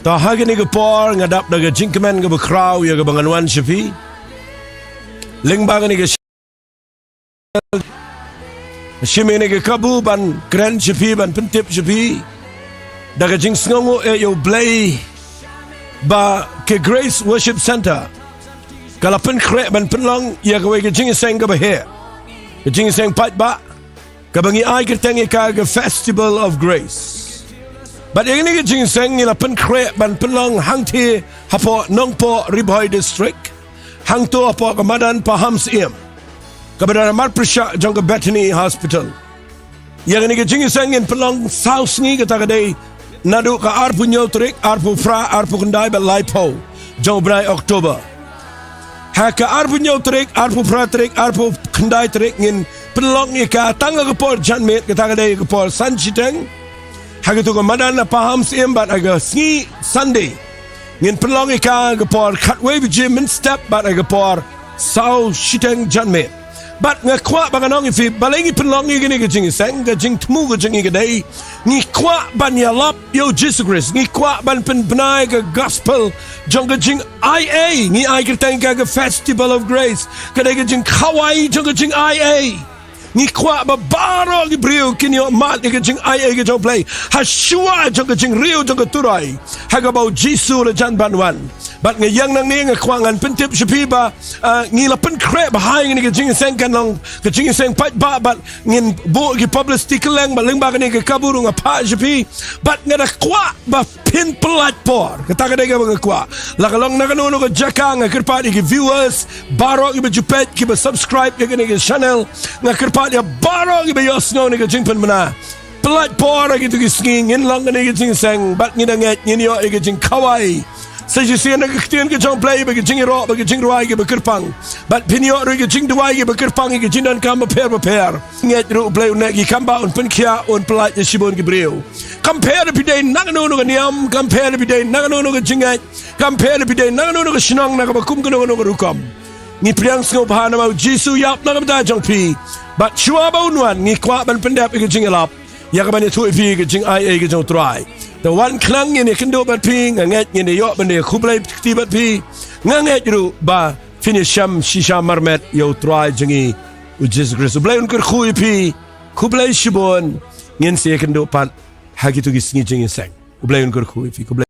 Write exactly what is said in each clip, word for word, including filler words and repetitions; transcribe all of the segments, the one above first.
To ha kane ka por nga dap da ka jingkmen kaba khraw ïa kaba ngan wan sha phi lyngba kane ka shim ïa kane ka kabu ban kren sha phi, ban pyntip sha phi da ka jingsngewnguh ïa U Blei ba ka Grace Worship Centre ka la pynkhreh ban pynlong ïa kawei ka jingïaseng kaba heh, ka jingïaseng paidbah kaba ngi ai kyrteng ïa ka ka Festival of Grace. Bad ïa kane ka jingïaseng ngi la pynkhreh ban pynlong hangtei hapoh Nongpoh, Ri Bhoi District, hangto hapoh ka madan Pahamsyiem kaba don ha marpyrshah jong ka Bethany Hospital. Ïa kane ka jingïaseng ngin pynlong saw sngi, kata ka dei naduh ka arphew hynñiew tarik, arphew phra, arphew khyndai bad laiphew jong u bnai October. Ha ka arphew hynñiew tarik, arphew phra tarik, arphew khyndai tarik ngin pynlong ïa ka tang ha ka por janmiet, kata ka dei ka por san shiteng ha kato ka madan na Pahamsyiem, bad ha ka sngi Sunday ngin pynlong ïa ka ha ka por khatwei baje mynstep bad ha ka por saw shiteng janmiet. Bad nga kwah ba ngan ong ïa phi, balei ngi pynlong ïa kane ka jingïaseng? Ka jingthmu ka jong ngi ka dei, ngi kwah ban ïalap ïa U Jisu Khrist, ngi kwah ban pynbna ïa ka gospel jong ka jingaiei. Ngi ai kyrteng ïa ka ka Festival of Grace, ka dei ka jingkhawai jong ka jingaiei. Ngi kwah ba baroh ki briew kin ïoh mad ïa ka jingaiei ka jong U Blei ha shuwa jong ka jingriew jong ka Turai ha kaba U Jisu u la jan ban wan. Bad nga ïeng nangne, nga kwah ngan pyntip sha phi ba, ah, ngi la pynkhreh ba ha kane ka jingïaseng kan long ka jingïaseng paidbah, bad ngin buh ki publicity kylleng, bad lyngba kane ka kabu ruh nga phah sha phi. Bad nga da kwah ba phin pyllait por, kata ka dei kaba nga kwah. La ka long na kano kano ka jaka, nga kyrpad ïa ki viewers baroh kiba ju peit, kiba subscribe ïa kane ka channel, nga kyrpad ïa baroh kiba ïohsngew ïa kane ka jingpynbna, pyllait por ha kito ki sngi. Ngin long kane ka jingïaseng bad ngin da ngeit ngin ïoh ïa ka jingkhawai. Sa shisien na ka ktien ka jong U Blei ba ka jingïaroh bad ka jingrwai kiba kyrpang, bad phin ïoh ruh ïa ka jingduwai kiba kyrpang ïa ka jingdonkam bapher bapher. Ngeit ruh U Blei un neh ki kam, ba un pynkhiah, un pyllait ïa shibun ki briew. Kam pher phi dei na kano kano ka niam, kam pher phi dei na kano kano ka jingngeit, kam pher phi dei na kano kano ka shnong, na kaba kum kano kano ka rukom. Ngi pdiang sngewbha namar U Jisu u ïap na ka bynta jong phi. Bad shuwa ba un wan, ngi kwah ban pyndep ïa ka jingïalap ïa kaban ïathuh ïa phi ka jingaiei ka jong U Trai. Te wan khnang ngin ïakynduh bad phi, nga ngeit ngin ïoh ban ïakhublei kti bad phi. Nga ngeit ruh ba phin ïashem shisha marmet ïa U Trai jong ngi U Jisu Khrist. U Blei un kyrkhu ïa phi. Khublei shibun. Ngin sa ïakynduh pat ha kito ki sngi jingïaseng. U Blei un kyrkhu ïa phi. Khublei.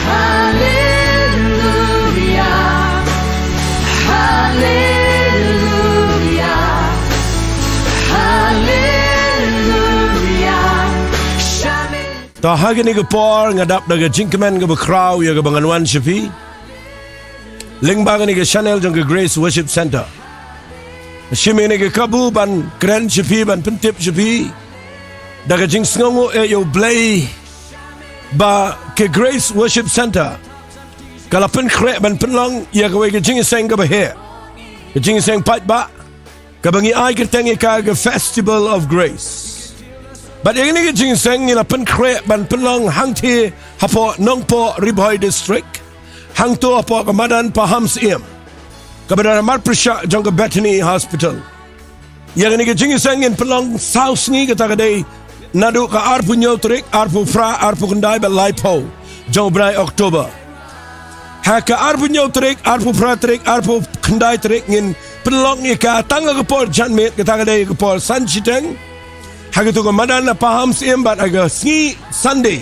Hallelujah. Hallelujah. Hallelujah. Shamin. To ha kane ka por nga dap da ka jingkmen kaba khraw ïa kaba ngan wan sha phi lyngba kane ka channel jong ka Grace Worship Centre. Shim ïa kane ka kabu ban kren sha phi, ban pyntip sha phi da ka jingsngewnguh ïa U Blei ba ka Grace Worship Centre ka la pynkhreh ban pynlong ïa kawei ka jingïaseng kaba heh, ka jingïaseng paidbah kaba ngi ai kyrteng ïa ka ka Festival of Grace. Bad ïa kane ka jingïaseng ngi la pynkhreh ban pynlong hangtei hapoh Nongpoh, Ri Bhoi District, hangto hapoh ka madan Pahamsyiem kaba don ha marpyrshah jong ka Bethany Hospital. Ïa kane ka jingïaseng ngin pynlong saw sngi, kata ka dei naduh ka arphew hynñiew tarik, arphew phra, arphew khyndai bad laiphew jong u bnai October. Ha ka arphew hynñiew tarik, arphew phra tarik, arphew khyndai tarik ngin pynlong ïa ka tang ha ka por janmiet, kata ka dei ka por san shiteng ha kato ka madan na Pahamsyiem, bad ha ka sngi Sunday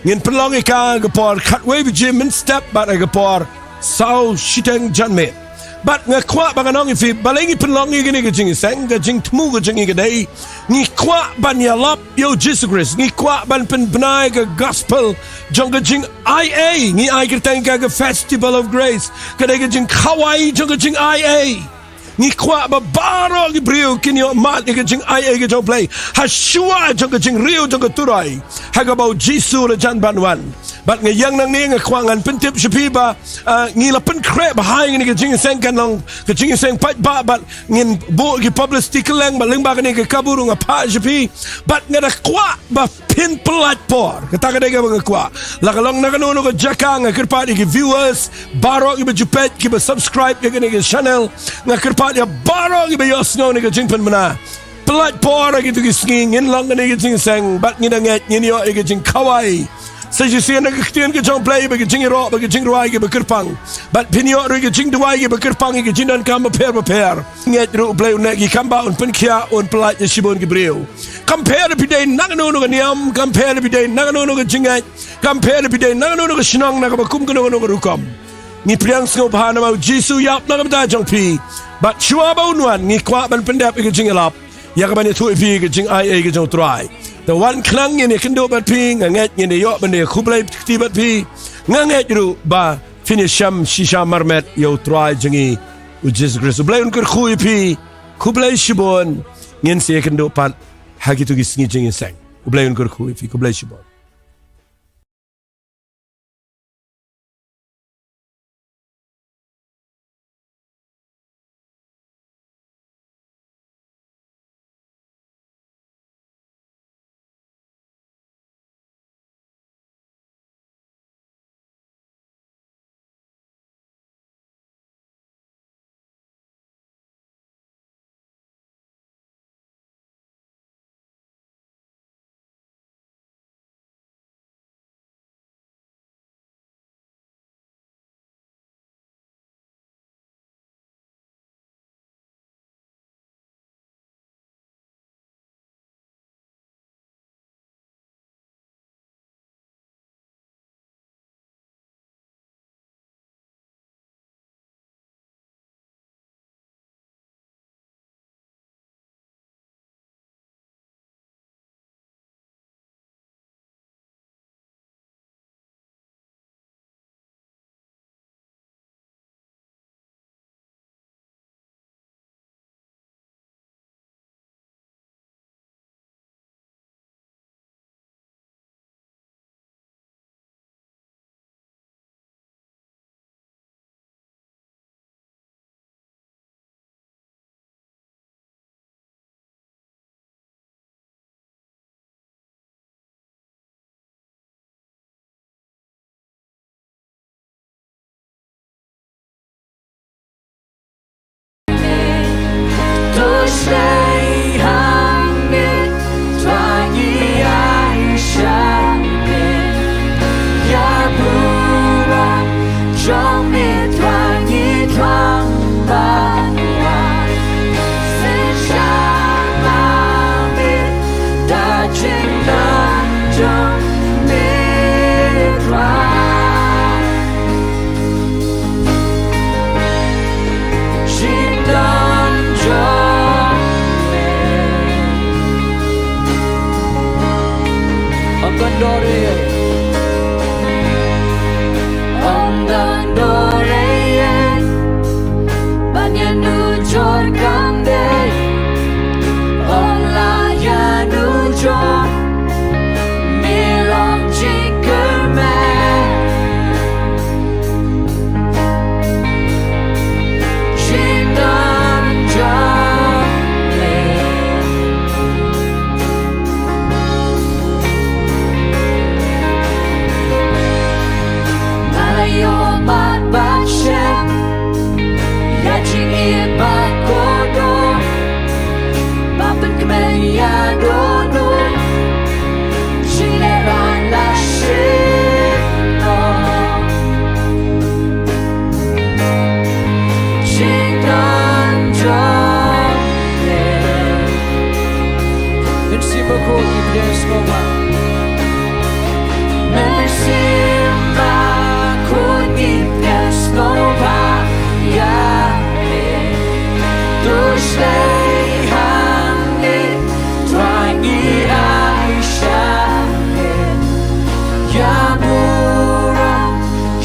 ngin pynlong ïa ka ha ka por khatwei baje mynstep bad ha ka por saw shiteng janmiet. Bad nga kwah ba ngan ong ïa phi, balei ngi pynlong ïa kane ka jingïaseng, ka jingthmu ka jong ngi ka dei ngi kwah ban ïalap ïa U Jisu Khrist, ngi kwah ban pynbna ïa ka gospel jong ka jingaiei. Ngi ai kyrteng ïa ka ka Festival of Grace, ka dei ka jingkhawai jong ka jingaiei. Ngi kwah ba baroh ki briew kin ïoh mad ïa ka jingaiei ka jong U Blei ha shuwa jong ka jingriew jong ka Trai ha kaba U Jisu u la jan ban wan. Bad nga ïeng nangne, nga kwah ngan pyntip sha phi ba, ah, ngi la pynkhreh ba ha kane ka jingïaseng kan long ka jingïaseng paidbah, bad ngin buh ki publicity kylleng, bad lyngba kane ka kabu ruh nga phah sha phi. Bad nga da kwah ba phin pyllait por, kata ka dei kaba nga kwah. La ka long na kano kano ka jaka, nga kyrpad ïa ki viewers baroh kiba ju peit, kiba subscribe ïa kane ka channel, nga kyrpad ïa baroh kiba ïohsngew ïa kane ka jingpynbna. Pyllait por ha kito ki sngi, ngin long kane ka jingïaseng bad ngin da ngeit ngin ïoh ïa ka jingkhawai. Sa shisien na ka ktien ka jong U Blei ba ka jingïaroh bad ka jingrwai kiba kyrpang, bad phin ïoh ruh ïa ka jingduwai kiba kyrpang ïa ka jingdonkam bapher bapher. Ngeit ruh U Blei un neh ki kam ba un pynkhiah, un pyllait ïa shibun ki briew. Kam pher phi dei na kano kano ka niam, kam pher phi dei na kano kano ka jingngeit, kam pher phi dei na kano kano ka shnong, na kaba kum kano kano ka rukom, ngi pdiang sngewbha namar U Jisu u ïap na ka bynta jong phi. Bad shuwa ba un wan, ngi kwah ban pyndep ïa ka jingïalap, ïa kaban ïathuh ïa phi ïa ka jingaiei ka jong U Trai. Te wan khnang ngin ïakynduh bad phi, nga ngeit ngin ïoh ban ïakhublei kti bad phi. Nga ngeit ruh ba phin ïashem shisha marmet ïa U Trai jong ngi U Jisu Khrist. U Blei un kyrkhu ïa phi. Khublei shibun. Ngin sa ïakynduh pat ha kito ki sngi jingïaseng. U Blei un kyrkhu ïa phi. Khublei shibun.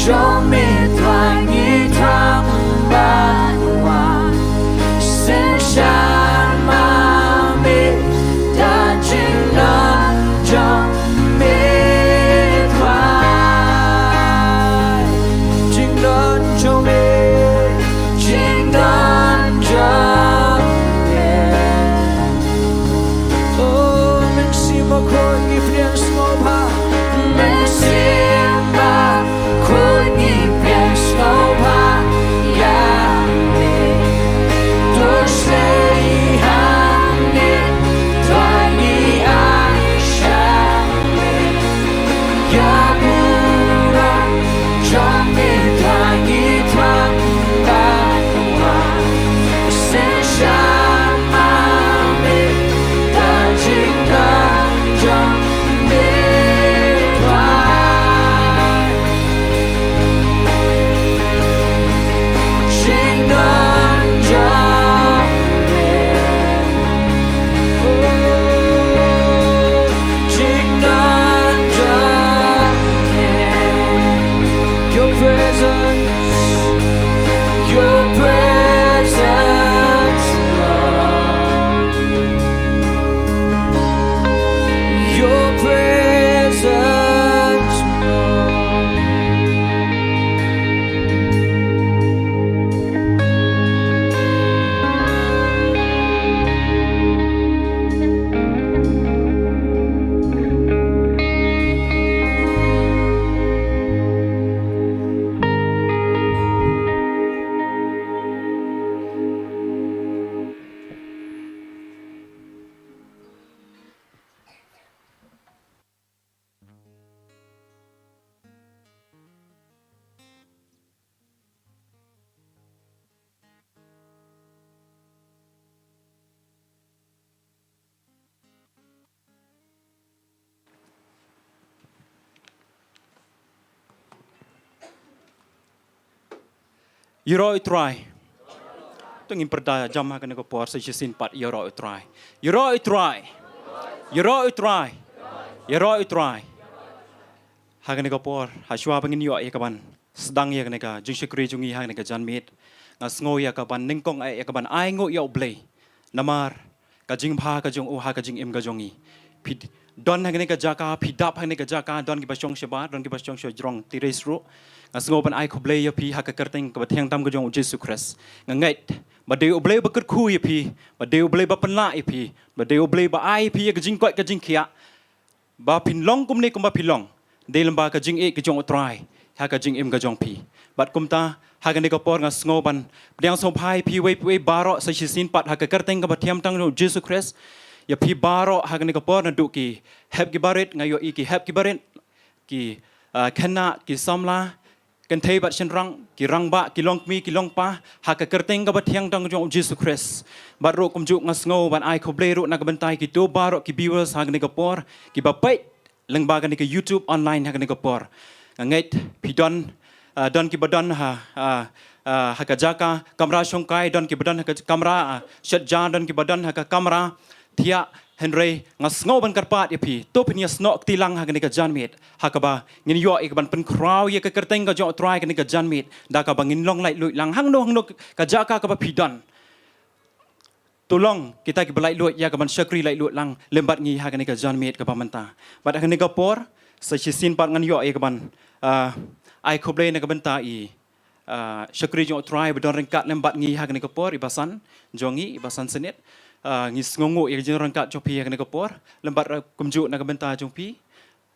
Jong me Trai ngi thrang ban wan. Synshar ma me da jingdon jong me Trai. Jingdon jong me, jingdon jong me. Oh, mynsiem bakhuid ngi pdiang sngewbha. Mynsiem bakhuid ngi pdiang sngewbha ïa me. To sngewbha hangne, to ngi ai sha me. Ïa burom jong me, to ngi thrang ban wan. Synshar ma me da jingdon jong me Trai. Jingdon jong me. Oh, jingdon jong me. Your presence, your presence, Lord. Your presence, Lord. Ïaroh ïa u Trai. To ngin pyrda jam ha kane ka por sa shisien pat, ïaroh ïa u Trai. Ïaroh ïa u Trai. Ïaroh ïa u Trai. Ïaroh ïa u Trai. Ha kane ka por, ha shuwa ba ngin ïoh ïa kaban sdang ïa kane ka jingshakri jong ngi ha kane ka janmiet, nga sngew ïa kaban nyngkong, eh, ïa kaban ai nguh ïa U Blei. Namar ka jingbha ka jong u ha ka jingim ka jong ngi. Phi d-, don ha kane ka jaka, phi dap ha kane ka jaka, don kiba shong shabar, don kiba shong shajrong, tiris ruh. Nga sngew ban ai khublei ïa phi ha ka kyrteng kaba thiang tam ka jong U Jisu Khrist. Nga ngeit ba dei U Blei ba kyrkhu ïa phi, ba dei U Blei ba pynlah ïa phi, ba dei U Blei ba ai ïa phi ïa ka jingkoit ka jingkhiah, ba phin long kumne kumba phi long, dei lyngba ka jingïeit ka jong U Trai ha ka jingim ka jong phi. Bad kumta, ha kane ka por nga sngew ban pdiang sngewbha ïa phi uwei pa uwei baroh sa shisien pat ha ka kyrteng kaba thiang tam ka jong U Jisu Khrist. Ïa phi baroh ha kane ka por, naduh ki hep ki barit, nga ïohi ki hep ki barit, ki, ah, khynnah, ki samla, kynthei bad shynrang, ki rangbah, ki longkmie, ki longpa, ha ka kyrteng kaba thiang tam ka jong U Jisu Khrist. Bad ruh kumjuh nga sngew ban ai khublei ruh na ka bynta ïa kito baroh ki viewers ha kane ka por, kiba peit lyngba kane ka YouTube online ha kane ka por. Nga ngeit phi don, ah, don kiba don ha, ah, ah, ha ka jaka kamra shongkai, don kiba don ha ka kamra, ah, shet ja, don kiba don ha ka kamra thiah, hynrei nga sngew ban kyrpad ïa phi, to phin ïasnoh kti lang ha kane ka janmiet, ha kaba ngin ïoh ïa kaban pynkhraw ïa ka kyrteng ka jong U Trai kane ka janmiet, da kaba ngin long laitluid lang hangno hangno ka jaka kaba phi don. To long kita kiba laitluid ïa kaban shakri laitluid lang lem bad ngi ha kane ka janmiet kaba mynta. Bad ha kane ka por, sa shisien pat ngan ïoh ïa kaban, ah, ai khublei na ka bynta i, ah, shakri jong U Trai ba don ryngkat lem bad ngi ha kane ka por, i basan jong ngi, i basan Senit. Ah, ngi sngewnguh ïa ka jingryngkat jong phi ha kane ka por, lem bad, ah, kumjuh na ka bynta jong phi,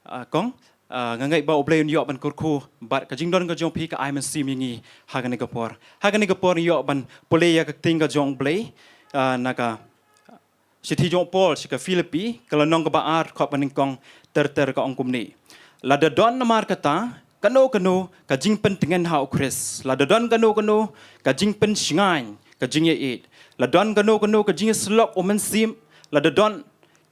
ah, kong. Ah, nga ngeit ba U Blei un ïoh ban kyrkhu bad ka jingdon ka jong phi ka ai mynsiem ïa ngi ha kane ka por. Ha kane ka por ngi ïoh ban pule ïa ka ktien ka jong U Blei, ah, na ka shithi jong u Paul sha ka Philippi, ka lynnong kaba ar, dkhot ba nyngkong ter ter, ka ong kumne: Lada don namar kata kano kano ka jingpyntngen ha U Khrist, lada don kano kano ka jingpynshngaiñ ka jingïaieit, la don kano kano ka jingïasyllok u mynsiem, lada don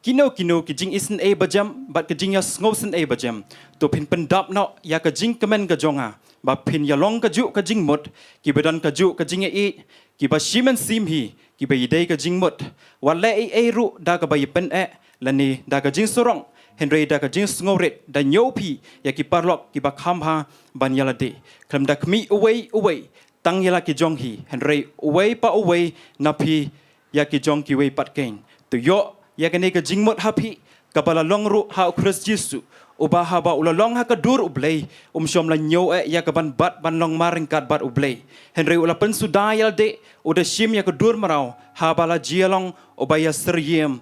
kino kino ki jingisynei bajem bad ka jingïasngewsynei bajem, to phin pyndap noh ïa ka jingkmen ka jong nga, ba phin ïalong kajuh ka jingmut, kiba don kajuh ka jingïaieit, kiba shi mynsiem hi, kiba ïadei ka jingmut. Wat leh ei ei ruh da kaba ïapyneh lane da ka jingsarong, hynrei da ka jingsngewrit da ñiew phi ïa ki paralok kiba kham bha ban ïa lade. Khlem da khmih uwei uwei tang ïa la ki jong hi, hynrei uwei pa uwei na phi ïa ki jong kiwei pat kein. To ïoh ïa kane ka jingmut ha phi, kaba la long ruh ha u Khrist Jisu, uba haba u la long ha ka dur U Blei, um shym la ñiew eh ïa kaban bat ban long marryngkat bad U Blei. Hynrei u la pynsuda ïa lade, u da shim ïa ka dur mraw, haba la jia long uba ïa syriem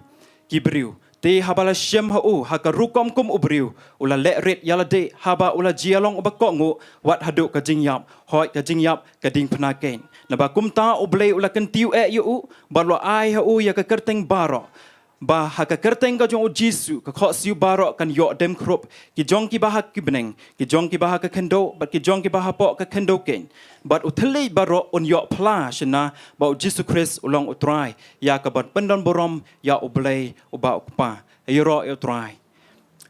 ki briew. Te haba la shem ha u ha ka rukom kum u briew, u la leh rit ïa lade haba u la jia long uba kohnguh, wat haduh ka jingïap, hooid ka jingïap ka diengphna kein. Naba kumta U Blei u la kyntiew eh ïa u, bad u la ai ha u ïa ka kyrteng baroh, ba ha ka kyrteng ka jong u Jisu ka khohsiew baroh kan ïoh dem khrup, ki jong kiba ha ki bneng, ki jong kiba ha ka khyndew, bad ki jong kiba hapoh ka khyndew kein. Bad u thylliej baroh un ïoh phla shynna ba u Jisu Khrist u long u Trai, ïa kaban pyndon burom ïa U Blei uba u Kpa. Ïaroh ïa u Trai.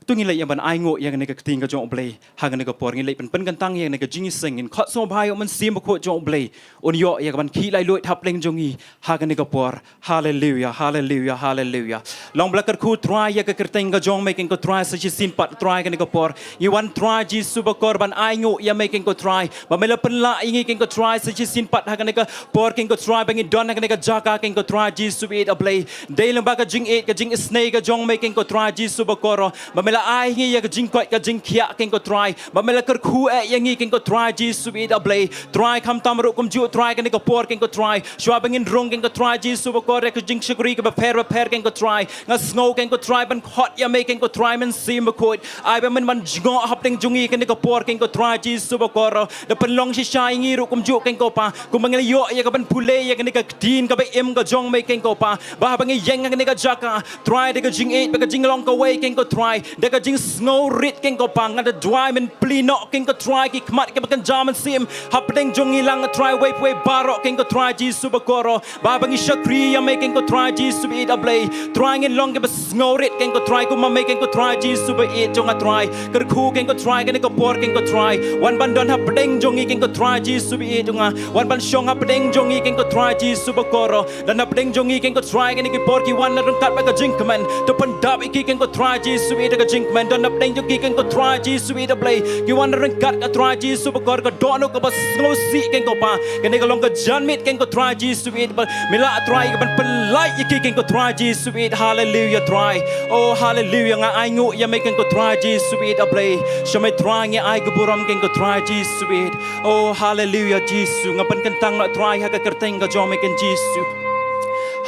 To ngin leit ïa ban ainguh ïa kane ka ktien ka jong U Blei ha kane ka por. Ngin leit ban pynkyntang ïa kane ka jingïaseng, ngin khot sngewbha ïa u Mynsiem Bakhuid jong U Blei un ïoh ïa kaban khih laitluid hapdeng jong ngi ha kane ka por. Haleluia, haleluia, haleluia. Long ba la kyrkhu Trai ïa ka kyrteng ka jong me keiñ ko Trai sa shisien pat Trai kane ka por. Ngi wan Trai Jisu bakor ban ainguh ïa me keiñ ko Trai, ba me la pynlah ïa ngi keiñ ko Trai sa shisien pat ha kane ka por keiñ ko Trai, ba ngi don ha kane ka jaka keiñ ko Trai Jisu baieit A Blei. Dei lyngba ka jingïeit ka jingisynei ka jong me keiñ ko Trai Jisu bakor, ba me la ai ngi ïa ka jingkoit ka jingkhiah keiñ ko Trai, ba me la kyrkhu eh ïa ngi keiñ ko Trai Jisu baieit A Blei. Trai khamtam ruh kumjuh Trai kane ka por keiñ ko Trai, shuwa ba ngin rung keiñ ko Trai Jisu bakor ïa ka jingshakri kaba pher bapher keiñ ko Trai, nga sngew keiñ ko Trai ban khot ïa me keiñ ko Trai Mynsiem Bakhuid. Ai ba men ban jngoh hapdeng jong ngi kane ka por keiñ ko Trai Jisu bakor, da pynlong shisha ïa ngi ruh kumjuh keiñ ko Pa, kumba ngi la ïoh ïa kaban pule ïa kane ka ktien kaba im ka jong me keiñ ko Pa, ba haba ngi ïeng ha kane ka jaka Trai da ka jingïeit bad ka jinglong kawei keiñ ko Trai, da ka jingsngewrit keiñ ko Pa, nga da duwai men plie noh keiñ ko Trai ki khmat kiba kynja mynsiem hapdeng jong ngi lang Trai, uwei pa uwei baroh keiñ ko Trai Jisu bakor, ba haba ngi shakri ïa me keiñ ko Trai Jisu baieit A Blei, Trai ngin long kiba sngewrit keiñ ko Trai kumba me keiñ ko Trai Jisu baieit jong nga Trai. Kyrkhu keiñ ko Trai kane ka por keiñ ko Trai, wan ban don hapdeng jong ngi keiñ ko Trai Jisu baieit jong nga, wan ban shong hapdeng jong ngi keiñ ko Trai Jisu bakor, don hapdeng jong ngi keiñ ko Trai kane ki por ki wan na ryngkat bad ka jingkmen. To pyndap ïa ki keiñ ko Trai Jisu baieit da ka jingkmen, don hapdeng jong ki keiñ ko Trai Jisu baieit A Blei, ki wan na ryngkat ka Trai Jisu bakor, ka dohnud kaba sngewsih keiñ ko Pa, kane ka long ka janmiet keiñ ko Trai Jisu baieit, ba me la Trai kaban pynlait ïa ki keiñ ko Trai Jisu baieit. Haleluia Trai. Oh haleluia, nga ainguh ïa me keiñ ko Trai Jisu baieit A Blei. Sha me Trai ngi ai ka burom keiñ ko Trai Jisu baieit. Oh haleluia Jisu, nga pynkyntang noh Trai ha ka kyrteng ka jong me keiñ Jisu.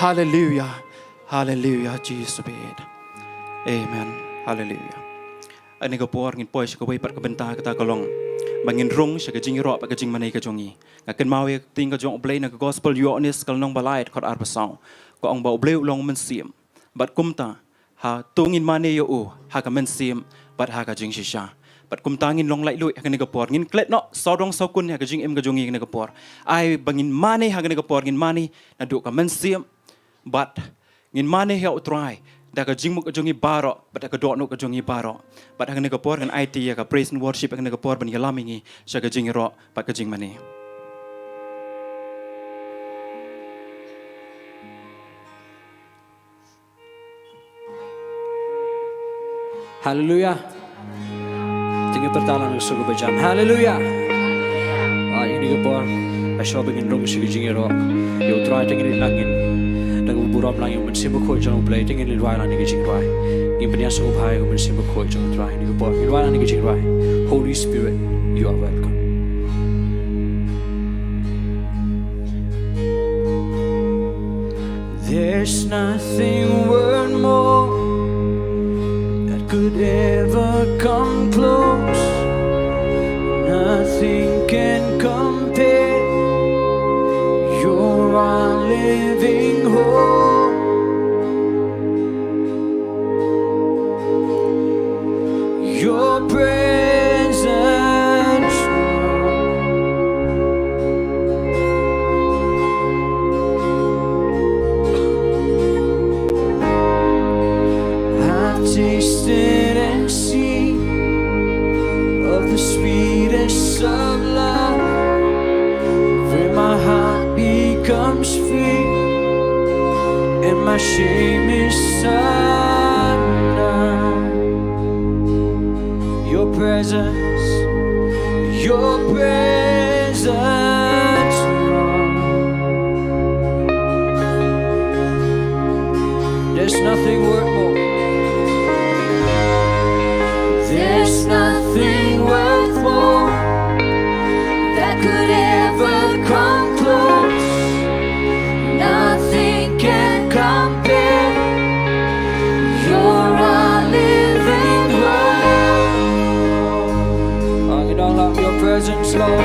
Haleluia. Haleluia Jisu baieit. Amen. Haleluia. Ha kane ka por ngin poi sha kawei pat ka bynta, kata ka long ba ngin rung sha ka jingïaroh bad ka jingmane ka jong ngi. Nga kynmaw ïa ka ktien ka jong U Blei na ka Gospel Ïoannis ka lynnong ba lai dkhot arphew saw. Ka ong ba U Blei u long u Mynsiem, bad kumta ha to ngin mane ïa u ha ka mynsiem bad ha ka jingshisha. Bad kumta ngin long laitluid ha kane ka por, ngin klet noh sawdong sawkun ha ka jingim ka jong ngi ha kane ka por. Ai ba ngin mane ha kane ka por, ngin mane naduh ka mynsiem, bad ngin mane ïa U Trai da ka jingmut ka jong ngi baroh bad da ka dohnud ka jong ngi baroh. Bad ha kane ka por ngan aiti ïa ka praise and worship ha kane ka por ban ïalam ïa ngi sha ka jingïaroh bad ka jingmane. Haleluia. Te ngin pyrta lang na ka sur kaba jam. Haleluia. Ah, ïa kane ka por, ha shuwa ba ngin rung sha ka jingïaroh ïa U Trai, te ngin leit lang ngin da kaba burom lang ïa U Mynsiem Bakhuid jong U Blei, te ngin leit rwai lang ïa ka jingrwai. Ngin pynïasnoh sngewbha ïa U Mynsiem Bakhuid jong U Trai ïa kane ka por. Ngin rwai lang ïa ka jingrwai Holy Spirit, you are welcome. There's nothing worth more that could ever come close. Nothing can compare. You're our living hope. Your presence, I've tasted and seen of the sweetest of love, where my heart becomes free and my shame is undone. Your presence, Lord. There's nothing worth more. There's nothing worth more that could ever come close. Nothing can compare. You're our living hope. Ang ino lang your presence, Lord.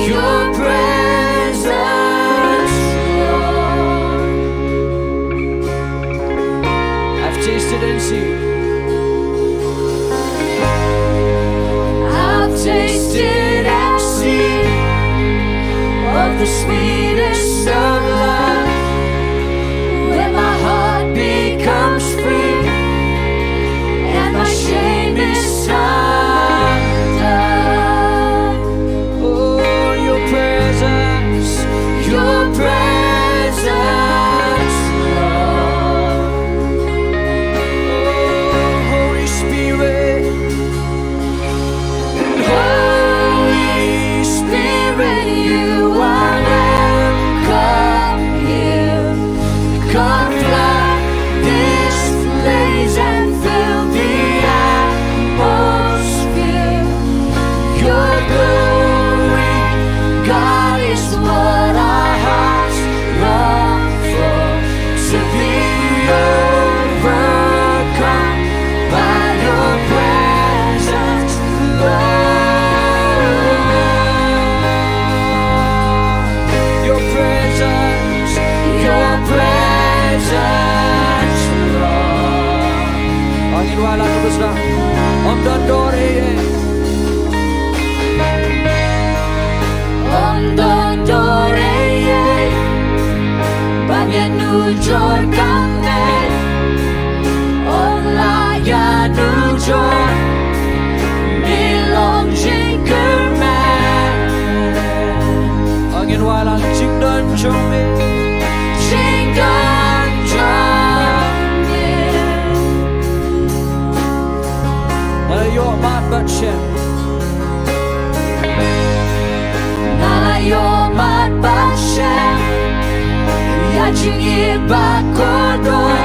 Your presence, Lord. I've tasted and seen. I've tasted and seen of the sweetest of love, when my heart becomes free and my shame is undone. Oh, your presence, your presence, Lord. Oh, Holy Spirit, Holy Spirit, you are welcome here. Come flood this place and fill the atmosphere. Your glory, God, is what our hearts long for. To be overcome by your presence, Lord. Your presence, your presence, Lord. Ang ino lang, tapos na. Ym don dor ei ei. Ym don dor ei ei ban ïanujor kam ei. Ym lah ïanujor, me long jingkyrmen. Ang ino lang, jingdon jong me, jingdon jong me. Nga la ïoh mad bad shem. Nga la ïoh mad bad shem ïa jingïeit ba kordor,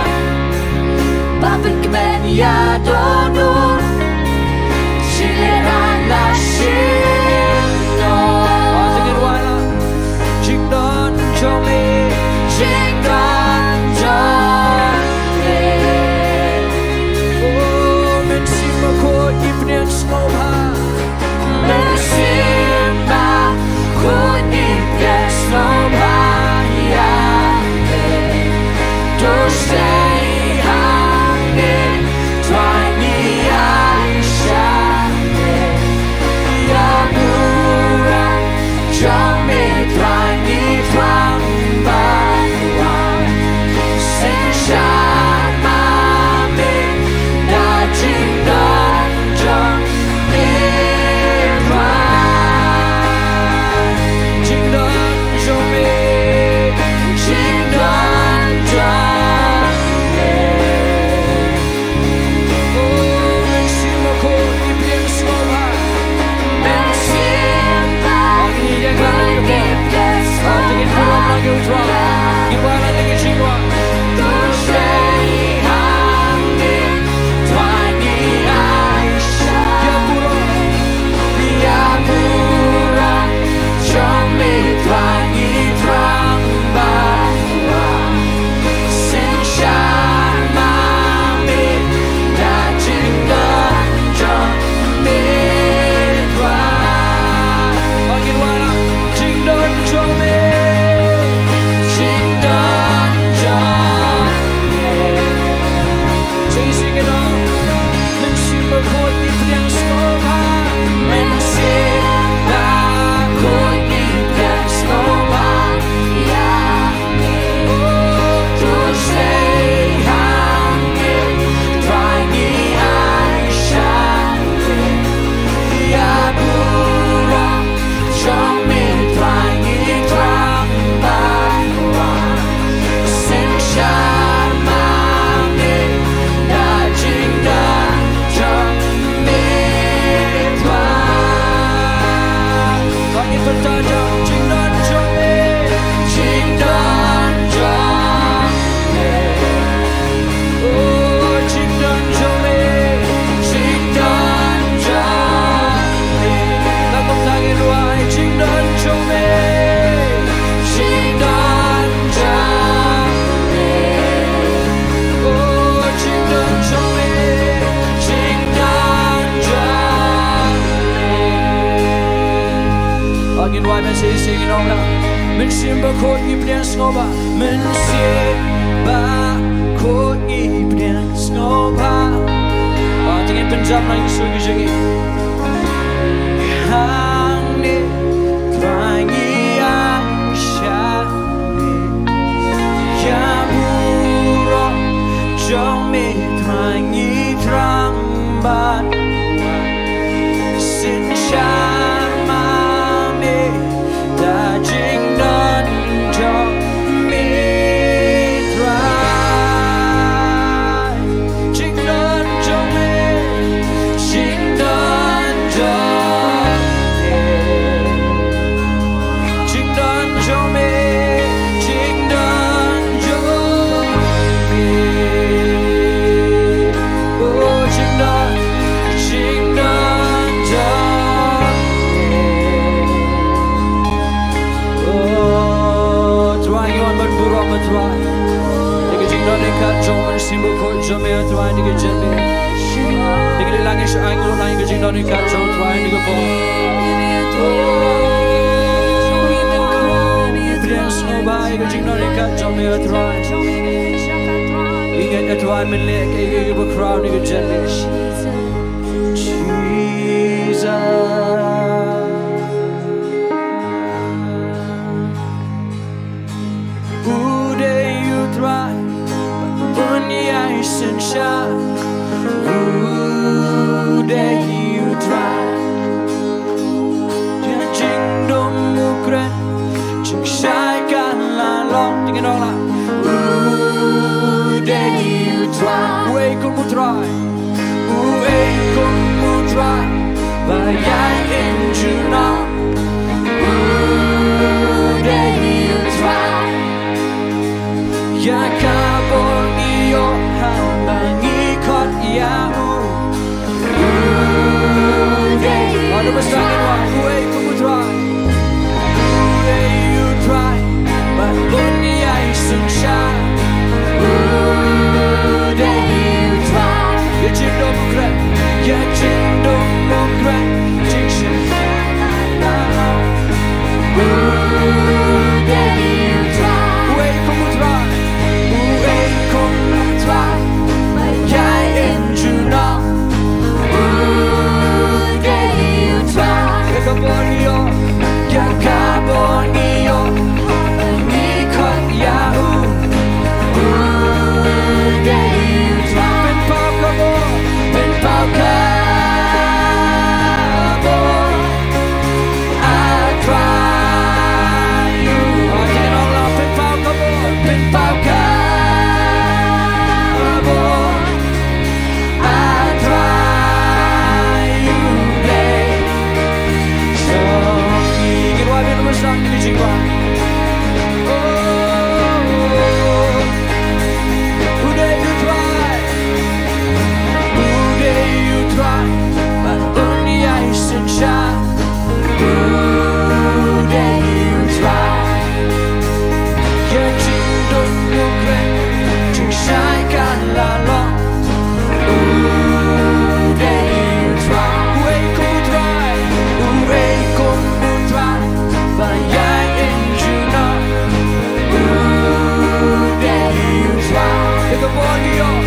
ba pynkmen ïa dohnud. Jingïeit la shim noh. Oh, jingïeit la Jingdon jong me, jingdon jong me. Oh, Mynsiem Bakhuid, ngi pdiang sngewbha. Mynsiem Bakhuid, ngi pdiang sngewbha ïa me. To stay hangne, try Ngin wad mynsiem, ngin ong lang. Mynsiem Bakhuid ngi pdiang sngewbha. Mynsiem Bakhuid ngi pdiang sngewbha. Ah, te ngin pynjam lang ïa ki sur ki jong ngi. Hangne Trai ngi ïaishah. Ïa burom jong me Trai ngi thrang bad synshar ma me da jingdon jong me Trai. Jingdon jong me, jingdon jong me, jingdon jong me, jingdon jong me. Oh, jingdon, jingdon jong me. Oh, Trai ngi wan ban burom ïa Trai. Ïa ka jingdon ryngkat jong Mynsiem Bakhuid jong me Trai, ïa ka jingdon. Ïa ka jingdon ryngkat jong Trai, ïa ka jingdon ryngkat jong me Trai. Ïa ka Trai mynleh ka ïa ka bakhraw ïa ka jingdon. Jesus. U dei u Trai, un ïai synshar. U dei u Trai. Ïa jingdum u kren, jingshai ka la long, te ngin ong lang. U dei u Trai. Uei kum u Trai. Uei kum u Trai ba ïai im junom. U dei u Trai. Ïa ka bor ngi ïoh haba ngi khot ïa u. U dei u Trai. Uei kum u Trai. Uei u Trai ba un ïai synshar. U dei u Trai. Ïa jingdum u kren, ïa jingdum u kren, jingshai. U dei u Trai. Uei kum u Trai. Uei kum u Trai ba ïai im junom. U dei u Trai. Ïa ka bor ngi ïoh, ïa ka bor ngi ïoh, ngi khot ïa u. U dei u Trai. Pynpaw ka bor, pynpaw ka bor. A Trai u. Pynpaw ka bor, pynpaw ka bor. A Trai u Blei. Ngin wad biang, ngin wad biang ïa ka jingwan. Oh, u dei u Trai. U dei u Trai ba un ïai synshar. U dei u Trai. Ïa jingdum u kren, jingshai ka la long. U dei u Trai. Uei kum u Trai. Uei kum u Trai ba ïai im junom. U dei u Trai. Ïa ka bor ngi ïoh,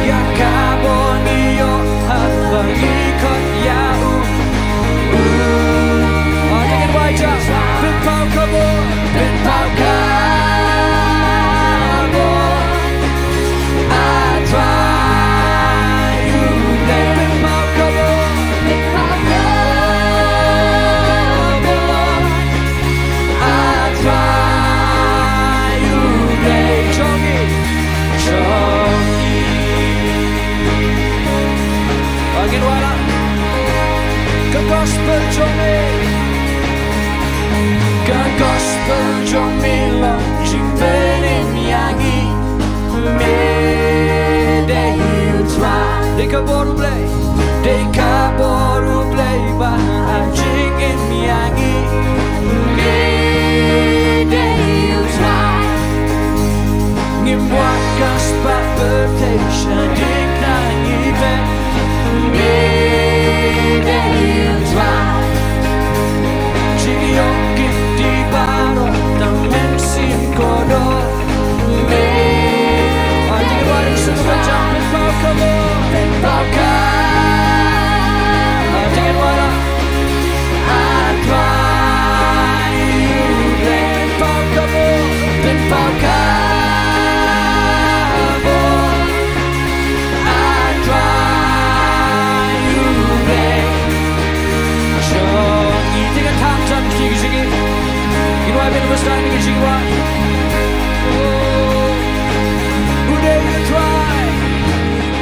ïa ka bor ngi ïoh haba ngi khot ïa u. U. Ah, te ngin wad ïa. Pynpaw ka bor, pynpaw ka bor. A Trai u Blei, pynpaw ka bor, pynpaw ka bor. A Trai u Blei jong ngi, jong ngi. Ngin wad la. Ka gospel jong me, ka gospel jong me long jingpynim ïa ngi. Me dei u Trai. Dei ka bor u Blei. Dei ka bor u Blei ba ha jingim ïa ngi. Me dei u Trai. Ngim wad ka spah pyrthei sha ding na ngi beit. Me dei u Trai. Jingïoh Kane ka style ka jingwan. U dei U Trai,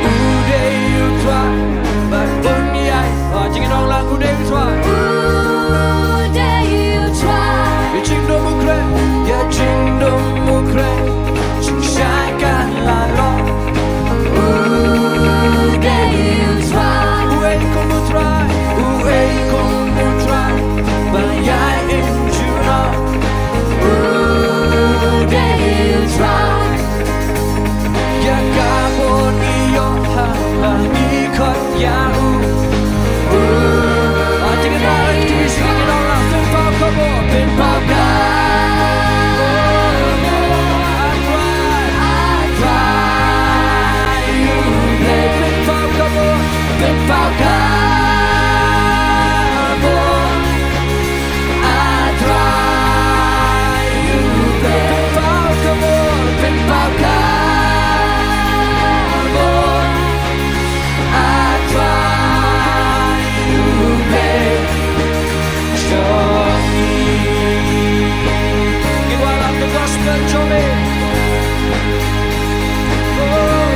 u dei U Trai, bad un ïai. Ah, jingïalong lang, u dei U Trai. U dei U Trai. Ïa jingdum u khreh, ïa jingdum u khreh, jingshai ka la long. U dei U Trai. Uei kum U Trai, uei kum U Trai, ba ïai im junom. U dei U Trai. Ïa ka bor ngi ïoh ha ba ngi khot ïa u. U. Ah, jingïalong lang, jingïalong lang, pynpaw ka bor, pynpaw ka bor. Ah, Trai, ah, Trai, u Blei, pynpaw ka bor, pynpaw ka bor. Ah, Trai, u Blei, pynpaw ka bor, pynpaw ka bor. Ah, Trai, u Blei jong ngi. Ngi wanlam ka gospel jong me. Oh,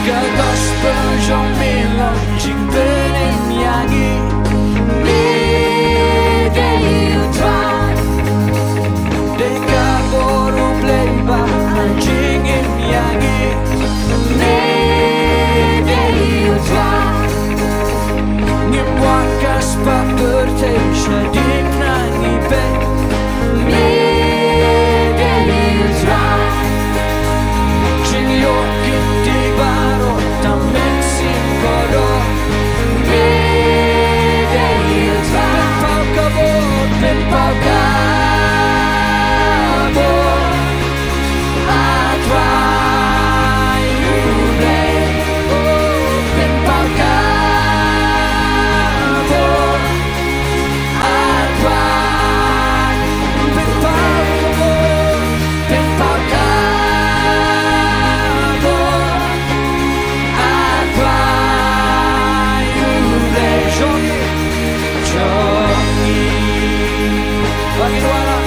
ka gospel jong me long jingpynim ïa ngi. Me dei U Trai. Dei ka bor U Blei ba ha jingim ïa ngi. Me dei U Trai. Ngim wan ka spah pyrthei shadien na ngi peit. Me dei U Trai. Jingïoh kynti baroh tang mynsiem kordor. Me dei U Trai. Pynpaw ka bor, pynpaw ka bor. Ah, Trai, u Blei, oh, pynpaw ka bor. Ah, Trai, pynpaw ka bor, pynpaw ka bor. Ah, Trai, u Blei jong ngi, jong ngi. Bagi dua lah.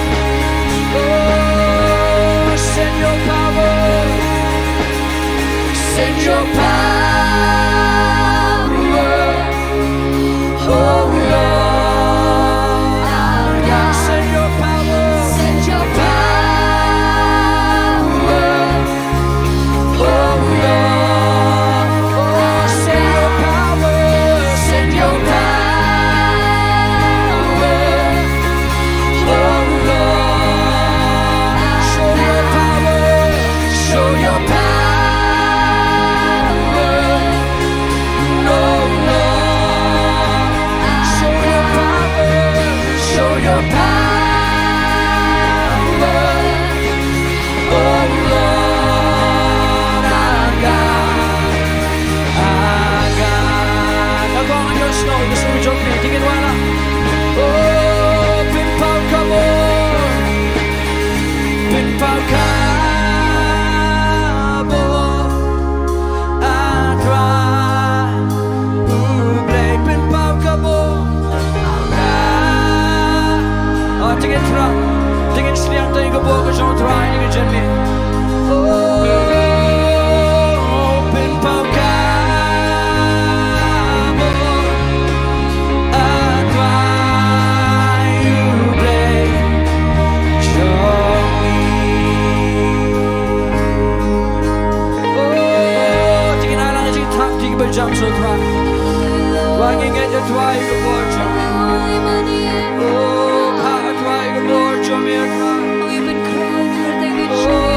Oh, send your power. Send your power. Oh Lord, our God. Send your power. Send your power. Oh Lord, oh, send your power, send your power. Oh Lord, show your power, show your power. Oh Lord, show your power, show your power. Oh Lord, our God, our God. Now go on your snow, the snow jump in, dig it one up. Oh, pynpaw ka bor, pynpaw ka bor, ah Trai. U Blei pynpaw ka bor. Ah, ah, tingin Trai, tingin sliang tingin ka bor ka jong Trai ïa ka jingim. Oh, pynpaw ka bor. Ah, Trai, U Blei jong ngi. Oh, tingin ai lang ka jingthap, tingin ba jam sha u Trai. Ba ngi ngeit ïa u Trai ka bor jong me. Oh, ba u Trai ka bor jong me, Trai.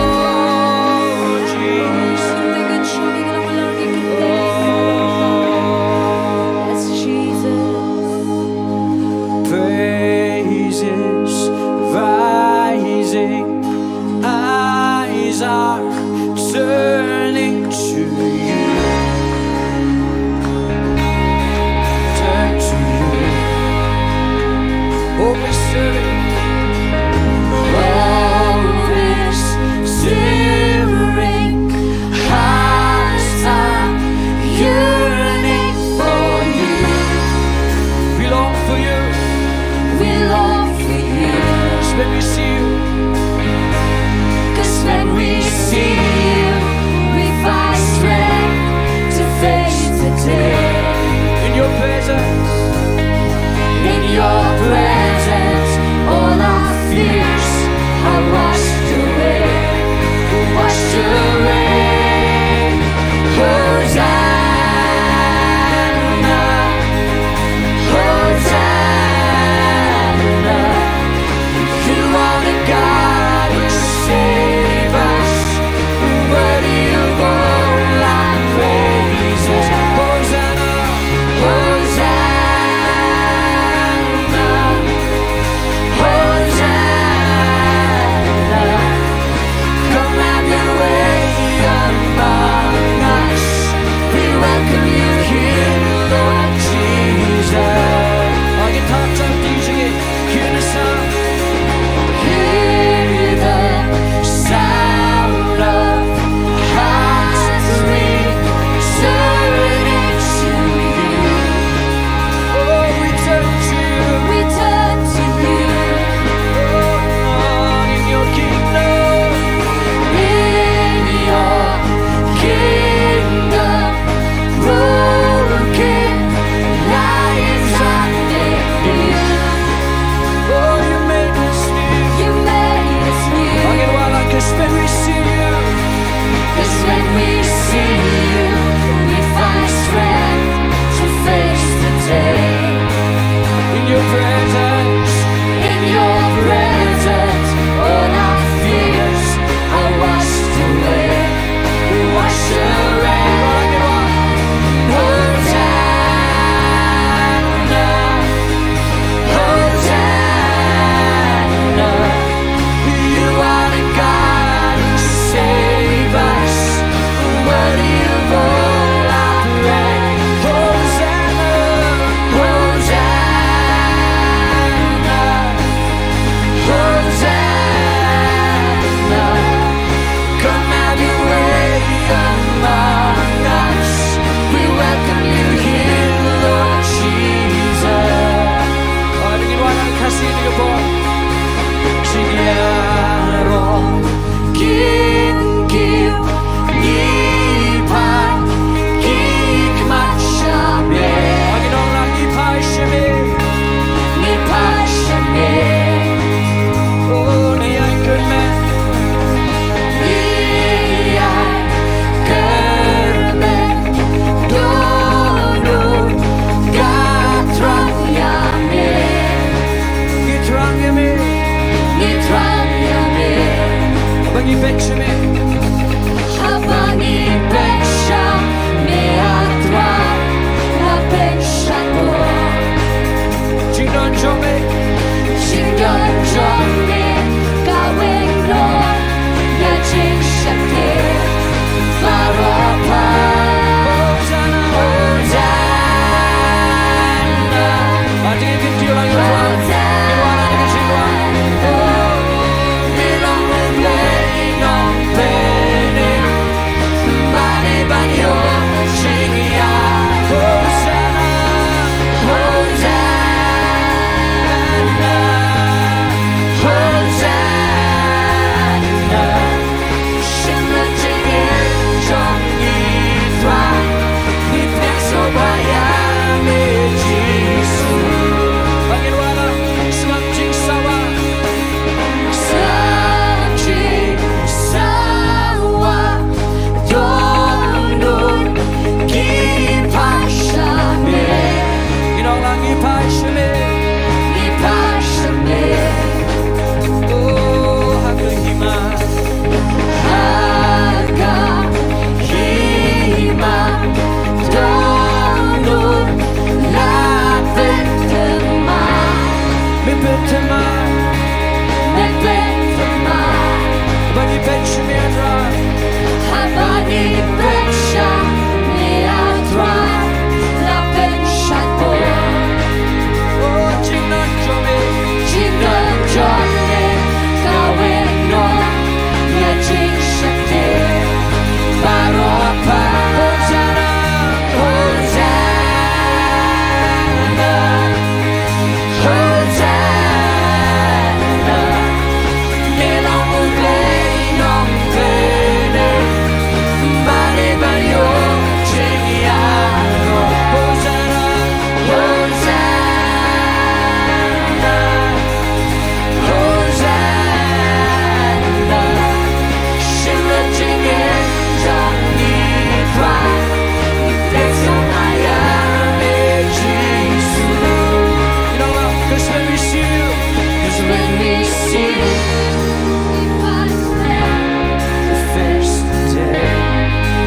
Face the day.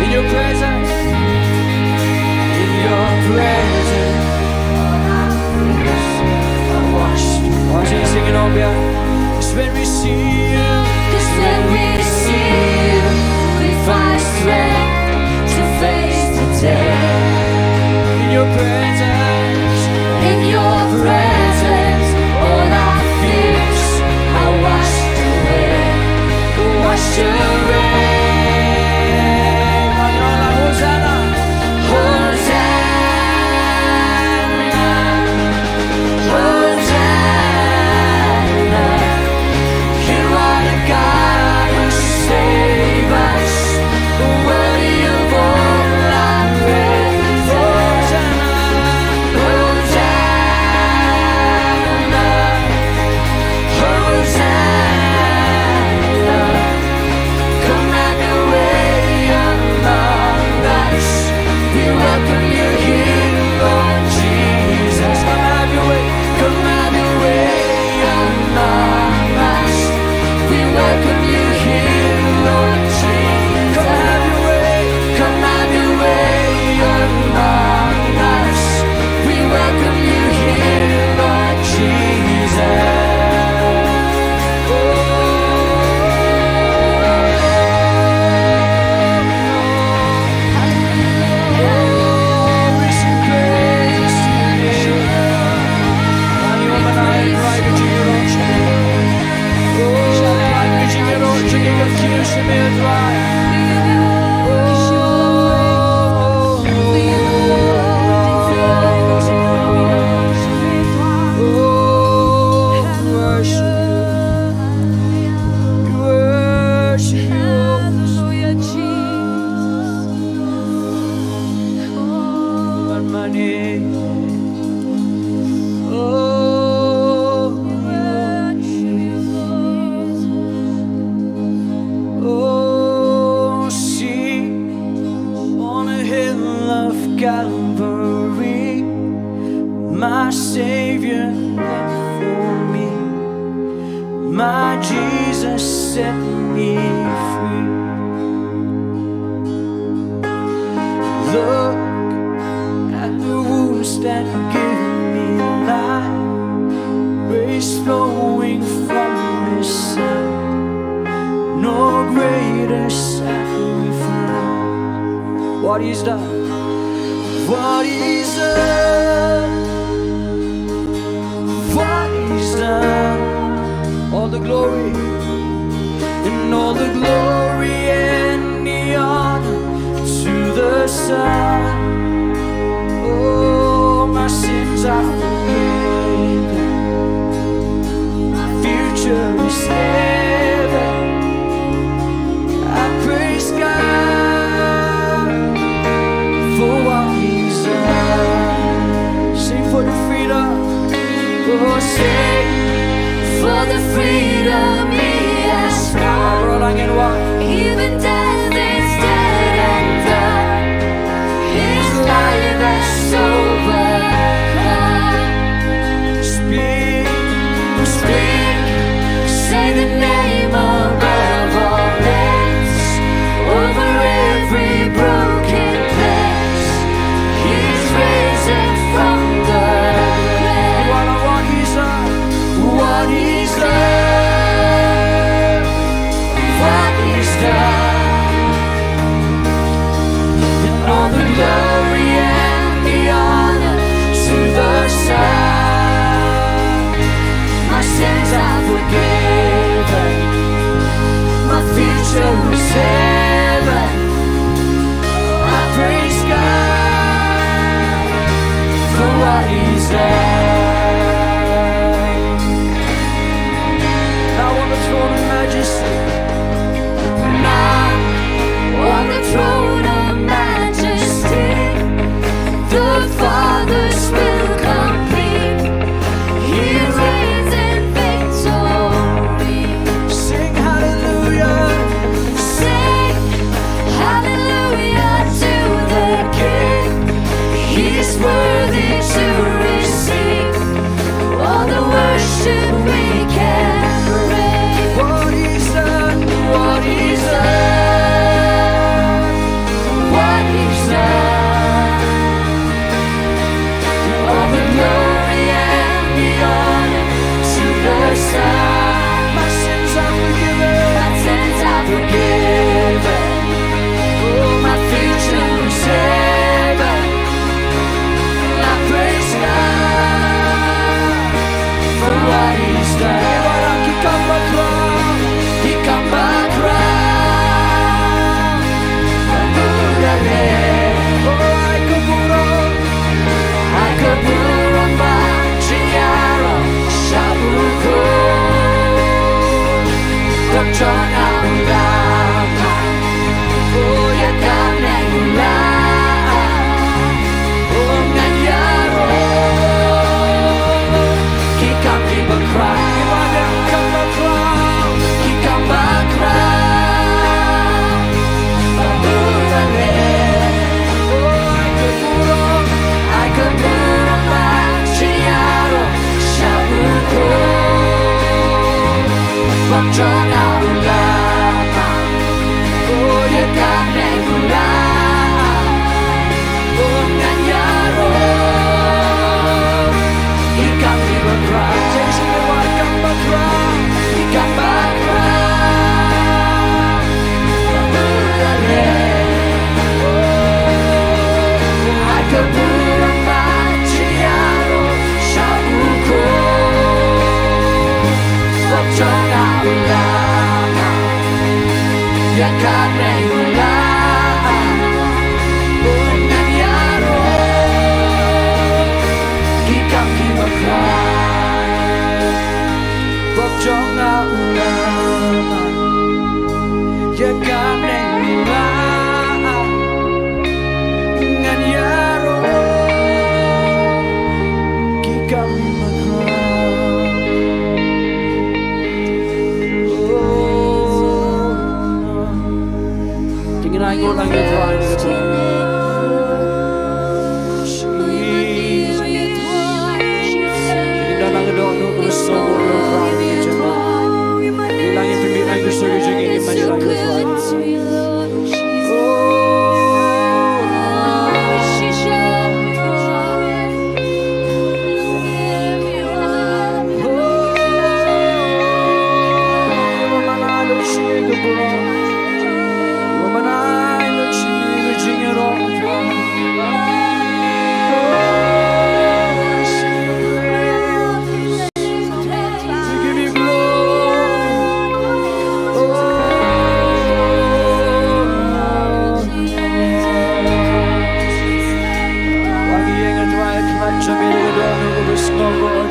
In your presence, in your presence, I wash. Why don't you sing it all, Bianca? 'Cause when we see you, 'cause when we see you, we find strength to face the day. In your presence, in your presence, all our fears are washed away, washed away. Hosanna, Hosanna, Hosanna. You are the God who save us. Worthy of all our praise. Hosanna, Hosanna, Hosanna. Come have your way among us. We welcome you here, Lord Jesus. Come have your way. Come have your way among us. We welcome you here, Lord Jesus. Come have your way. Come have your way among us. We welcome you here, Lord Jesus. Oh, see, on a hill of Calvary, my Savior died for me. My Jesus set me free. Look at the wounds that give me life, grace flowing from His side. No greater sacrifice. What He's done, what He's done, what He's done. All the glory, and all the glory and the honor to the Son. Oh, my sins are forgiven. My future is heaven. I praise God for what He's done. Sing for the freedom. Oh, sing for the freedom He has brought. Even death is dead and done. His life has overcome. Speak, speak, say the name above all names, over every broken place. He's risen from the grave. What He's done, what He's done, what He's done. Jong nga u la, oh, ïa kane u la, oh, ngan ïaroh. Ki kam ki bakhraw, ki kam bakhraw, ki kam bakhraw. Ba u la leh, oh, ai ka burom, ai ka burom ba shu ïaroh sha u Trai. Bok jong nga u la, oh, ïa kane u la, oh, ngan ïaroh. Ki kam ki bakhraw, ki kam bakhraw, ki kam bakhraw. Ba u la leh, oh, ai ka burom ba shu ïaroh sha u Trai. Bok jong nga u la, ïa kane u la, oh, ngan ïaroh. Ki kam ki bakhraw, bok jong nga u la, ïa kane u la, ngan ïaroh. Ki kam ki bakhraw. Te ngin ai nguh lang ïa u Trai. Te ngin da nang ïa u Trai. Ngin lang ïa u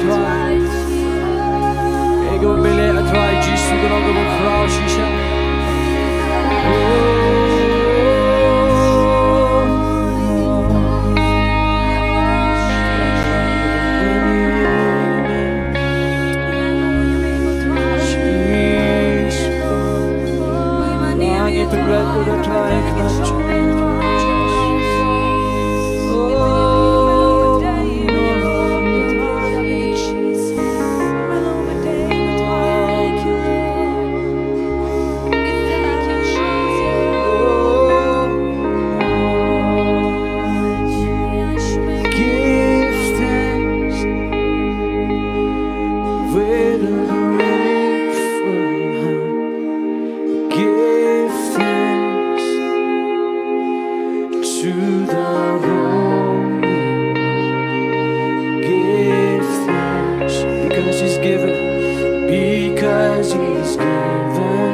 Trai. Ïa ka bele, A Trai Jisu, ka long kaba khraw shisha. Give thanks with a grateful heart. Give thanks to the Holy One. Give thanks because He's given, because He's given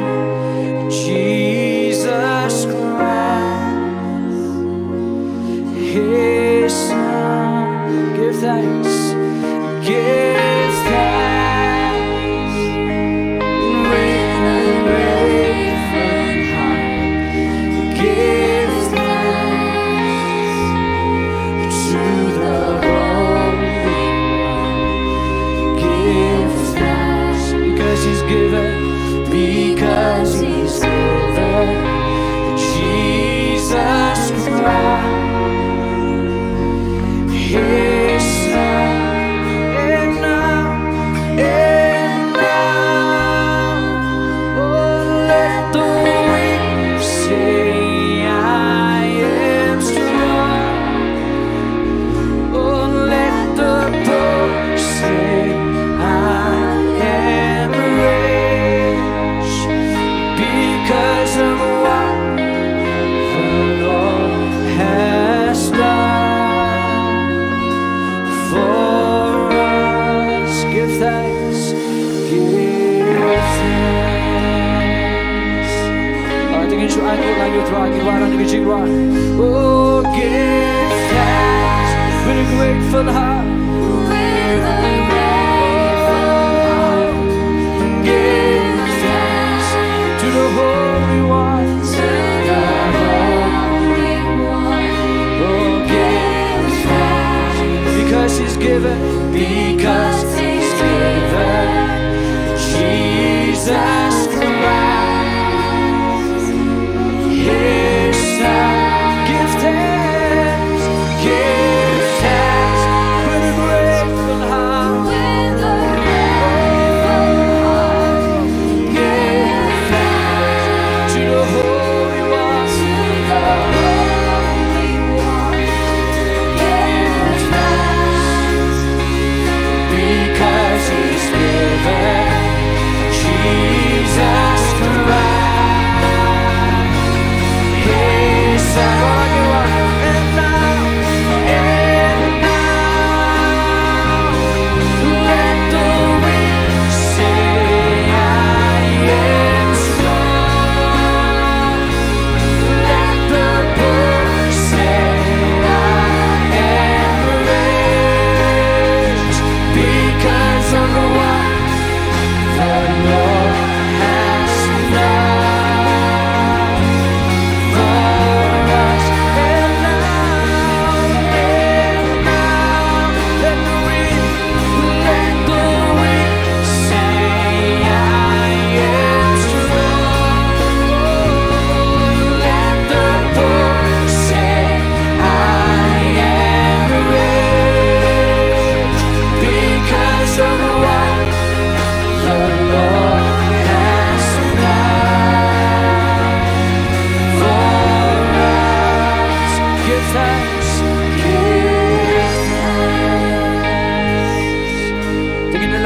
Jesus Christ, His Son. Give thanks. Give thanks with a grateful heart. Give thanks to the Holy One. Give thanks because He's given, because He's given Jesus Christ, His Son. And now, and now, oh, let the weak say, "I am strong." Oh, let the poor say, "I am rich," because of what the Lord has done for us. Give thanks. Give thanks. Ah, te ngin shu ai nguh lang ïa u Trai, ngin wanrah da ka jingrwai. Oh, give thanks with a grateful heart. With a grateful heart. Give thanks.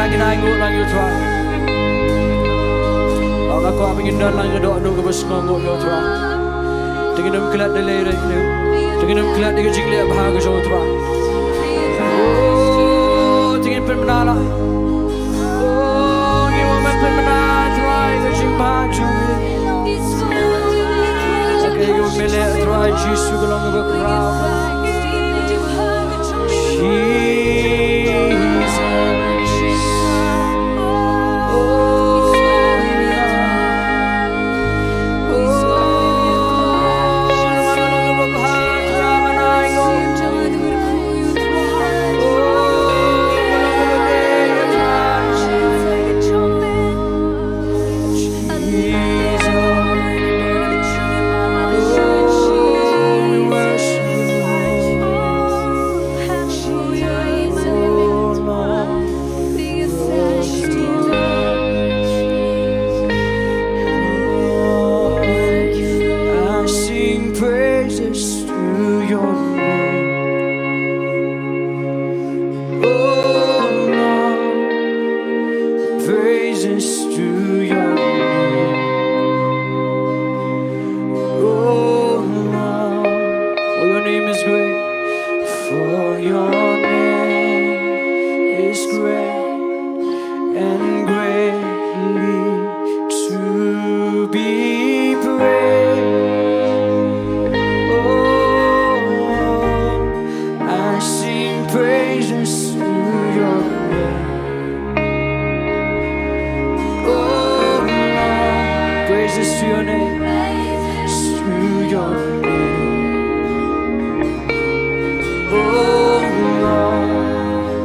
Ngin ainguh lang ïa u Trai. Nga kwah ba ngin don lang ka dohnud kaba sngewnguh ïa u Trai. Te ngin ym klet da lei lei. Te ngin ym klet da ka jingleh bha ka jong u Trai. Oh, te ngin pynbna lang. Oh, ngin ym pynbna Trai ka jingbha jong u. Ka ïa u me leh Trai Jisu ka long kaba khraw. I sing praises to your name. Oh Lord, praises to your name. Oh Lord, for your name is great. For your name is great and greatly to be praised. Oh, I sing praises to your name. Oh, Lord, praises to your name. To your name. Oh Lord,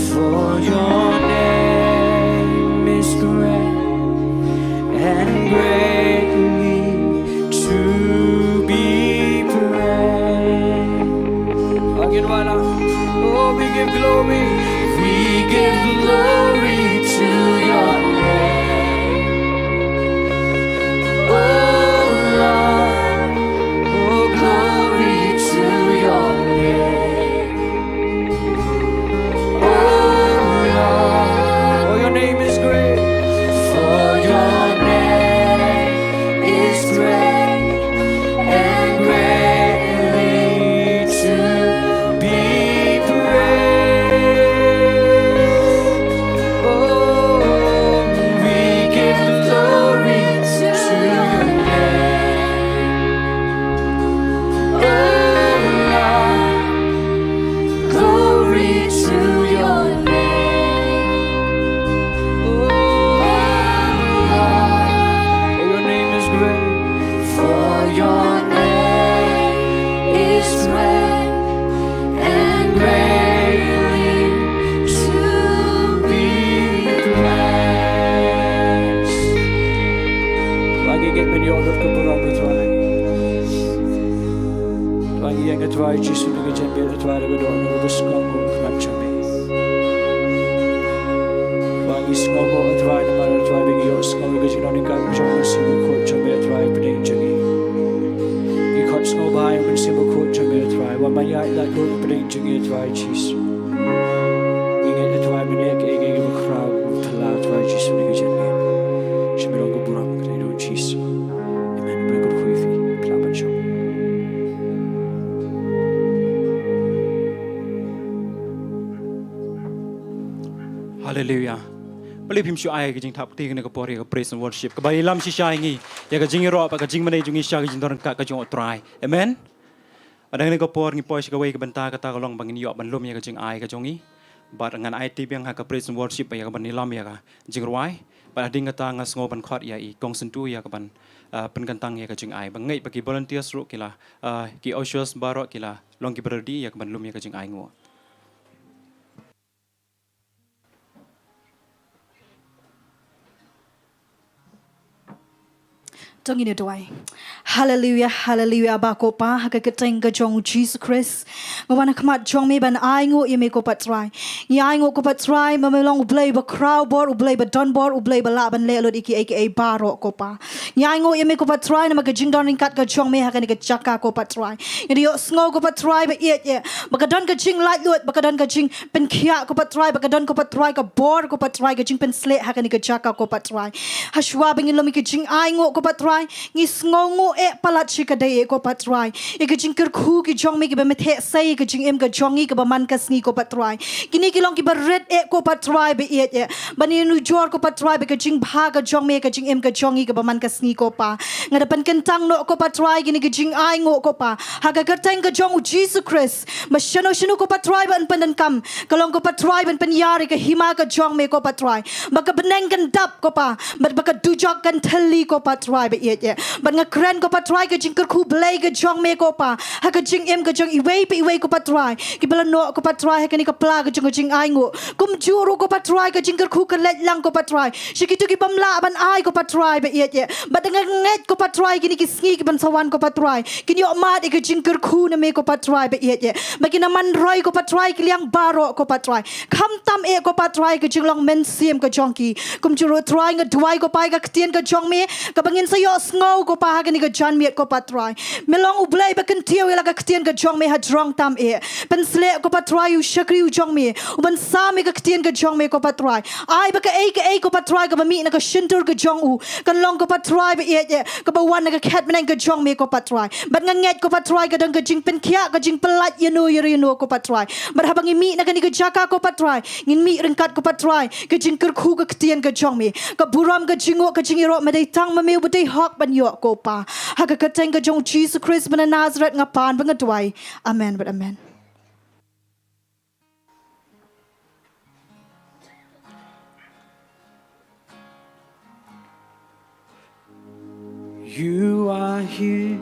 for your name is great and greatly to be praised. Again, wala. Oh, we give glory. We give glory to your name. Oh Lord, oh, glory to your name. Oh Lord, for your name is great. For your name is great and greatly to be praised. Oh, we give glory to your name. Oh Lord, glory to your name. Oh Lord, for your name is great. For your name is great and greatly to be praised. Ba ngi ngeit mynta ïa u lut ka burom ka Trai. Ba ngi ïeng ka Trai Jisu na ka jingbitar ka Trai, da ka dohnud ka buskang ka khmat jong me. Ba ngi sngew ka Trai namar ka Trai ba ngi ïohsngew ïa ka jingdonkam jong u Mynsiem Bakhuid jong me Trai hapdeng jong ngi. Ngi khot sngewbha ïa u Mynsiem Bakhuid jong me Trai, wat ban ïaid lad lut hapdeng jong ngi Trai Jisu. Ngi ngeit Trai mynne kaei kaei kaba khraw kaba phylla Trai Jisu na ka jingim. Sha me long ka burom ka dei don Jisu. Amen. Bad kyrkhu ïa phi, phi lah ban shong. Haleluya. Balei phim shu ai ka jingthap kti kane ka por ïa ka praise and worship kaba ïalam shisha ïa ngi ïa ka jingïaroh bad ka jingmane jong ngi sha ka jingdon ryngkat ka jong U Trai. Amen. Bad ha kane ka por ngi poi sha kawei ka bynta, kata ka long ba ngin ïoh ban lum ïa ka jingai ka jong ngi. Bad ngan aiti biang ha ka praise and worship ba ïa ka ban ïalam ïa ka jingrwai. Bad hadien kata nga sngew ban khot ïa i Kong Syntu ïa ka ban, ah, pynkyntang ïa ka jingai. Ba ngeit ba ki volunteers ruh ki la, ah, ki ushers baroh ki la long kiba ready ïa ka ban lum ïa ka jingai nguh. To ngin ïa duwai. Haleluia, haleluia, Aba ko Pa, ha ka kyrteng ka jong u Jisu Khrist. Nga wan ha khmat jong me ban ainguh ïa me ko Patrai. Ngi ainguh ko Patrai, ba me long u Blei ba khraw bor, u Blei ba don bor, u Blei ba lah ban leh lut ïa kiei kiei baroh ko Pa. Ngi ainguh ïa me ko Patrai, namar ka jingdon ryngkat ka jong me ha kane ka jaka ko Patrai. Ngi da ïohsngew ko Patrai ba ïeit ïa, ba ka don ka jinglaitluid, ba ka don ka jingpynkhiah ko Patrai, ba ka don ko Patrai ka bor ko Patrai, ka jingpynsleh ha kane ka jaka ko Patrai. Hashwa ba ngin lum ïa ka jingainguh ko Patrai, ngi sngewnguh eh palat shi kdei eh ko Patrai. Ïa ka jingkyrkhu ki jong me kiba metheh sei ïa ka jingim ka jong ngi kaba man ka sngi ko Patrai. Kine ki long kiba rit eh ko Patrai ba ïeit eh. Ban ïanujor ko Patrai ba ka jingbha ka jong me ka jingim ka jong ngi kaba man ka sngi ko Pa. Nga da pynkyntang noh ko Patrai kine ki jingainguh ko Pa. Ha ka kyrteng ka jong u Jisu Khrist. Ba shano shano ko Patrai ban pyndonkam. Ka long ko Patrai ban pynïar ïa ka hima ka jong me ko Patrai. Ba ka bneng kan dap ko Pa. Bad ba ka dujok kan thylli ko Patrai ba ïeit eh. Bad nga kren ko Patrai ka jingkyrkhu Blei ka jong me ko Pa. Ha ka jingim ka jong iwei pa iwei ko Patrai. Kiba la noh ko Patrai ha kane ka pla ka jong ka jingainguh. Kumjuh ruh ko Patrai ka jingkyrkhu ka leit lang ko Patrai. Sha kito ki bym lah ban ai ko Patrai ba ïeit eh. Bad nga ngeit ko Patrai kine ki sngi ki ban sa wan ko Patrai. Kin ïoh mad ïa ka jingkyrkhu na me ko Patrai ba ïeit eh. Ba kin ïa man roi ko Patrai ki liang baroh ko Patrai. Khamtam eh ko Patrai ka jinglong mynsiem ka jong ki. Kumjuh ruh Trai nga duwai ko Pa ïa ka ktien ka jong me. Kaba ngin sa ïohsngew ko Pa ha kane ka janmiet ko Patrai. Me long u Blei ba kyntiew ïa la ka ktien ka jong me hajrong tam eh. Pynsleh ko Patrai u shakri u jong me. U ban sam ïa ka ktien ka jong me ko Patrai. Ai ba kaei kaei ko Patrai kaba mih na ka shyntur ka jong u. Kan long ko Patrai ba ïeit eh. Kaba wan na ka khet bneng ka jong me ko Patrai. Bad nga ngeit ko Patrai ka don ka jingpynkhiah ka jingpyllait ïano ïa ïano ko Patrai. Bad haba ngi mih na kane ka jaka ko Patrai. Ngin mih ryngkat ko Patrai. Ka jingkyrkhu ka ktien ka jong me. Ka burom ka jingnguh ka jingïaroh me dei tang ma me uba dei hok ban ïoh ko Pa. Ha ka kyrteng ka jong u Jisu Khrist ba na Nazareth nga pan ba nga duwai. Amen bad amen. You are here,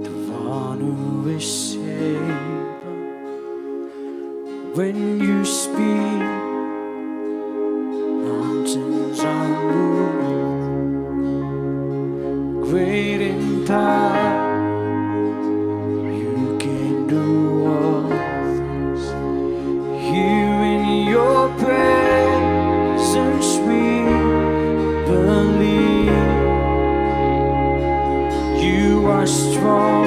the one who is able. When you speak, mountains are moved. Great in power, you can do all things. Here in your presence we believe. You are strong,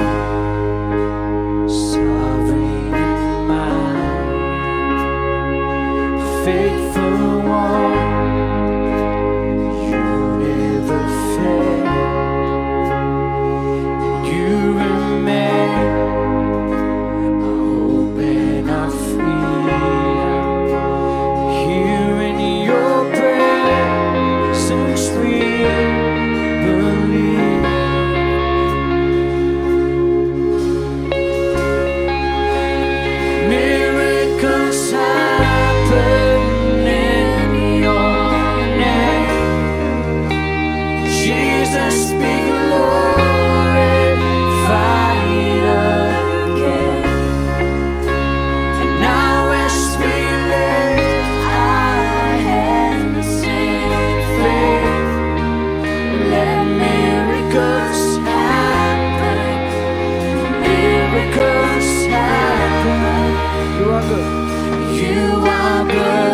sovereign in might, faithful one, you never fail. You remain our hope and our freedom. Here in your presence we believe. Miracles happen in your name. Jesus be glorified again. And now as we lift our hands in faith, let miracles happen. Miracles happen. You are good. You are good.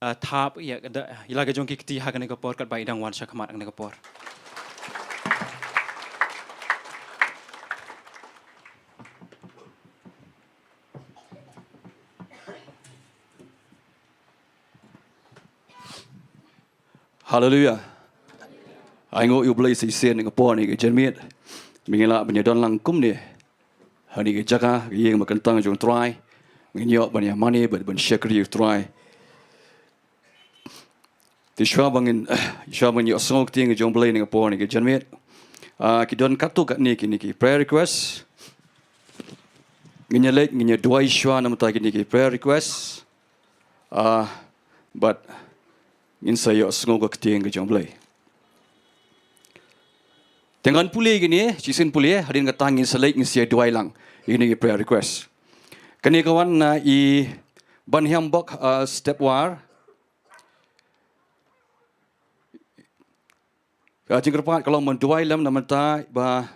ah, thap ïa ka da-, ïa la ka jong ki kti ha kane ka por katba i dang wan sha khmat kane ka por. Haleluia. Ai nguh ïa U Blei sa shisien ha ka por ne ka janmiet. Ba ngin lah ban ïa don lang kumne. Hangne ka jaka, ka ïing ba kyntang jong U Trai. Ngin ïoh ban ïa mane bad ban shakri ïa U Trai. Te shuwa ba ngin, shuwa ba ngin ïohsngew ktien ka jong U Blei ha ka por ne ka janmiet. Ah, ki don katto katne kine ki prayer request. Ngin ïa leit, ngin ïa duwai shuwa namar kine ki prayer request. Ah, bad ngin sa ïohsngew ka ktien ka jong U Blei. Te ngan pule kine, shisien pule, hadien kata ngin sa leit ngin sa ïa duwai lang. Kine ki prayer request. Kane ka wan na i Banhiambok, ah, Stepwar. Ka jingkyrpad ka long ban duwai lem namar ba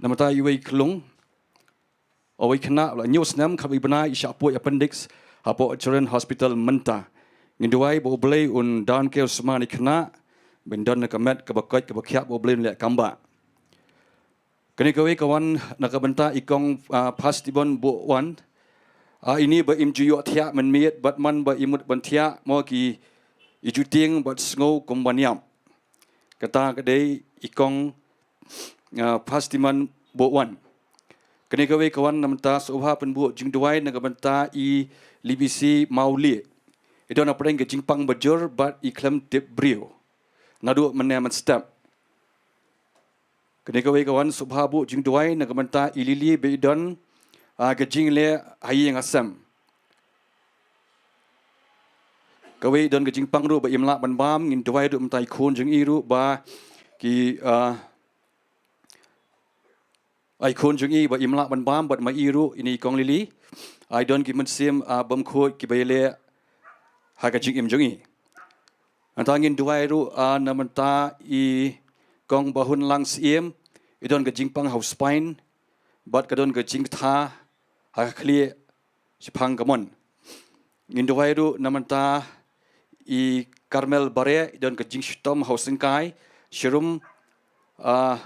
namar iwei i khyllung, iwei i khynnah, la hynñiew snem, khatwei bnai, i shah poi appendix hapoh Children's Hospital mynta. Ngin duwai ba U Blei un donkam u sma ïa i khynnah, ban don na ka met kaba koit kaba khiah, ba U Blei un leh kam ba. Kane kawei ka wan na ka bynta i kong, ah, Phastibon Bohwan. Ah, ine ba im ju ïoh thiah mynmiet, bad man ba i mut ban thiah mo ki, i ju tieng bad sngew kum ban ïap. Kata ka dei i kong, ah, Phastibon Bohwan. Kane kawei ka wan namar ta sngewbha pynbud jingduwai na ka bynta i Libisi Mawlieh. I don hapdeng ka jingpang bajur bad i khlem tip briew. Naduh mynne mynstep. Kane kawei ka wan sngewbha bud jingduwai na ka bynta i Lili ba i don, ah, ka jingleh ha ïing ha sem. Kawei i don ka jingpang ruh ba im lah ban bam, ngin duwai ruh namar i khun jong i ruh ba ki, ah, i khun jong i ba im lah ban bam, bad ma i ruh ine i kong Lili. I don ki mynsiem, ah, bymkhuid kiba ïaleh ha ka jingim jong i. Nangta ngin duwai ruh, ah, namar i kong Bahun Langsiem, i don ka jingpang ha u spine, bad ka don ka jingktha ha ka khlieh shaphang ka mon. Ngin duwai ruh namar i Carmel Bareh, i don ka jingshitom ha u syngkai, sharum, ah,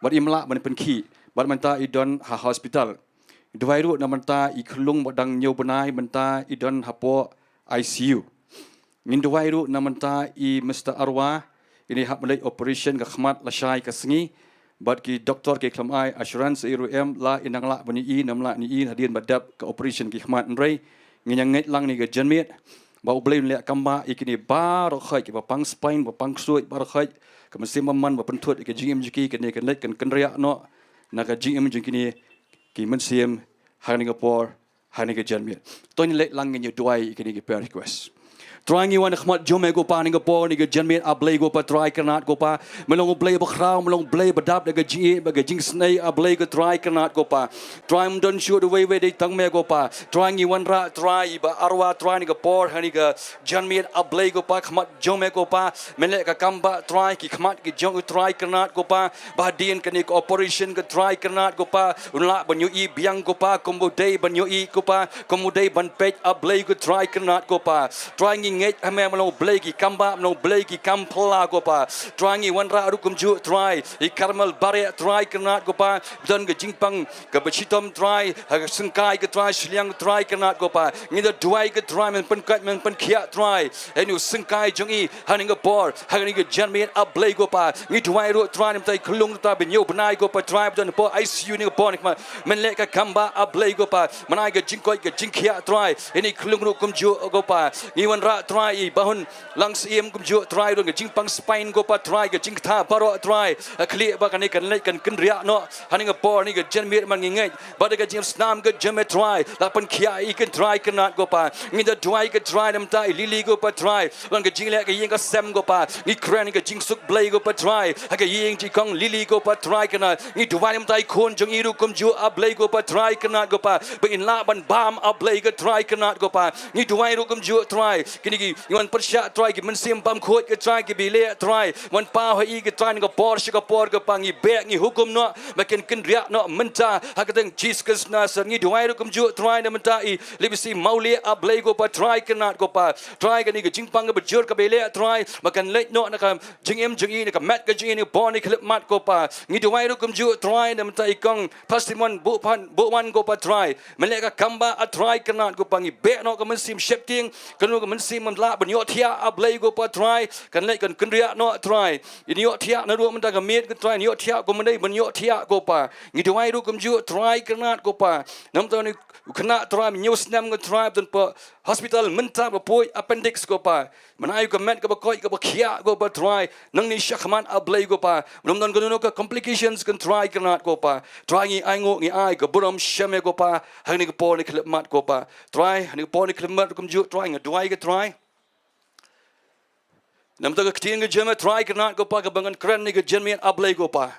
bad im lah ban pynkhih, bad mynta i don ha hospital. Duwai ruh namar i khyllung ba dang hynñiew bnai mynta i don hapoh I C U. Ngin duwai ruh namar i Mister Arwa, ine hap ban leit operation ka khmat lashai ka sngi, bad ki doktor ki khlem ai assurance ei ruh em, la i nang lah ban ïohi ne ym lah ban ïohi hadien ba dep ka operation ki khmat, hynrei ngin ïa ngeit lang ne ka janmiet ba U Blei un leh kam ba ïa kine baroh khoit, kiba pang spine, ba pang ksuid, baroh khoit, ka mynsiem bymman ba pynthut ïa ka jingim jong ki, kane kan leit kan kynriah noh na ka jingim jong kine ki mynsiem ha kane ka por, ha kane ka janmiet. To ngin leit lang ngin ïa duwai ïa kine ki prayer request. Trai, ngi wan ha khmat jong me ko Pa ha kane ka por, ha kane ka janmiet, A Blei ko Pa, Trai kyrnat ko Pa. Me long U Blei ba khraw, me long U Blei ba dap da ka jingïeit bad ka jingisynei, A Blei ko Trai kyrnat ko Pa. Trai, ym don shuh da uwei uwei, dei tang me ko Pa. Trai, ngi wanrah Trai ba Arwa Trai ha kane ka por, ha kane ka janmiet, A Blei ko Pa, khmat jong me ko Pa. Men leh ka kam ba Trai, ki khmat ki jong u Trai kyrnat ko Pa. Ba hadien kane ka operation ko Trai kyrnat ko Pa, un lah ban ïohi biang ko Pa, kum u dei ban ïohi ko Pa, kum u dei ban peit, A Blei ko Trai kyrnat ko Pa. Trai, ngi ngeit ha me, me long U Blei ki kam ba, me long U Blei ki kam phylla ko Pa. Trai, ngi wanrah ruh kumjuh Trai i Carmel Bareh Trai kyrnat ko Pa, ba don ka jingpang kaba shitom Trai, ha ka syngkai ko Trai, shiliang Trai kyrnat ko Pa. Ngi da duwai ko Trai, men pynkhuid, men pynkhiah Trai ïa une u syngkai jong i ha kane ka por, ha kane ka janmiet, A Blei ko Pa. Ngi duwai ruh Trai namar i khyllung ba hynñiew bnai ko Pa Trai, ba don hapoh I C U ha kane ka por, men leh ka kam ba, A Blei ko Pa. Men ai ka jingkoit ka jingkhiah Trai ïa ine i khyllung ruh kumjuh ko Pa. Ngi wanrah Trai i Bahun Langsiem kumjuh Trai, don ka jingpang spine ko Pa Trai, ka jingktha baroh Trai. Ka khlieh ba kane kan leit kan kynriah noh ha kane ka por, ha kane ka janmiet, man ngi ngeit ba da ka jingïasnam ka jong me Trai, la pynkhiah ïa ki Trai kyrnat ko Pa. Ngi da duwai ko Trai namar i Lili ko Pa Trai, don ka jingleh ha ka ïing ka sem ko Pa. Ngi kren ka jingsuk Blei ko Pa Trai ha ka ïing jong i kong Lili ko Pa Trai kyrnat. Ngi duwai namar i khun jong i ruh kumjuh, A Blei ko Pa Trai kyrnat ko Pa, ba in lah ban bam, A Blei ko Trai kyrnat ko Pa. Ngi duwai ruh kumjuh Trai Kine ki ngi wan pyrshah Trai, ki mynsiem bam khuid ko Trai kiba ïaleh Trai, wan paw ha i ko Trai na ka por sha ka por ko Pa, ngi beh ngi hukum noh ba kin kynriah noh mynta ha ka kyrteng Jisu Khrist Nasaret. Ngi duwai ruh kumjuh Trai na mynta i Libisi Mawlieh, A Blei ko Pa, Trai kyrnat ko Pa. Trai kane ka jingpang kaba jur kaba ïaleh Trai, ba kan leit noh na ka jingim jong i, na ka met ka jong i, na ka bor na ka khyllipmat ko Pa. Ngi duwai ruh kumjuh Trai na mynta i kong Pastor Mon Buhwan, Buhwan ko Pa Trai, men leh ka kam ba A Trai kyrnat ko Pa, ngi beh noh ka mynsiem sheptieng, kano ka mynsiem mynta lah ban ïohthiah A Blei ko Pa Trai, kan leit kan kynriah noh Trai. Ïa ïohthiah na ruh mynta ka miet ko Trai, ïohthiah ko mynta ban ïohthiah ko Pa. Ngi duwai ruh kumjuh Trai kyrnat ko Pa, na mynta une u khynnah Trai, hynñiew snem ko Trai, ba don hapoh hospital mynta ba poi appendix ko Pa. Mynta ïa ka met kaba koit kaba khiah ko Pa Trai, nangne shakhmat A Blei ko Pa, mynta don kano kano ka complications ko Trai kyrnat ko Pa. Trai ngi ainguh ngi ai ka burom sha me ko Pa, hangne ka por na ka khyllipmat ko Pa. Trai hangne ka por na ka khyllipmat kumjuh Trai nga duwai ko Trai. Na mynta ka ktien ka jong me Trai kyrnat ko Pa, kaba ngan kren hangne ka janmiet A Blei ko Pa.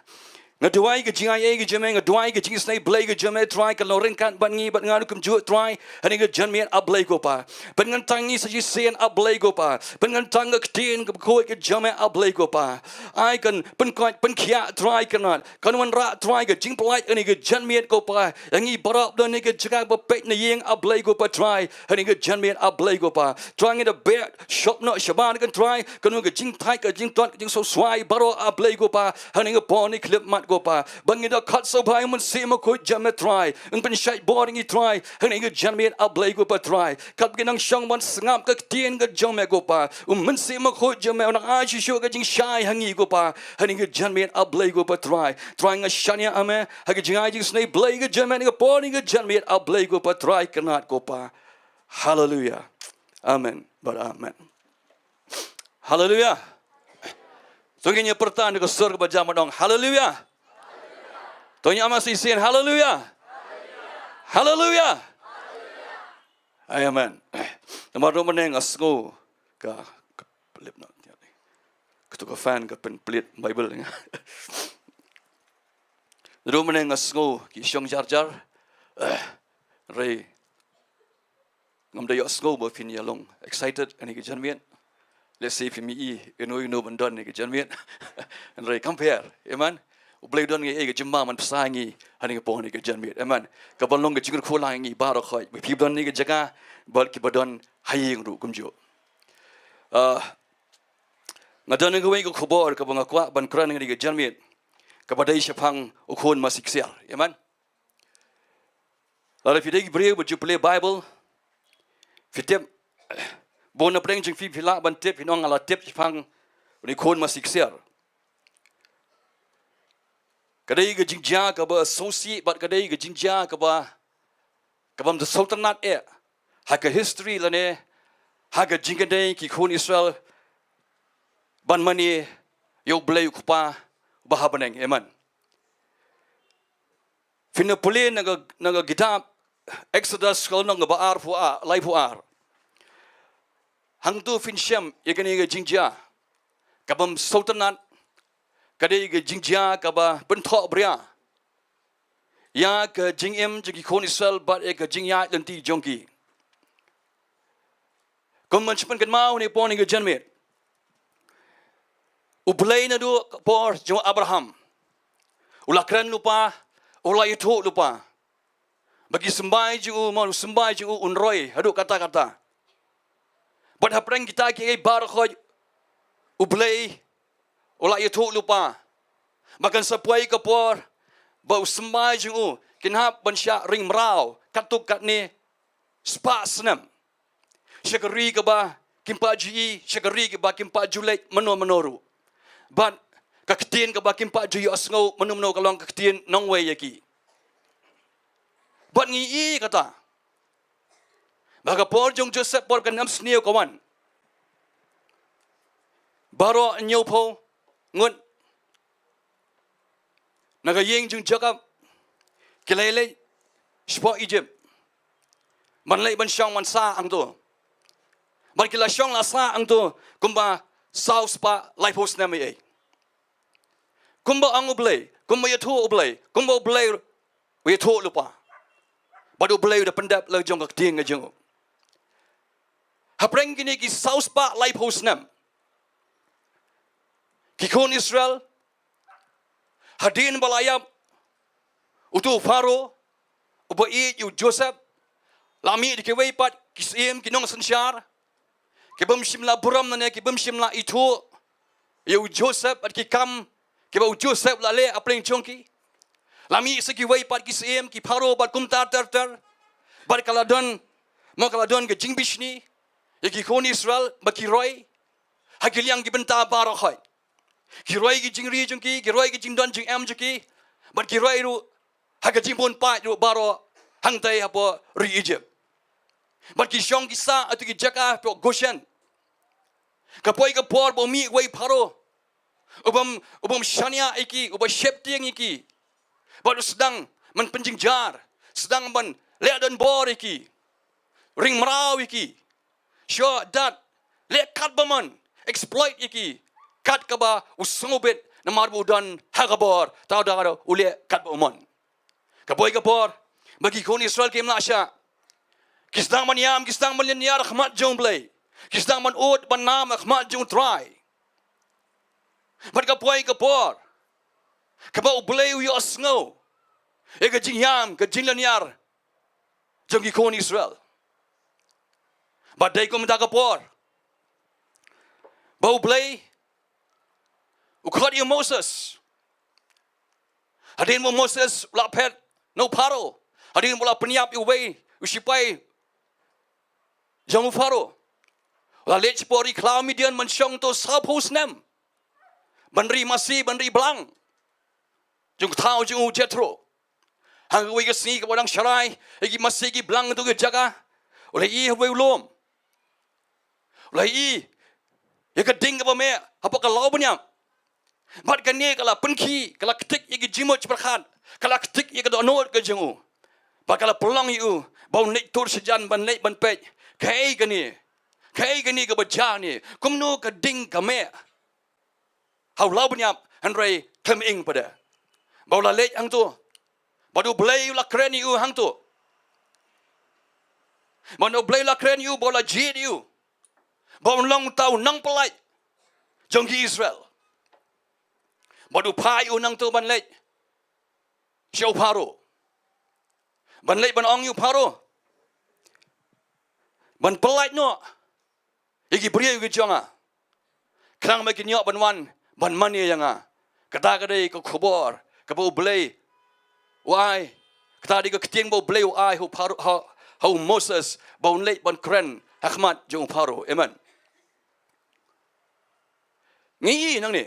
Nga duwai ka jingai ei ka jong me, nga duwai ka jingisynei Blei ka jong me Trai, kan long ryngkat bad ngi bad nga ruh kumjuh Trai, hangne ka janmiet A Blei ko Pa. Pynngan tang ngi sa shisien A Blei ko Pa. Pynngan tang ka ktien kaba khuid ka jong me A Blei ko Pa. Ai kan pynkoit pynkhiah Trai kyrnat. Kan wanrah Trai ka jingpyllait hangne ka janmiet ko Pa, ïa ngi baroh ba don hangne ka jaka ba peit na ïing A Blei ko Pa Trai, hangne ka janmiet A Blei ko Pa. Trai ngi da beh shop noh shabar ko Trai, kano ka jingthait ka jingtot ka jingsngewswai baroh A Blei ko Pa, hangne ka por na ka khyllipmat ko Pa. Ba ngi da khot sngewbha ïa u Mynsiem Bakhuid jong me Trai, un pynshait bor ïa ngi Trai, hangne ka janmiet A Blei ko Pa Trai. Katba ki nang shong ban sngap ka ktien ka jong me ko Pa, u Mynsiem Bakhuid jong me un ai shisha ka jingshai ha ngi ko Pa, hangne ka janmiet A Blei ko Pa Trai. Trai nga shaniah ha me, ha ka jingai jingisynei Blei ka jong me, hangne ka por hangne ka janmiet A Blei ko Pa Trai kyrnat ko Pa. Haleluia. Amen. Bad amen. Haleluia. To ngin ïa pyrta na ka sur kaba jam ban ong haleluia. To ngin ïa ong sa shisien haleluia. Haleluia. Amen. Namar ruh mynne nga sngew ka, ka lip na. Kato ka fan ka pynplied Bible nga. Ruh mynne nga sngew ki shong jar jar. Hynrei ngam da ïohsngew ba phin ïa long excited hangne ka janmiet. Lehse phim i ino ino ban don hangne ka janmiet. Hynrei kam pher, amen. U Blei u don ngi ei ka jingma man psa ngi hangne ka por hangne ka janmiet, amen. Ka ban long ka jingkyrkhu lang ngi baroh khoit, ba phi ba don hangne ka jaka bad kiba don ha ïing ruh kumjuh. Ah, nga don kawei ka khubor kaba nga kwah ban kren hangne ka janmiet, kaba dei shaphang u khun masi ksiar, amen. Lada phi dei ki briew ba ju pule Bible, phi tip, bun na pdeng jong phi phi lah ban tip, phin ong nga la tip shaphang une u khun masi ksiar. Ka dei ka jingjia kaba sngewsih bad ka dei ka jingjia kaba, kabym da sngewtynnat eh ha ka history lane ha ka jingkynduh ki khun Israel ban mane ïa U Blei U Kpa uba ha bneng, amen. Phin ïa pule na ka, na ka kitab Exodus ka lynnong ba arphew ar, laiphew ar. Hangto phin shem ïa kane ka jingjia kabym sngewtynnat, ka dei ka jingjia kaba pynthohbria ïa ka jingim jong ki khun Israel bad ïa ka jingïaid lynti jong ki. Kum ban shu pynkynmaw hangne ka por hangne ka janmiet, U Blei naduh ka por jong u Abraham u la kren lypa, u la ïathuh lypa ba ki symbai jong u, mon, u symbai jong u un roi haduh katta katta. Bad hapdeng kita kiei baroh khoit U Blei u la ïathuh lypa ba kan sa poi ka por ba u symbai jong u kin hap ban shah ring mraw katto katne spah snem sha ka ri kaba kim pat ju ïohi, sha ka ri kaba kim pat ju leit mano mano ruh. Bad ka ktien kaba kim pat ju ïohsngew mano mano ka long ka ktien nongwei ïa ki. Bad ngi ïohi kata ba ka por jong u Joseph por kan ym sniew ka wan. Baroh hynñiewphew ngut na ka ïing jong u Jakob ki la leit shapoh Egypt ban leit ban shong ban sah hangto. Bad ki la shong la sah hangto kumba saw spah laiphew snem ei ei. Kumba ong U Blei, kumba ïathuh U Blei, kumba U Blei u ïathuh lypa. Bad U Blei u da pyndep la jong ka ktien ka jong u. Hapdeng kine ki saw spah laiphew snem, ki khun Israel, hadien ba la ïap uto u Pharaoh uba ïeit ïa u Joseph, la mih da kiwei pat ki syiem, ki nongsynshar, ki bym shym la burom ne ki bym shym la ithuh ïa u Joseph bad ki kam kiba u Joseph u la leh hapdeng jong ki. La mih sa kiwei pat ki syiem, ki Pharaoh bad kumta ter ter. Bad ka la don, mo, ka la don ka jingbishni ïa ki khun Israel ba ki roi ha ki liang ki bynta baroh khoit. Ki roi ki jingri jong ki, ki roi ki jingdon jingem jong ki, bad ki roi ruh ha ka jingbun paid ruh baroh hangtai hapoh ri Egypt. Bad ki shong ki sah ha tu ki jaka hapoh Goshen. Ka poi ka por ba u mih uwei u Pharaoh u bym, u bym shaniah ïa ki, uba sheptieng ïa ki. Bad u sdang ban pynjynjar, sdang ban leh donbor ïa ki, ring mraw ïa ki, shoh dat, leh katba mon, exploit ïa ki kat kaba u sngewbit, namar ba u don ha ka bor, tang da u leh katba u mon. Ka poi ka por ba ki khun Israel kim lah shah. Ki sdang ban ïam, ki sdang ban lynñiar ha khmat jong u Blei. Ki sdang ban ud ban nam ha khmat jong u Trai. Bad ka poi ka por kaba u Blei u ïohsngew ïa ka jingïam, ka jinglynñiar jong ki khun Israel. Bad dei kumta ka por ba u Blei u khot ïa u Moses. Hadien ba u Moses u la phet na u Pharaoh, hadien ba u la pynïap ïa uwei u sipai jong u Pharaoh, u la leit shapoh ri khlaw Midian ban shong to sawphew snem ban ri masi, ban ri blang jong u thaw jong u Jethro. Ha kawei ka sngi kaba dang sharai ïa ki masi ki blang ha tu ka jaka, u la ïohi ha uwei u lum. U la ïohi ïa ka ding kaba meh hapoh ka law bniap. Bad kane ka la pynkhih, ka la ktik ïa ki jingmut jingpyrkhat, ka la ktik ïa ka dohnud ka jong u. Bad ka la pynlong ïa u ba un leit tur sha jan ban leit ban peit, kaei kane, kaei kane kaba jia ne, kumno ka ding ka meh ha u law bniap, hynrei khlem ing pat de. Ba u la leit hangto, bad u Blei u la kren ïa u hangto. Bad u Blei u la kren ïa u, ba u la jied ïa u ba un long uta u nongpyllait jong ki Israel. Bad u phah ïa u nangto ban leit sha u Pharaoh, ban leit ban ong ïa u Pharaoh ban pyllait noh ïa ki briew ki jong nga, khnang ba kin ïoh ban wan ban mane ïa nga. Kata ka dei ka khubor kaba u Blei u ai. Kata dei ka ktien ba u Blei u ai ha u Pharaoh, ha, ha u Moses, ba un leit ban kren ha khmat jong u Pharaoh. Amen. Ngi ïohi nangne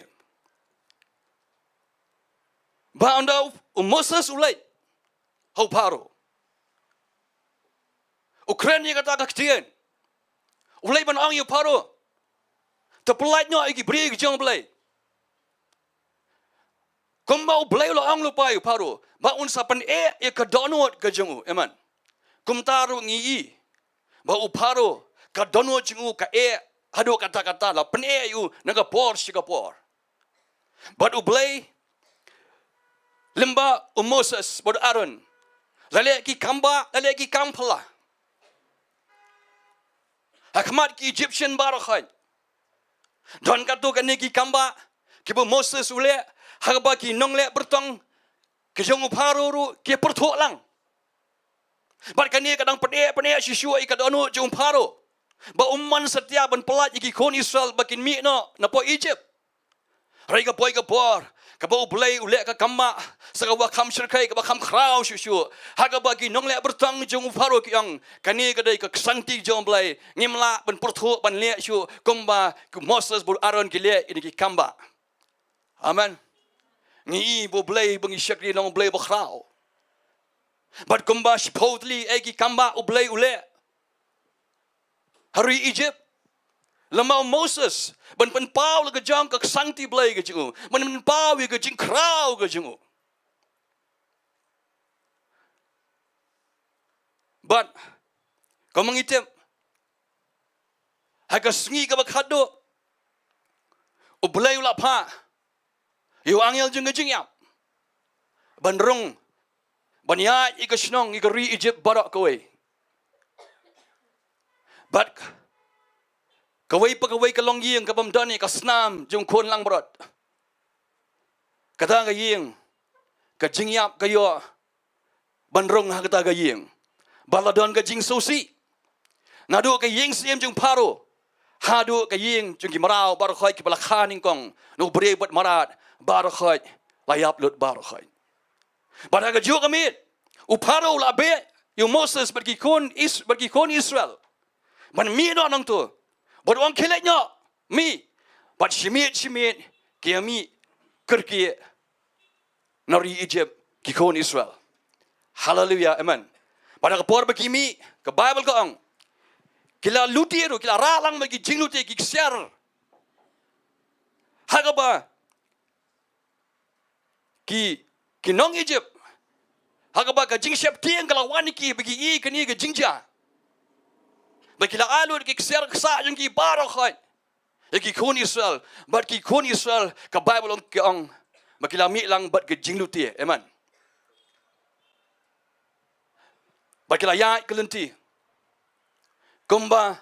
ba ynda u Moses u leit ha u Pharaoh, u kren ïa kata ka ktien. U leit ban ong ïa u Pharaoh, to pyllait noh ïa ki briew ki jong u Blei. Kumba u Blei u la ong lypa ïa u Pharaoh ba un sa pyneh ïa ka dohnud ka jong u. Amen. Kumta ruh ngi ïohi ba u Pharaoh, ka dohnud jong u ka eh haduh katta katta, la pyneh ïa u na ka por sha ka por. Bad u Blei, lyngba u Moses bad u Aaron, la leh ki kambah, la leh ki kam phylla ha khmat ki Egyptian baroh khoit. Don katto katne ki kambah kiba u Moses u leh, ha kaba ki nongleh byrtong ki jong u Pharaoh ruh ki pyrthuh lang. Bad kane ka dang pyneh pyneh shisha ïa ka dohnud jong u Pharaoh ba um mon satia ban pyllait ïa ki khun Israel ba kin mih noh napoh Egypt. Hynrei ka poi ka por kaba u Blei u leh ka kambah, sa kaba kham shyrkhei, kaba kham khraw shuh shuh. Ha kaba ki nongleh byrtong jong u Pharaoh ki ong, kane ka dei ka ksangti jong u Blei, ngim lah ban pyrthuh ban leh shuh kumba ki Moses bad u Aaron ki leh ïa kine ki kambah. Amen. Ngi ïohi ba u Blei ba ngi shakri u long u Blei ba khraw. Bad kumba shiphew tylli eh ki kambah u Blei u leh ha ri Egypt, lyngba u Moses, ban pynpaw la ka jong ka ksangti Blei ka jong u, ban pynpaw ïa ka jingkhraw ka jong u. Bad kumba ngi tip, ha ka sngi kaba khatduh, u Blei u la phah ïa u angel jong ka jingïap ban rung, ban ïaid ïa ka shnong, ïa ka ri Egypt baroh kawei. Bad Kawei pa kawei ka longïing ka bym don ïa ka snam jong u khun langbrot. Kata ka ïing, ka jingïap ka ïoh ban rung ha kata ka ïing. Ba la don ka jingsngewsih. Naduh ka ïing syiem jong u Pharaoh haduh ka ïing jong ki mraw baroh khoit kiba la kha nyngkong na u briew bad mrad, baroh khoit la ïap lut baroh khoit. Bad ha kajuh ka miet u Pharaoh u la beh ïa u Moses bad ki khun Is-, bad ki khun Israel ban mih noh nangto. Bad u ong, khie leit noh, mih. Bad shi miet shi miet ki ïa mih kyrkieh na ri Egypt ki khun Israel. Haleluia, amen. Bad ha ka por ba ki mih, ka Baibl ka ong, ki la lute ruh, ki la rah lang bad ki jinglute, ki ksiar. Ha kaba ki, ki nong Egypt, ha kaba ka jingsheptieng ka la wan ïa ki ba ki ïohi kane ka jingjia. Ba ki la ai lut ki ksiar ksah jong ki baroh khoit ïa ki khun Israel. Bad ki khun Israel, ka Baibl ong, ki ong ba ki la mih lang bad ka jinglute. Amen. Bad ki la ïaid ka lynti kumba,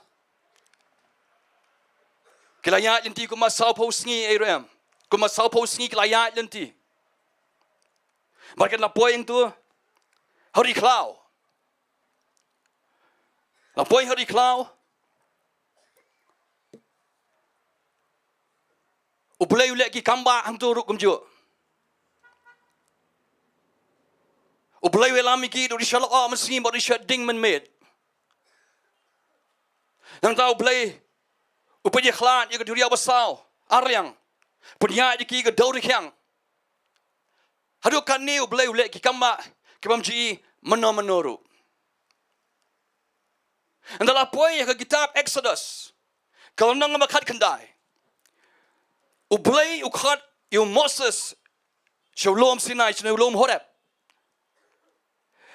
ki la ïaid lynti kumba sawphew sngi, ei ruh em. Kumba sawphew sngi ki la ïaid lynti. Bad kan la poi hangto ha ri khlaw. La poi ha ri khlaw. U Blei u leh ki kambah hangto ruh kumjuh. U Blei u ïalam ïa ki, u dei sha lyoh mynsngi bad u dei sha ding mynmiet. Nangta u Blei u pynïakhlad ïa ka duriaw basaw arliang, pynïaid ïa ki ka dewrikhiang. Haduh katne u Blei u leh ki kambah ki bym ju i mano mano ruh. Ynda la poi ha ka kitab Exodus, ka lynnong ba khatkhyndai, u Blei u khot ïa u Moses sha u lum Sinai, sha u lum Horeb.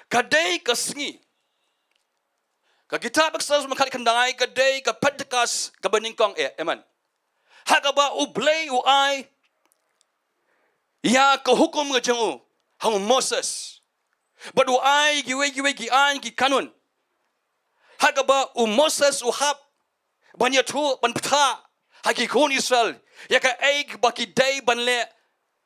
Ka dei ka sngi, ka kitab Exodus ba khatkhyndai, ka dei ka Pentecost kaba nyngkong eh, amen. Ha kaba u Blei u ai ïa ka hukum ka jong u ha u Moses. Bad u ai kiwei kiwei ki aiñ ki kanun. Ha kaba u Moses u hap ban ïathuh, ban bthah ha ki khun Israel ïa kaei ba ki dei ban leh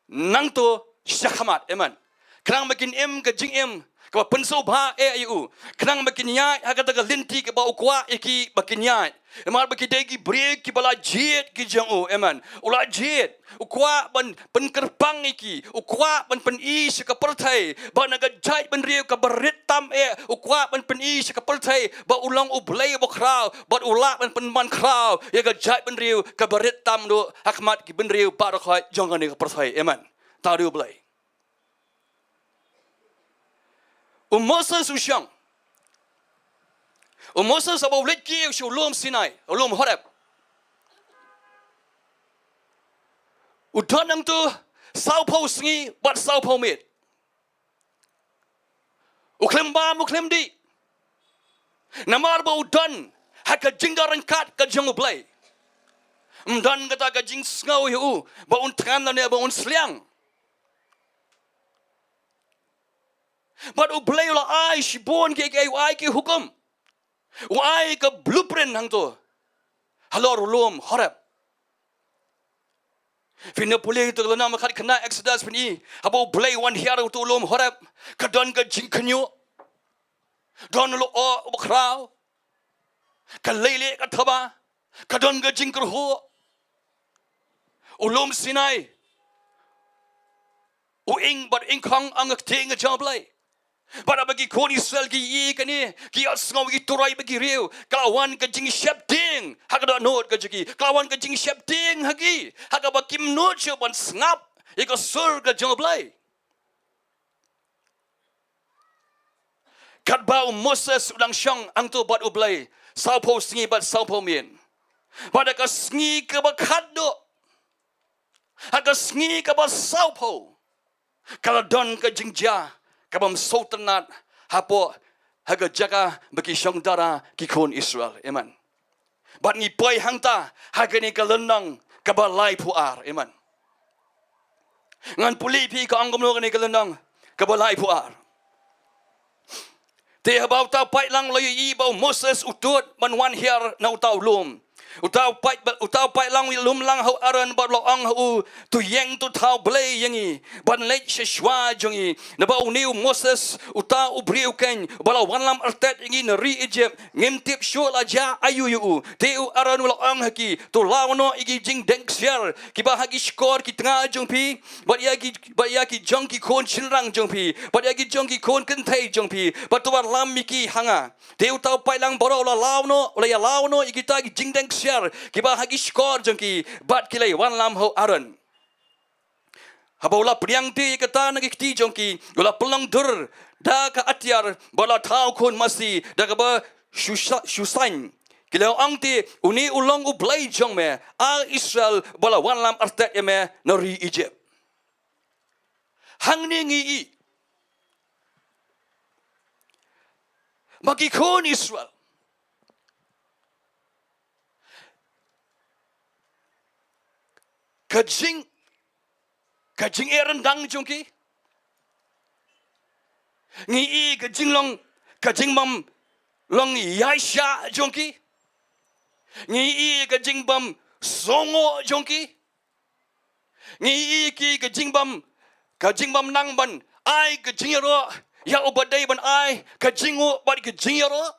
nangto shakhmat, amen. Khnang ba kin im ka jingim kaba pynsngewbha eh ïa u, khnang ba kin ïaid ha kata ka lynti kaba u kwah ïa ki ba kin ïaid. Namar ba ki dei ki briew kiba la jied ki jong u, amen. U la jied, u kwah ban pynkyrpang ïa ki, u kwah ban pyni sha ka pyrthei ba na ka jaitbynriew kaba rit tam eh, u kwah ban pyni sha ka pyrthei ba u long U Blei uba khraw, bad u lah ban pynman khraw ïa ka jaitbynriew kaba rit tam ruh ha khmat ki bynriew baroh khoit jong kane ka pyrthei, amen. Ta dei U Blei. U Moses u shong, u Moses haba u leit kiew sha u lum Sinai, u lum Horeb, u don hangto sawphew sngi bad sawphew miet. U khlem bam, u khlem dih. Namar ba u don ha ka jingdon ryngkat ka jong U Blei. Ym don kata ka jingsngew ïa u ba un thngan lane ba un sliang. Bad U Blei u la ai shibun kiei kiei, u ai ki hukum, u ai ka blueprint hangto halor u lum Horeb. Phin ïa pule ïa ka lynnong ba khatkhyndai Exodus, phin i haba U Blei u wan hiar ïa uto u lum Horeb, ka don ka jingkhynñiuh, don u lyoh uba khraw, ka leilieh ka thaba, ka don ka jingkyrhuh. U lum Sinai u ing bad ing khong ong ka ktien ka jong U Blei. Bad haba ki khun Israel ki ïohi kane, ki ïohsngew ïa ki turoi bad ki riew, ka la wan ka jingsheptieng ha ka dohnud ka jong ki, ka la wan ka jingsheptieng ha ki, ha kaba kim nud shuh ban sngap ïa ka sur ka jong U Blei. Katba u Moses u dang shong hangto bad U Blei sawphew sngi bad sawphew miet, bad ha ka sngi kaba khatduh, ha ka sngi kaba sawphew, ka la don ka jingjia ka bym sngewtynnat hapoh, ha ka jaka ba ki shong dara ki khun Israel. Amen. Bad ngi poi hangta ha kane ka lynnong kaba laiphew ar. Amen. Ngan pule ïa phi ka ong kumno kane ka lynnong kaba laiphew ar. Te haba uta u paidlang u la ïohi ba u Moses u tud ban wan hiar na uta u lum, Uta u paid ba, uta u paid lang u lum lang ha u Aaron bad u la ong ha u, to ïeng, to thaw blei ïa ngi ban leit sha shuwa jong ngi. Naba une u Moses, uta u briew keiñ ba la wanlam artet ïa ngi na ri Egypt, ngim tip shuh la jia aïu ïa u. Te u Aaron u la ong ha ki, to law noh ïa ki jingdeng ksiar kiba ha ki shkor ki tnga jong phi, bad ïa ki, bad ïa ki jong ki khun shynrang jong phi, bad ïa ki jong ki khun kynthei jong phi, bad to wanlam ïa ki ha nga. Te uta u paid lang baroh u la law noh, u la ïa law noh ïa kita ki jingdeng ksiar kiba ha ki shkor jong ki, bad ki la ïa wanlam ha u Aaron. Haba u la pdiang te ïa kata na ki kti jong ki, u la pynlong dur da ka atiar, bad u la thaw khun masi da kaba shu sa-, shu saiñ. Ki la ong te, une u long u Blei jong me, ah Israel, ba la wanlam artet ïa me na ri Egypt. Hangne ngi i ba ki khun Israel, ka jing, ka jingeh ryndang jong ki, ngi i ka jinglong, ka jingbym long ïaishah jong ki, ngi i ka jingbym sngewnguh jong ki, ngi i ki ka jingbym, ka jingbym nang ban ai ka jingïaroh ïa uba dei ban ai ka jingnguh bad ka jingïaroh.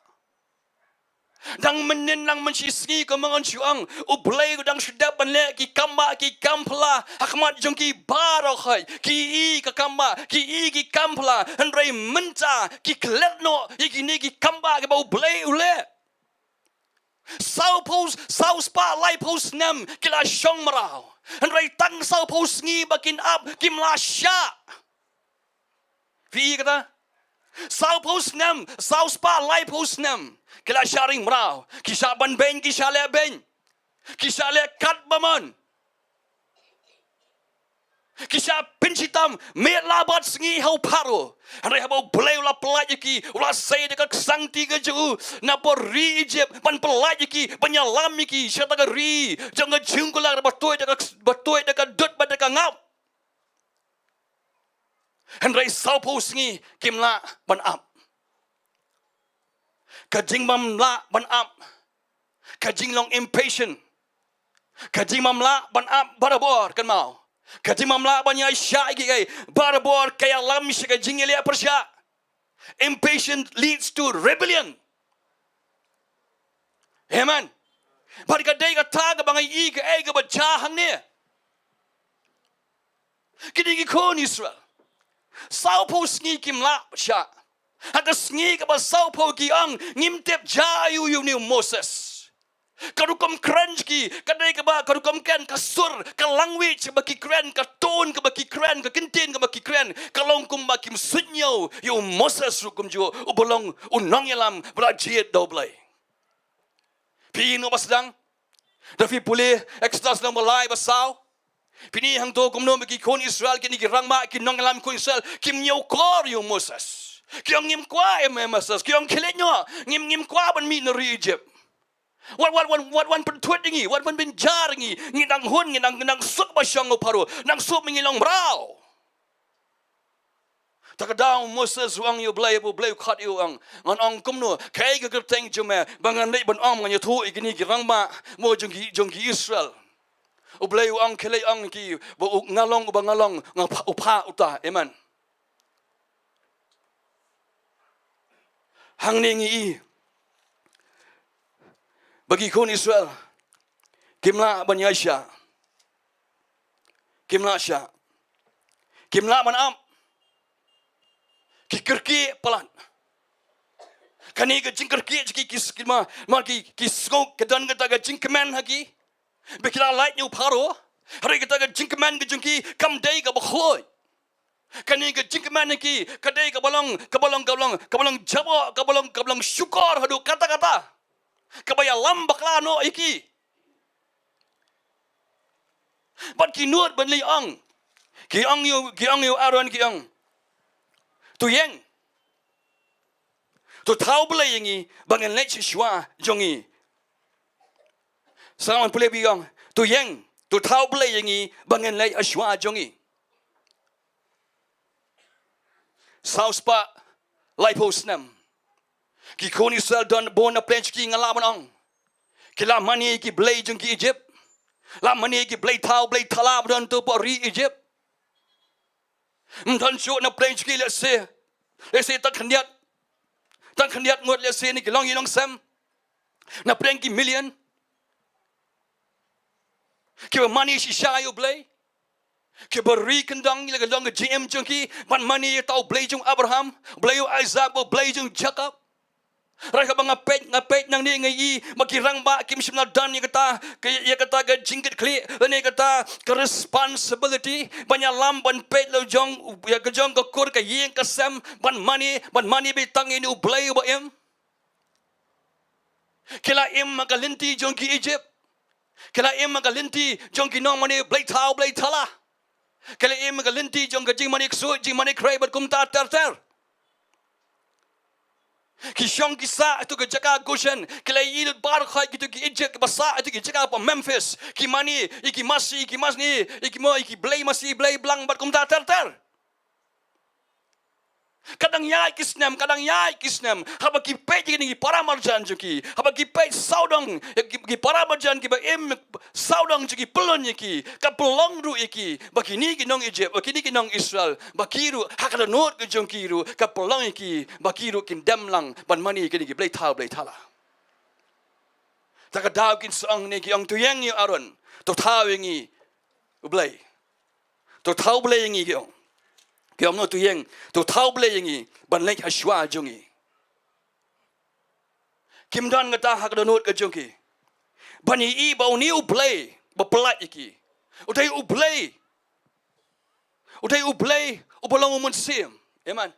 Dang mynnin, dang mynshisngi ka mong, ngan shu ong, U Blei u dang shu dep ban leh ki kambah ki kamphylla ha khmat jong ki baroh khoit. Ki i ka kambah, ki i ki kamphylla, hynrei mynta ki klet noh ïa kine ki kambah kiba U Blei u leh. Sawphew, saw spah laiphew snem ki la shong mraw, hynrei tang sawphew sngi ba kin ap kim lah shah. Phi i kata? Sawphew snem, saw spah laiphew snem ki la shah ring mraw. Ki shah ban beiñ, ki shah leh beiñ, ki shah leh kat ba mon, ki shah pynshitom miet la bad sngi ha u Pharaoh. Hynrei haba U Blei u la pyllait ïa ki, u la sei da ka ksangti ka jong u na por ri Egypt ban pyllait ïa ki, ban ïalam ïa ki sha kata ka ri jong ka jingkular ba tuid da ka, ba tuid da ka dud bad da ka ngap. Hynrei sawphew sngi kim lah ban ap. Ka jingbym lah ban ap, ka jinglong impatient, ka jingbym lah ban ap barabor, kynmaw, ka jingbym lah ban ïaishah ïa kiei kiei barabor, ka ïalam sha ka jingïaleh pyrshah. Impatient leads to rebellion. Amen. Bad ka dei kata kaba nga i kaei kaba jia hangne. Kine ki khun Israel, sawphew sngi kim lah shah. Ha ka sngi kaba sawphew ki ong, ngim tip jia aïu ïa une u Moses. Ka rukom kren jong ki ka dei kaba, ka rukom kren, ka sur, ka language ba ki kren, ka tone kaba ki kren, ka kyntien kaba ki kren, ka long kumba kim suidñiew ïa u Moses ruh kumjuh, uba long u nongïalam ba la jied da U Blei. Phi ïohi noh ba sdang, da phi pule Exodus lynnong ba lai, ba saw, phin i hangto kumno ba ki khun Israel, kine ki rangbah, ki nongïalam khun Israel, kim ñiewkor ïa u Moses. Ki ong, ngim kwah ïa me Moses. Ki ong, khie leit noh, ngim, ngim kwah ban mih na ri Egypt. Wat, wat, wat, wat wan pynthut ïa ngi, wat wan pynjar ïa ngi. Ngi dang hun, ngi dang, ngi dang suk ba shong u Pharaoh, dang suk ba ngi long mraw. Ta ka daw u Moses u ong ïa U Blei, U Blei u khot ïa u, u ong, ngan ong kumno, kaei ka kyrteng jong me, ba ngan leit ban ong, ngan ïathuh ïa kine ki rangbah mo jong ki, jong ki Israel. U Blei u ong, khie leit ong ïa ki ba u, nga long uba nga long, nga pha-, u phah uta. Amen. Hangne ngi i ba ki khun Israel kim lah ban ïaishah, kim lah shah, kim lah ban ap. Ki kyrkieh palat. Kane ka jingkyrkieh jong ki, ki s-, ki ma, ma ki, ki sngew ka don kata ka jingkmen ha ki ba ki la lait na u Pharaoh. Hynrei kata ka jingkmen ka jong ki kam dei kaba khuid. Kane ka jingkmen ha ki ka dei kaba long, kaba long, kaba long, kaba long jaboh, kaba long, kaba long shukor haduh katta katta, kaba ïalam bakla noh ïa ki. Bad ki nud ban leit ong, ki ong ïa u, ki ong ïa u Aaron, ki ong, to ïeng, to thaw blei ïa ngi ba ngin leit sha shuwa jong ngi. Sa nga wan pule ba ki ong, to ïeng, to thaw blei ïa ngi ba ngin leit sha shuwa jong ngi. Saw spah laiphew snem ki khun Israel don bun na pdeng jong ki, nga lah ban ong, Ki la mane ïa ki blei jong ki Egypt. La mane ïa ki blei thaw, blei thala ba don hato ha ri Egypt. Ym don shuh na pdeng jong ki lehse. Lehse tang khyndiat. Tang khyndiat ngut lehse na ki long ïing long sem. Na pdeng ki million. Kiba mane shisha ïa U Blei. Kiba ri kyndong ïa la ka long ka jingim jong ki ban mane ïa uta U Blei jong u Abraham, Blei u Isaac, bad Blei jong u Jacob. Hynrei haba nga peit, nga peit nangne nga ïohi ba ki rangbah kim shym la don ïa kata ka, ïa kata ka jingkitkhlieh lane kata ka responsibility ban ïalam ban peit la jong, ïa ka jong ka kur ka ïing ka sem, ban mane, ban mane beit tang ïa une U Blei uba im. Ki la im ha ka lynti jong ki Egypt. Ki la im ha ka lynti jong ki nongmane blei thaw blei thala. Ki la im ha ka lynti jong ka jingmane ksuid, jingmane khrei bad kumta ter ter. Ki shong ki sah ha katu ka jaka Goshen, ki la ïohi lut baroh kito ki Egypt kiba sah ha katu ki jaka ba Memphis. Ki mane ïa ki masi, ïa ki masi, ïa ki mo, ïa ki blei masi, blei blang bad kumta ter ter. Ka dang ïaid ki snem, ka dang ïaid ki snem. Haba ki peit ïa kine ki para marjan jong ki, haba ki peit sawdong ïa ki, ki para marjan kiba im sawdong jong ki, pyllun ïa ki, ka pynlong ruh ïa ki ba kine ki nong Egypt, ba kine ki nong Israel, ba ki ruh ha ka dohnud ka jong ki ruh ka pynlong ïa ki ba ki ruh kin dem lang ban mane ïa kine ki blei thaw blei thala. Te ka daw kin sa ong ne, ki ong, "To ïeng ïa u Aaron, to thaw ïa ngi U Blei. To thaw U Blei ïa ngi," ki ong. Ki ong, "No, to ïeng, to thaw U Blei ïa ngi ban leit ha shuwa jong ngi." Kim don kata ha ka dohnud ka jong ki ban ïohi ba une U Blei ba pyllait ïa ki, u dei U Blei, u dei U Blei uba long U Mynsiem. Amen.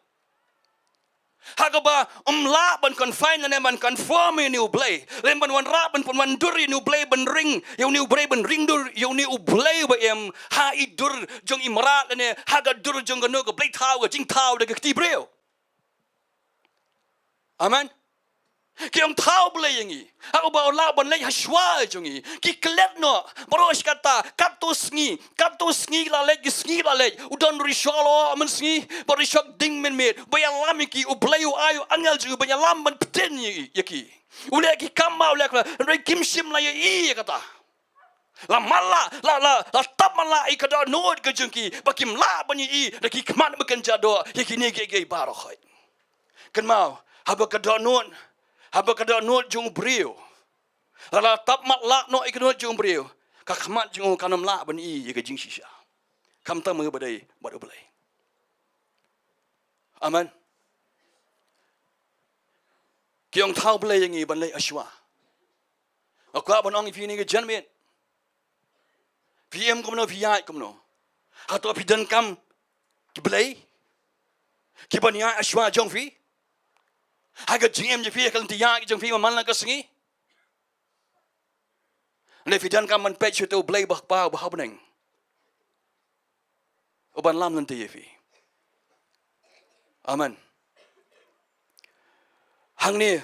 Ha kaba ym lah ban confine lane ban conform ïa une U Blei, lane ban wanrah, ban, ban wandur ïa une U Blei, ban ring ïa une U Blei, ban ring dur ïa une U Blei uba im ha i dur jong i mrad lane ha ka dur jong kano ka blei thaw, ka jingthaw da ka kti briew. Amen. Ki ong, "Thaw U Blei ïa ngi ha uba u lah ban leit ha shuwa jong ngi." Ki klet noh baroh shi katta, katto sngi, katto sngi la leit, ki sngi la leit. U don u rishok lyoh mynsngi bad u rishok ding mynmiet ba ïalam ïa ki. U Blei u ai u angel jong u ban ïalam ban pynthikna ïa ki. U leh ki kam ba u leh, hynrei kim shym la ïohi ïa kata. La matlah, la, la, la tap matlah ïa ka dohnud ka jong ki ba kim lah ban ïohi da ki khmat ba kynja doh ïa kine kiei kiei baroh khoit. Kynmaw, haba ka dohnud, haba ka dohnud jong u briew la, la tap matlah noh ïa ka dohnud jong u briew, ka khmat jong u kan ym lah ban ïohi ïa ka jingshisha. Khamtam haba dei bad U Blei. Amen. Ki ong, "Thaw U Blei ïa ngi ban leit ha shuwa." Nga kwah ban ong ïa phi kane ka janmiet, phi im kumno, phi ïaid kumno? Hato phi donkam ki blei kiban ïaid ha shuwa jong phi ha ka jingim jong phi, ha ka lynti ïaid jong phi man la ka sngi? Lane phi donkam ban peit sha uta U Blei ba ha kpa, uba ha bneng, uban lam lynti ïa phi? Amen. Hangne,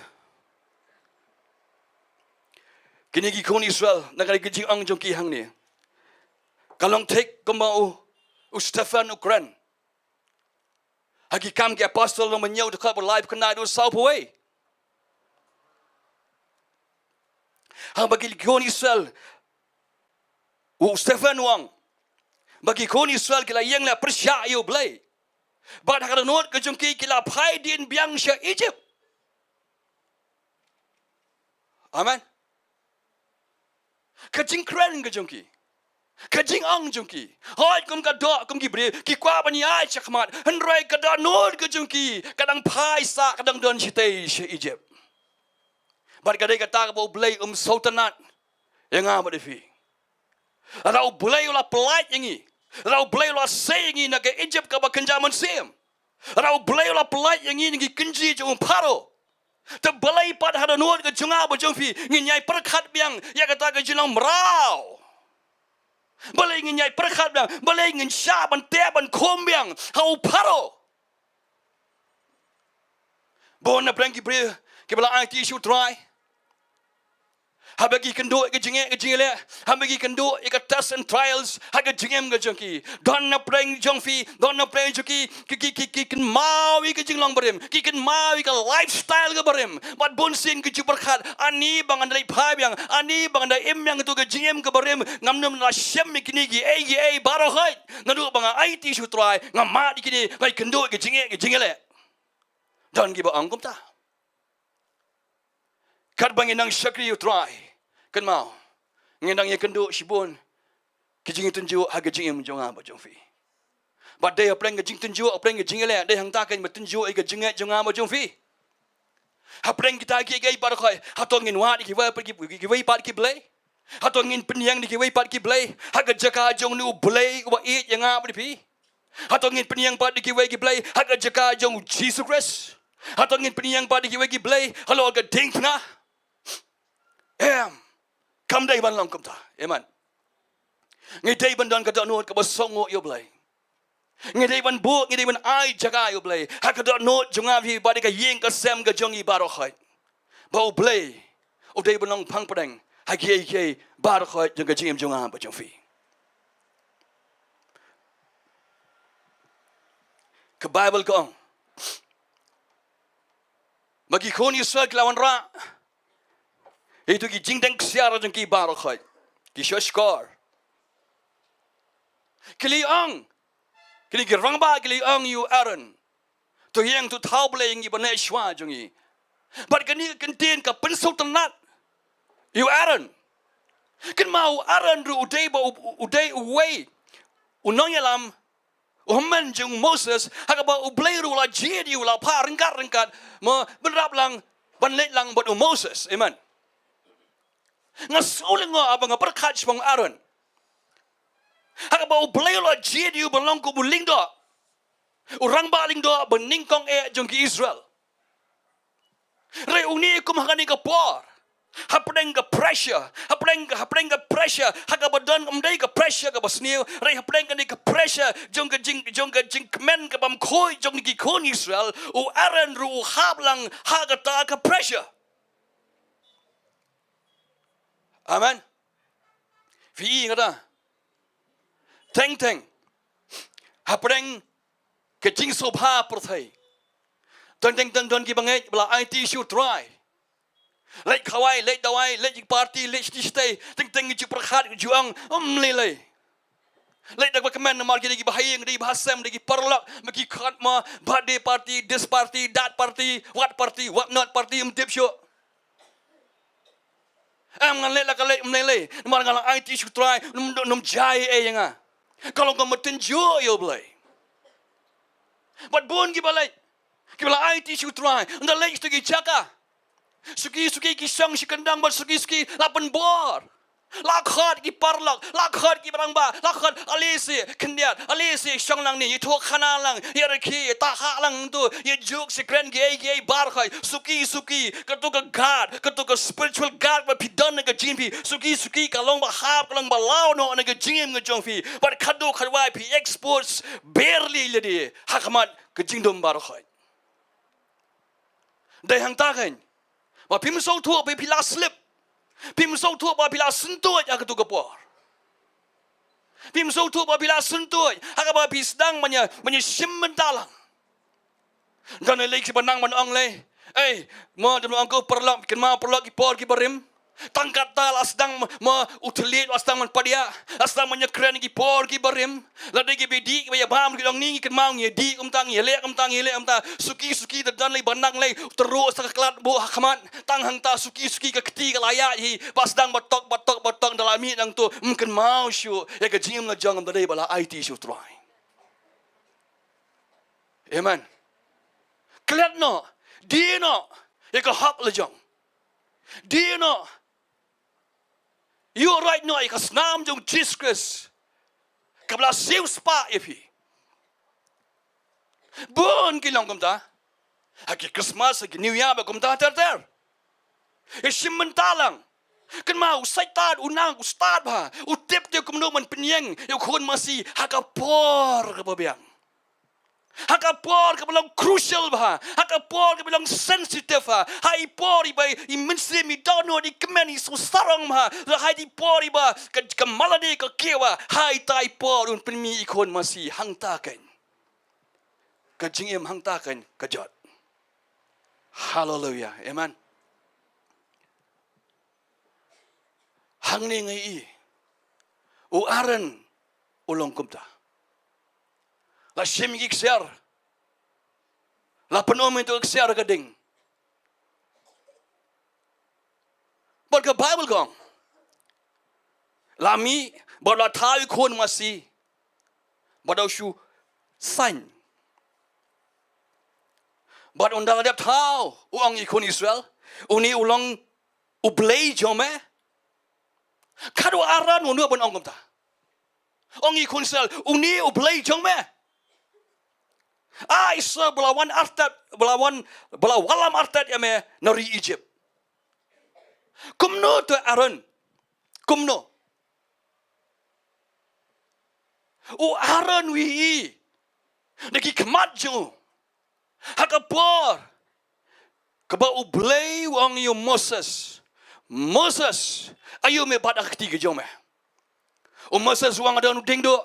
kine ki khun Israel, na ka jingong jong ki hangne, ka long thik kumba u, u Stephen u kren ha Ki Kam ki Apostol lynnong ba hynñiew, dkhot ba laiphew khyndai haduh sawphew wei. Haba ki khun Israel, u Stephen u ong ba ki khun Israel ki la ïeng, la pyrshah ïa U Blei, bad ha ka dohnud ka jong ki, ki la phai dien biang sha Egypt. Amen. Ka jingkren ka jong ki, ka jingong jong ki, hooid, kum ka doh, kum ki briew ki kwah ban ïaid shakhmat, hynrei ka dohnud ka jong ki ka dang phai sah, ka dang don shatei sha Egypt. Bad ka dei kata kaba U Blei um sngewtynnad ïa nga bad ïa phi. Lada U Blei u la pyllait ïa ngi, lada U Blei u la sei ïa ngi na ka Egypt kaba kynja mynsiem, lada U Blei u la pyllait ïa ngi na ki kynji jong u Pharaoh, te balei pat ha ka dohnud ka jong nga bad jong phi ngin ïai pyrkhat biang ïa kata ka jinglong mraw? Balei ngin ïai pyrkhat biang? Balei ngin shah ban teh ban khum biang ha u Pharaoh? Bun na pdeng ki briew kiba la aiti sha U Trai, Haba ki kynduh ïa ka jingeh ka jingeh leh, haba ki kynduh ïa ka test and trials ha ka jingim ka jong ki, don na pdeng jong phi, don na pdeng jong ki, ki, ki, ki, ki kynmaw ïa ka jinglong barim, ki kynmaw ïa ka lifestyle ka barim. Bad bun sien ki ju pyrkhat, ani ba ngan da leit phai biang, ani ba ngan da im biang ïa ka jingim ka barim, ngam nym la shem ïa kine kiei kiei baroh hi. Naduh ba nga aiti sha u Trai, nga mad ïa kine, nga kynduh ïa ka jingeh ka jingeh leh. Don kiba ong kumta. Katba ngi nang shakri ïa u Trai, kynmaw, ngi nang ïakynduh shibun ki jingtynjuh ha ka jingim jong nga bad jong phi. Bad dei hapdeng ka jingtynjuh, hapdeng ka jingeh leh, dei hangta kein ba tynjuh ïa ka jingeh jong nga bad jong phi. Hapdeng kita kiei kiei baroh hi, hato ngin wad ïa kiwei pat ki, ki, kiwei pat ki blei? Hato ngin pynïeng da kiwei pat ki blei ha ka jaka jong une u Blei uba ïeit ïa nga bad ïa phi? Hato ngin pynïeng pat da kiwei ki blei ha ka jaka jong u Jisu Khrist? Hato ngin pynïeng pat da kiwei ki blei halor ka diengphna? Em. Kam dei ban long kumta. Amen. Ngi dei ban don ka dohnud kaba sngewnguh ïa u Blei. Ngi dei ban buh, ngi dei ban ai jaka ïa u Blei ha ka dohnud jong nga, phi, bad ïa ka ïing ka sem ka jong ngi baroh hi. Ba u Blei u dei ban long phang pdeng ha kiei kiei baroh hi jong ka jingim jong nga bad jong phi. Ka Baibl ka ong ba ki khun Israel ki la wanrah ïa kito ki jingdeng ksiar jong ki baroh hi, ki shoh shkor. Ki la ong, kine ki rangbah ki la ong ïa u Aaron, to ïeng, to thaw blei ïa ngi ban leit shuwa jong ngi. Bad kane ka kyntien ka pynsngewtynnat ïa u Aaron. Kynmaw, u Aaron ruh u dei ba u, u dei uwei u nongïalam, u hynmen jong u Moses, ha kaba u Blei ruh u la jied ïa u, la phah ryngkat ryngkat, mo, ban ïarap lang, ban leit lang bad u Moses. Amen. Nga sngew lyngngoh haba nga pyrkhat shaphang u Aaron. Ha kaba u Blei u la jied ïa u ban long kum u lyngdoh, u rangbah lyngdoh ba nyngkong eh jong ki Israel. Hynrei une kum ha kane ka por, hapdeng ka pressure, hapdeng, hapdeng ka pressure, ha kaba don, ym dei ka pressure kaba sniew, hynrei hapdeng kane ka pressure jong ka jing, jong ka jingkmen kabym khuid jong ki khun Israel, u Aaron ruh u hap lang ha kata ka pressure. Amen. Phi i kata? Teng teng hapdeng ka jingsngewbha pyrthei, teng teng teng don kiba ngeit ba la aiti sha u Trai, leit khawai, leit dawai, leit party, leit shatei shatei, teng teng ki ju pyrkhat, ki ju ong, ym lei lei. Leit da kaba kmen namar ki dei kiba ha ïing, dei kiba ha sem, dei ki paralok, ma ki khot ma birthday party, this party, that party, what party, what not party, ym tip shuh. Em, ngan leit la ka leit, ym lei lei. Namar nga la aiti sha u Trai, ym, ym jia ei ïa nga. Ka long kaba tynjuh ïa u Blei. Bad bun kiba leit, kiba la aiti sha u Trai, ynda leit sha ki jaka, suki suki ki shong shi kyndong bad suki suki la pynbor. La khot ki paralok, la khot ki rangbah, la khot, ale shi khyndiat, ale shi shong lang ne, ïathuh khana lang, ïarakhe, ïatahap lang to, ïajuk shi kren kiei kiei baroh hi, suki suki, kato ka guard, kato ka spiritual guard ba phi don ha ka jingim phi, suki suki ka long ba hap, ka long ba law noh na ka jingim ka jong phi. Bad khatduh khatwai phi expose barely lade ha khmat ka jingdum baroh hi. Dei hangta kein ba phim sngewthuh ba phi la slip. Phim sngewthuh ba phi la syntuid ha kato ka por. Phim sngewthuh ba phi la syntuid ha kaba phi sdang ban ïa, ban ïa shim bynta lang. Don lei lei kiba nang ban ong lei, ei, mo, don ong ko paralok, kynmaw paralok ki por kiba rim. Tang katta la sdang ma, ma u thylliej la sdang ban padiah, la sdang ban ïakren ki por kiba rim. Lada kiba dih kiba ïa bam ki dang ni, ngi kynmaw ngi dih kumta, ngi leh kumta, ngi leh kumta. Suki suki da don lei ba nang lei, u tyrwa sa ka klat buh ha khmat. Tang hangta suki suki ka kti ka la ïaid hi, ba sdang ba tok, ba tok, ba tok, da la mih nangto, ym kynmaw shuh ïa ka jingim la jong, ym da dei ba la aiti sha u Trai. Amen. Klet noh, die noh ïa ka hok la jong. Die noh, ïuh rait noh ïa ka snam jong u Jisu Khrist kaba la siew spah ïa phi. Bun ki long kumta. Ha ki Christmas, ha ki New Year, ba kumta ter ter. Ïa shim bynta lang. Kynmaw u Soitan u nang, u stad bha, u tip te kumno ban pynïeng ïa u Khun Masi ha ka por kaba biang. Ha ka por kaba long crucial bha, ha ka por kaba long sensitive bha, ha i por iba i mynsiem i dohnud i kmen i sngewsarong bha, ha i por iba ka, ka malade ka kiew bha, ha ita i por un pynmih i Khun Masi hangta kein. Ka jingim hangta kein ka jot. Haleluia. Amen. Hangne nga ïohi u Aaron u long kumta. La shim ki ksiar. La pynum ïa u ksiar ha ka ding. Bad ka Baibl ka ong, la mih bad la thaw ïa u Khun Masi. Bad u shu saiñ. Bad ynda la dep thaw, u ong ïa ki khun Israel, une u long u Blei jong me. Katto u Aaron u nud ban ong kumta. Ong ïa ki khun Israel, une u Blei jong me. Ai sa ba la wan artat, ba la wan, ba la wallam artat ïa me na ri Egypt. Kumno to Aaron? Kumno? U Aaron u ïohi da ki khmat jong u ha ka por kaba u Blei u ong ïa u Moses, Moses, ayu me bat ha ka kti ka jong me. U Moses u ong nga don u diengduh.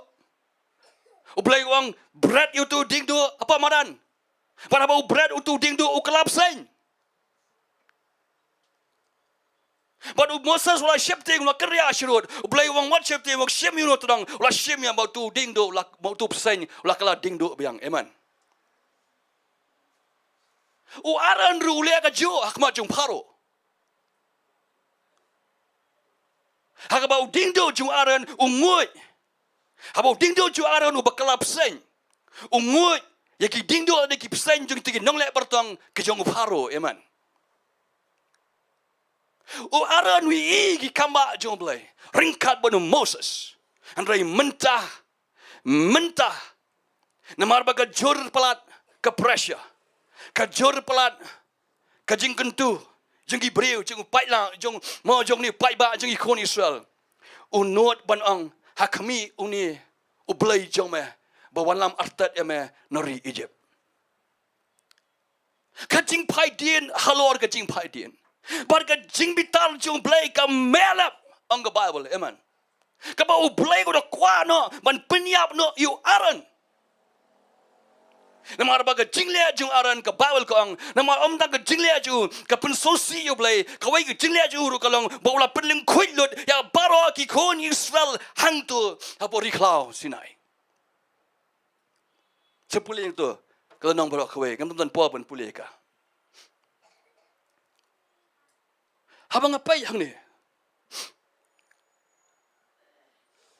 U Blei u ong bret ïa uto u diengduh hapoh madan. Bad haba u bret uto u diengduh u kylla bseiñ. Bad u Moses u la sheptieng, u la kynriah sharud. U Blei u ong wat sheptieng, wat shim ïa uno u tnong. U la shim ïa, bad uto u diengduh, u la, bad uto u bseiñ u la kylla diengduh biang. Amen. U Aaron ruh u leh kajuh ha khmat jong u Pharaoh. Ha kaba u diengduh jong u Aaron u nguid. Haba u diengduh jong u Aaron uba kylla bseiñ u nguid ïa ki diengduh ne ki bseiñ jong kito ki nongleh bartong ki jong u Pharaoh. Amen. U Aaron u ïohi ki kambah jong u Blei ryngkat bad u Moses. Hynrei mynta, mynta, namar ba ka jur palat ka pressure, ka jur palat ka jingkyntu jong ki briew, jong u paidlang, jong mo, jong une u paidbah, jong ki khun Israel, u nud ban ong ha khmih une u Blei jong me ba wallam artat ïa me na ri Egypt. Ka jingphaidien halor ka jingphaidien. Bad ka jingbitar jong u Blei ka meh lep, ong ka Baibl. Amen. Kaba u Blei u da kwah noh ban pynïap noh ïa u Aaron. Namar ba ka jingleh jong u Aaron, ka Baibl ka ong, namar ym tang ka jingleh jong u, ka pynsngewsih ïa u Blei, kawei ka jingleh jong u ruh ka long ba u la pynlyngkhuid lut ïa baroh ki khun Israel hangto hapoh ri khlaw Sinai. Sa pule ïa kato ka lynnong baroh kawei, ngam don por ban pule ïa ka. Haba nga peit hangne,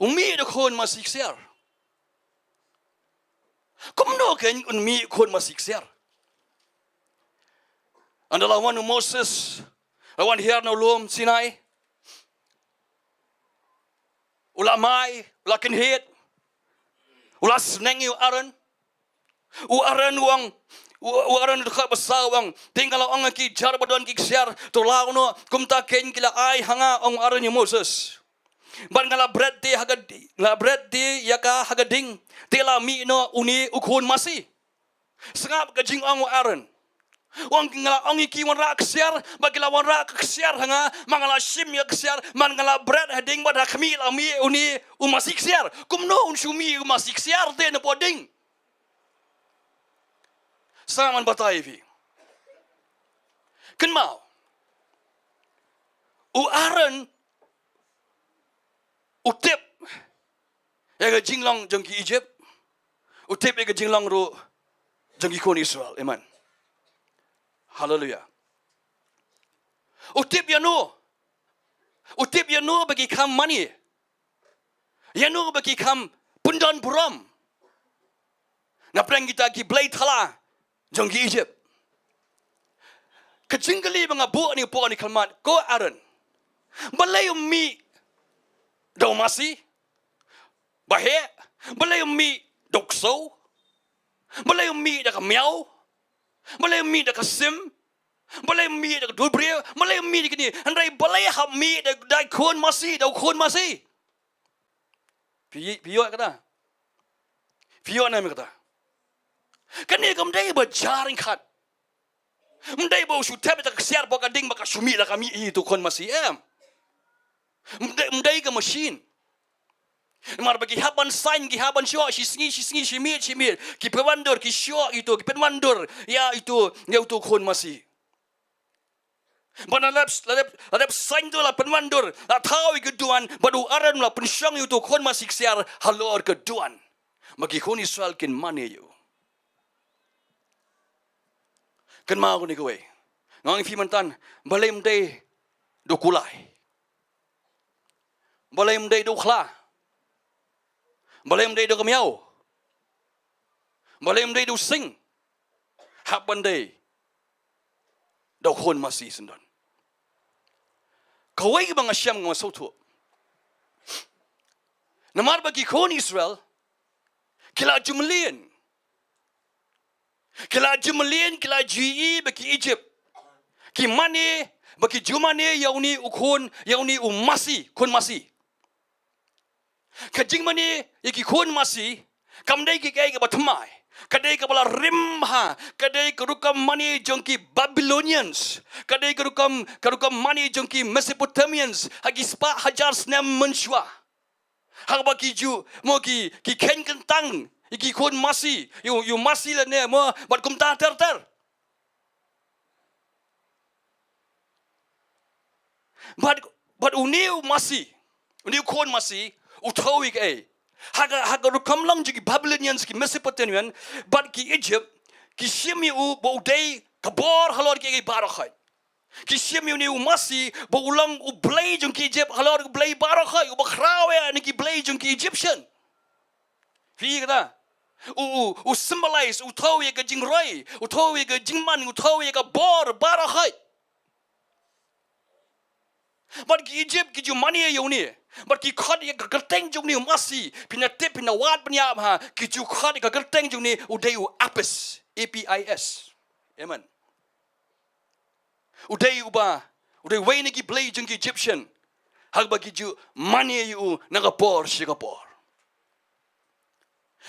u mih da u Khun Masi ksiar. Kumno kein un mih u Khun Masi ksiar? Ynda la wan u Moses, la wan hiar na u lum Sinai, u la mai, u la kynhied, u la sneng ïa u Aaron. U Aaron u ong, u, u Aaron u dkhot ba saw u ong, te nga la ong ha ki, jar ba don ki ksiar, to law noh, kumta kein ki la ai ha nga, ong u Aaron ïa u Moses. Bad nga la bret te ha ka di-, nga la bret te ïa ka ha ka ding, te la mih noh une u Khun Masi. Sngap ka jingong u Aaron. U ong nga la ong ïa ki wanrah ksiar, bad ki la wanrah ksiar ha nga, ma nga la shim ïa ksiar, ma nga la bret ha ding bad ha khmih la mih une u masi ksiar. Kumno un shu mih u masi ksiar te na poh ding? Sa ngan batai ïa phi. Kynmaw. U Aaron u tip ïa ka jinglong jong ki Egypt. U tip ïa ka jinglong ruh jong ki khun Israel. Amen. Haleluia. U tip ïano. U tip ïano ba ki kham mane. Ïano ba ki kham pyndon burom. Na pdeng kita ki blei thala jong ki Egypt. Ka jingkylli ba nga buh ha kane ka por kane ka khmat, ko Aaron, balei ym mih da u masi? Ba heh, balei ym mih da u ksew? Balei ym mih da ka miaw? Balei ym mih da ka sim? Balei ym mih da ka dulbriew? Balei ym mih da kine? Hynrei balei hap mih da, da u khun masi, da u khun masi? Phi, phi ïoh kata? Phi ïoh ne em kata? Kane kam dei ba jar ryngkat. Ym dei ba u shu thep ïa ka ksiar bad ka ding bad ka shu mih la ka mih hi tu khun masi, em. Ym dei, ym dei ka machine. Namar ba ki hap ban saiñ, ki hap ban shoh, shi sngi, shi sngi, shi miet, shi miet. Ki pynwandur, ki shoh ïa uto, ki pynwandur ïa uto, ïa uto khun masi. Bad la dep, la dep, la dep saiñ to, la pynwandur, la thaw ïa ka duwan, bad u Aaron u la pynshong ïa uto khun masi ksiar halor ka duwan. Ba ki khun Israel kin mane ïa u. Kynmaw kane kawei. Nga ong ïa phi myntan, balei ym dei da u kulai? Balei ym dei da u khla? Balei ym dei da u kmiaw? Balei ym dei da u sing? Hap ban dei da u khun masi syndon. Kawei ba nga shem nga sngewthuh. Namar ba ki khun Israel ki la ju mlien. Ki la ju mlien, ki la ju ïohi ba ki Egypt ki mane, ba ki ju mane ïa une u khun, ïa une u masi, khun masi. Ka jingmane ïa ki khun masi kam dei ki kaei kaba thymmai. Ka dei kaba la rim bha, ka dei ka rukom mane jong ki Babylonians. Ka dei ka rukom, ka rukom mane jong ki Mesopotamians ha ki spah hajar snem mynshuwa. Haba ki ju, mo ki, ki kheiñ kyntang ïa ki khun masi, ïa u, ïa u masi lane mo, bad kumta ter ter. Bad, bad une u masi, une u khun masi u thew ïa kaei? Ha ka, ha ka rukom long jong ki Babylonians, ki Mesopotamian bad ki Egypt, ki shim ïa u ba u dei ka bor halor kiei kiei baroh khoit. Ki shim ïa une u masi ba u long u blei jong ki Egypt halor u blei baroh khoit, uba khraw ïa na ki blei jong ki Egyptian. Phi i kata? U, u, u symbolize, u thew ïa ka jingroi, u thew ïa ka jingman, u thew ïa ka bor baroh khoit. Bad ki Egypt ki ju mane ïa une. Bad ki khot ïa ka kyrteng jong une u masi. Phin da tip, phin da wad pynïap ha. Ki ju khot ïa ka kyrteng jong une, u dei u Apis. A P I S. Amen. U dei uba, u dei uwei na ki blei jong ki Egyptian. Haba ki ju mane ïa u na ka por sha ka por.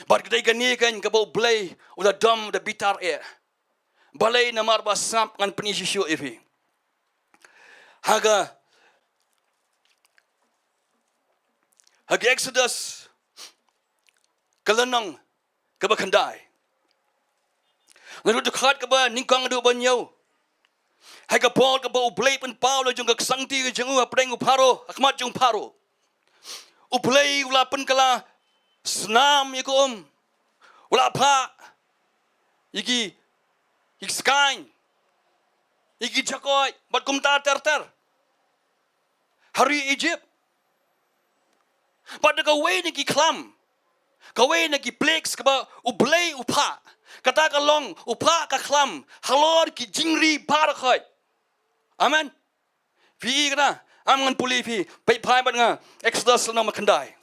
Bad ka dei kane keiñ kaba u Blei u da dom, u da bitar eh. Balei? Namar ba sngap, ngan pyni shuh shuh ïa phi. Ha ka, ha ka Exodus ka lynnong kaba khyndai. Naduh dkhot kaba nyngkong haduh ba hynñiew. Ha ka por kaba u Blei u pynpaw la jong ka ksangti ka jong u hapdeng u Pharaoh, ha khmat jong u Pharaoh, u Blei u la pynkylla snam ïa ka um. U la phah ïa ki, ïa ki skaiñ, ïa ki jakoit, bad kumta ter ter ha ri Egypt. Bad da kawei na ki khlam, kawei na ki plagues kaba u Blei u phah, kata ka long u phah ka khlam halor ki jingri baroh khoit. Amen. Phi i kata? Ym, ngan pule ïa phi, peit phai bad nga, Exodus lynnong ba khyndai.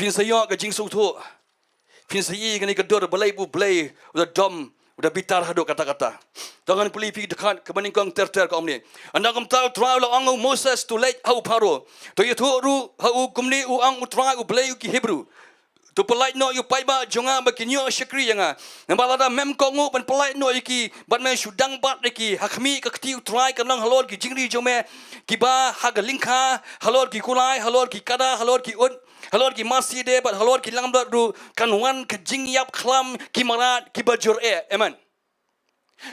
Phin sa ïoh ka jingsngewthuh. Phin sa i kane ka dur balei ba u Blei u da dom, u da bitar haduh katta katta. To ngan pule ïa phi dkhot kaba nyngkong ter ter, ka ong kumne. Ynda kumta U Trai u la ong ha u Moses, to leit ha u Pharaoh, to ïathuh ruh ha u, kumne u ong U Trai, U Blei u ki Hebru: To pyllait noh ïa u paidbah jong nga ba kin ïoh shakri ïa nga. Namar lada mem kohnguh ban pyllait noh ïa ki, bad me shu dang bat ïa ki, ha khmih, ka kti U Trai kan long halor ki jingri jong me kiba ha ka lyngkha, halor ki kulai, halor ki kada, halor ki ut, halor ki masi de, bad halor ki langbrot ruh, kan wan ka jingïap khlam ki mrad kiba jur eh. Amen.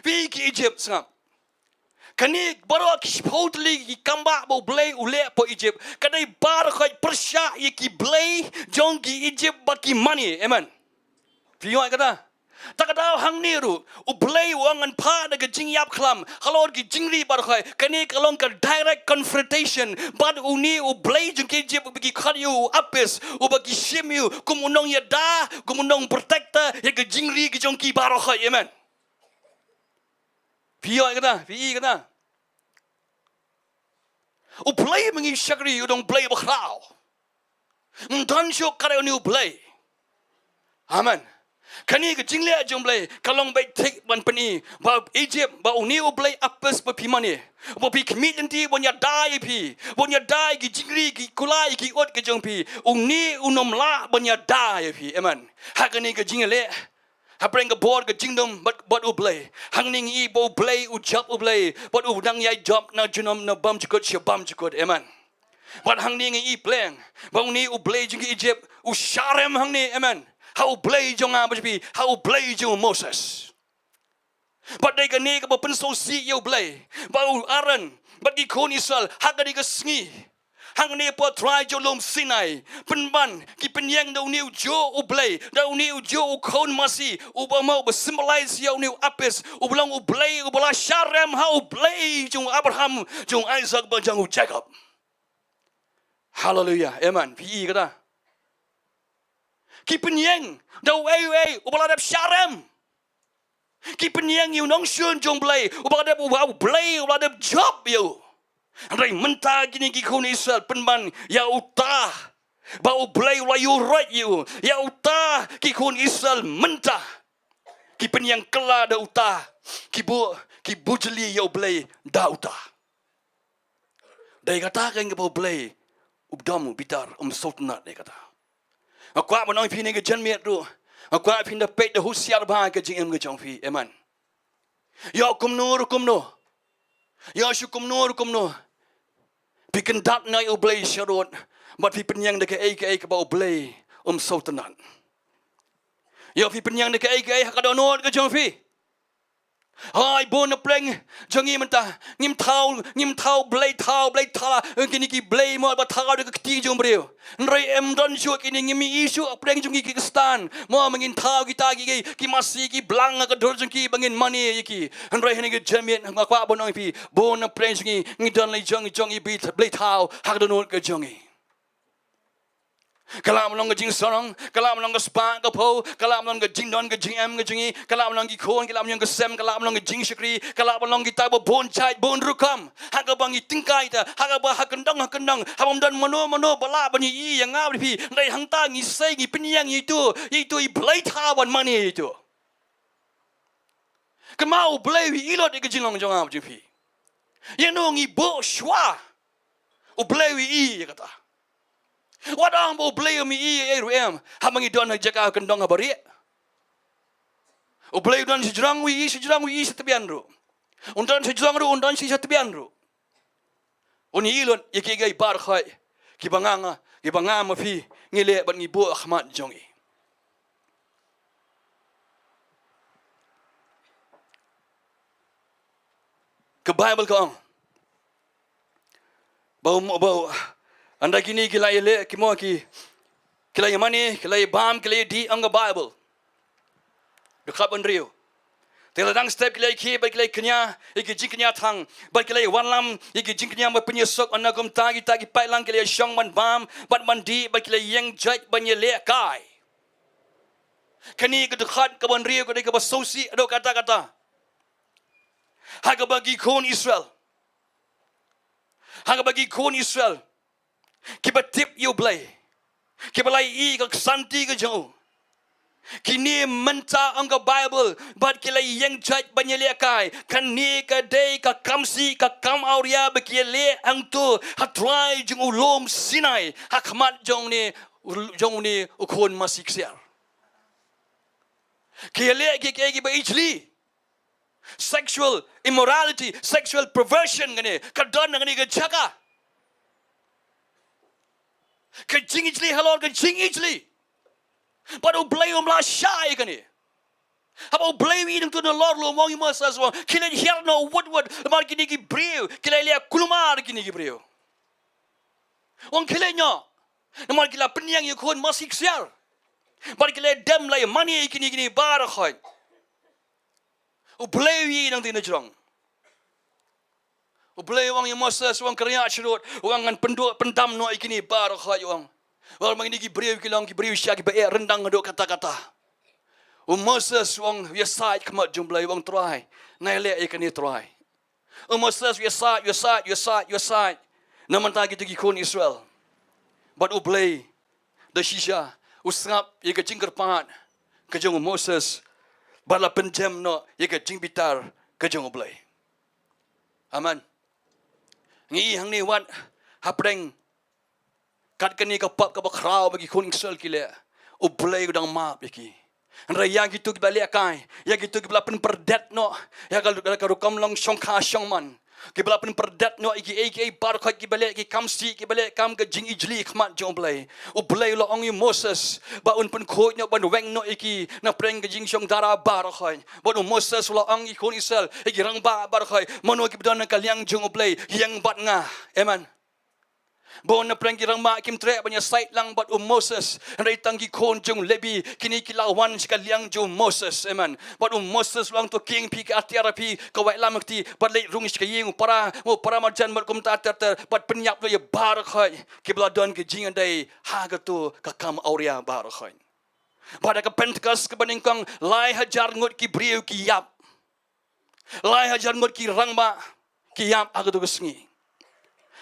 Phi i, ki Egypt, sngap. Kane baroh ki shiphew tylli ki kambah ba u Blei u leh hapoh Egypt, ka dei baroh khoit pyrshah ïa ki blei jong ki Egypt ba ki mane. Amen. Phi ïohi kata? Ta ka daw hangne ruh, u Blei u ong ngan phah da ka jingïap khlam halor ki jingri baroh khoit. Kane ka long ka direct confrontation bad une u blei jong ki Egypt uba ki khot ïa u Apis, uba ki shim ïa u kum u nongïada, kum u nong protector ïa ka jingri ka jong ki baroh khoit. Amen. Phi ïohi kata? Phi i kata? U Blei ba ngi shakri u dei u Blei ba khraw. Ym don shuh kat une u Blei. Amen. Kane ka jingleh jong U Blei ka long beit thik ban pyni ba Egypt, ba une U Blei apes ba phi mane, ba phi khmih lynti ban ïada ïa phi, ban ïada ïa ki jingri, ki kulai, ki ut ka jong phi. Une unym lah ban ïada ïa phi. Amen. Ha kane ka jingleh, ha pyrshah ka bor ka jingdum bad, bad U Blei, hangne ngi i ba U Blei u jop, U Blei bad u dang ïai jop na junom, na bymjukut sha bymjukut. Amen. Bad hangne ngi i pleng ba une U Blei jong ki Egypt u sharem hangne. Amen. Ha U Blei jong nga bad jong phi, ha U Blei jong u Moses. Bad dei kane kaba pynsngewsih ïa U Blei ba u Aaron bad ki khun Israel ha kane ka sngi, hangne hapoh trai jong u lum Sinai, pynban ki pynïeng da une ujuh U Blei, da une ujuh u khun masi, uba mo, uba symbolize ïa une u apes, uba long U Blei uba la sharem, ha U Blei jong u Abraham, jong u Isaac bad jong u Jacob. Haleluia. Amen. Phi i kata? Ki pynïeng da uei uei uba la dep sharem. Ki pynïeng ïa u nongshun jong U Blei uba la dep, uba U Blei uba la dep jop ïa u. Hynrei mynta kine ki khun Israel pynban ïa uta ba U Blei u la ïuhroit ïa u. Ïa uta ki khun Israel mynta ki pynïeng kylla da uta, ki buh, ki bujli ïa U Blei da uta. Dei kata ka ïing kaba U Blei u dom, u bitar, um sngewtynnad ïa kata. Nga kwah ban ong ïa phi ha kane ka janmiet ruh, nga kwah ïa phi da peit, da husiar bha ha ka jingim ka jong phi. Amen. Ïoh kumno ruh kumno, ïoh shu kumno ruh kumno, phi kyndat noh ïa U Blei sharud bad phi pynïeng da kaei kaei kaba U Blei um sngewtynnad. Ïoh phi pynïeng da kaei kaei ha ka dohnud ka jong phi. Hai, bun na pdeng jong ngi mynta ngim thaw, ngim thaw blei thaw, blei thala, kine ki blei mo ba thaw da ka kti jong briew. Hynrei ym don shuh kine, ngim i shuh ha pdeng jong ngi ki Khristan. Mo, ma ngin thaw kita ki, ki, ki masi, ki blang ha ka dur jong ki ba ngin mane ïa ki. Hynrei ha kane ka janmiet nga kwah ban ong ïa phi, bun na pdeng jong ngi ngi don la jong, jong i blei, blei thaw ha ka dohnud ka jong ngi. Ka lah ban long ka jingsarong, ka lah ban long ka spah ka phew, ka lah ban long ka jingdon ka jingem ka jong ngi, ka lah ban long ki khun, ka lah ban long ka sem, ka lah ban long ka jingshakri, ka lah ban long kita ba bun jait bun rukom. Ha kaba ngi tyngkai ta, ha kaba ha kyndong ha kyndong, ha bym don mano mano ba lah ban ïohi ïa nga bad phi. Hynrei hangta ngi sei, ngi pynïeng ïa itu, ïa itu i blei thaw ban mane ïa itu. Kynmaw, U Blei u i lut ïa ka jinglong jong nga bad jong phi. Ïa no ngi buh shuwa, U Blei u i ïa kata. Wat ong ba U Blei um i ïa ei ruh em, haba ngi don ha jaka ha kyndong haba rieh. U Blei u don shajrong u i, shajrong u i sha tbian ruh. Un don shajrong ruh, un don shi sha tbian ruh. Un i lut ïa kiei kiei baroh kiba nga, nga, kiba nga ma phi ngi leh bad ngi buh ha khmat jong i. Ka Baibl ka ong ba, ba, ynda kine ki la ïaleh, ki mo, ki, ki la ïamane, ki la ïabam, ki la ïadih, ong ka Baibl. Dkhot ba hynriew. Te la dang step ki la ïakhih bad ki la ïakñia ïa ki jingkñia thang bad ki la ïawallam ïa ki jingkñia ba pynïasuk, ynda kumta kita ki paidlang ki la ïashong ban bam bad ban dih bad ki la ïeng jait ban ïalehkai. Kane ka dkhot kaba hynriew ka dei kaba sngewsih haduh katta katta. Ha kaba ki khun Israel, ha kaba ki khun Israel kiba tip ïa U Blei, kiba la ïohi ïa ka ksanti ka jong u, kine mynta, ong ka Baibl, bad ki la ïeng jait ban ïalehkai. Kane ka dei ka kam sih, ka kam awria ba ki ïaleh hangto ha trai jong u lum Sinai, ha khmat jong une, jong une u khun masi ksiar. Ki ïaleh kiei kiei kiba ijli. Sexual immorality, sexual perversion, kane ka don ha kane ka jaka. Ka jingijli halor ka jingijli. Bad U Blei um lah shah ïa kane. Haba U Blei u i nangta nalor lum, u ong ïa u Moses, u ong, khie leit hiar noh wut wut, namar kine ki briew ki la ïaleh kulmar, kine ki briew. U ong khie leit noh, namar ki la pynïeng ïa u khun masi ksiar bad ki la dem la ïamane ïa kine, kine baroh. U Blei u i nangta na jrong. U Blei u ong ïa u Moses, u ong, kynriah sharud, u ong, ngan pynduh pyndam noh ïa kine baroh, u ong. Namar kine ki briew ki long ki briew shisha kiba eh ryndang haduh katta katta. U Moses u ong, u ïasaid khmat jong U Blei, u ong, Trai, nga ïaleh ïa kane, Trai. U Moses u ïasaid, u ïasaid, u ïasaid, u ïasaid na bynta kita ki khun Israel. Bad U Blei da shisha u sngap ïa ka jingkyrpad ka jong u Moses, bad la pynjem noh ïa ka jingbitar ka jong U Blei. Amen. Ngi i hangne wat hapdeng kat kane ka pop kaba khraw ba ki khun Israel ki leh, U Blei u dang map ïa ki. Hynrei ïa kito kiba leh kai, ïa kito kiba la pynpyrdet noh ïa ka, ka rukom long shongkha shongman, kiba la pynpyrdet noh ïa kiei kiei baroh kiba leh ki kam sih, kiba leh kam ka jingijli khmat jong U Blei, U Blei u la ong ïa u Moses ba un pynkhuid noh ban weng noh ïa ki napdeng ka jingshong dara baroh. Bad u Moses u la ong ïa ki khun Israel, ïa ki rangbah baroh, mano kiba don ha ka liang jong U Blei, ïeng bad nga. Amen. Bun napdeng ki rangbah kim treh ban ïasaid lang bad u Moses. Hynrei tang ki khun jong u Lebi, kine ki la wan sha ka liang jong u Moses. Amen. Bad u Moses u la ong to king, phi ka atiar phi, ka waitlam kti, bad leit rung sha ka ïing u para, u para marjan bad kumta ter ter, bad pynïap noh ïa baroh kiba la don ka jingïadei ha kato ka kam awria baroh. Bad ha ka Pentekost kaba nyngkong, lai hajar ngut ki briew ki ïap. Lai hajar ngut ki rangbah ki ïap ha kato ka sngi.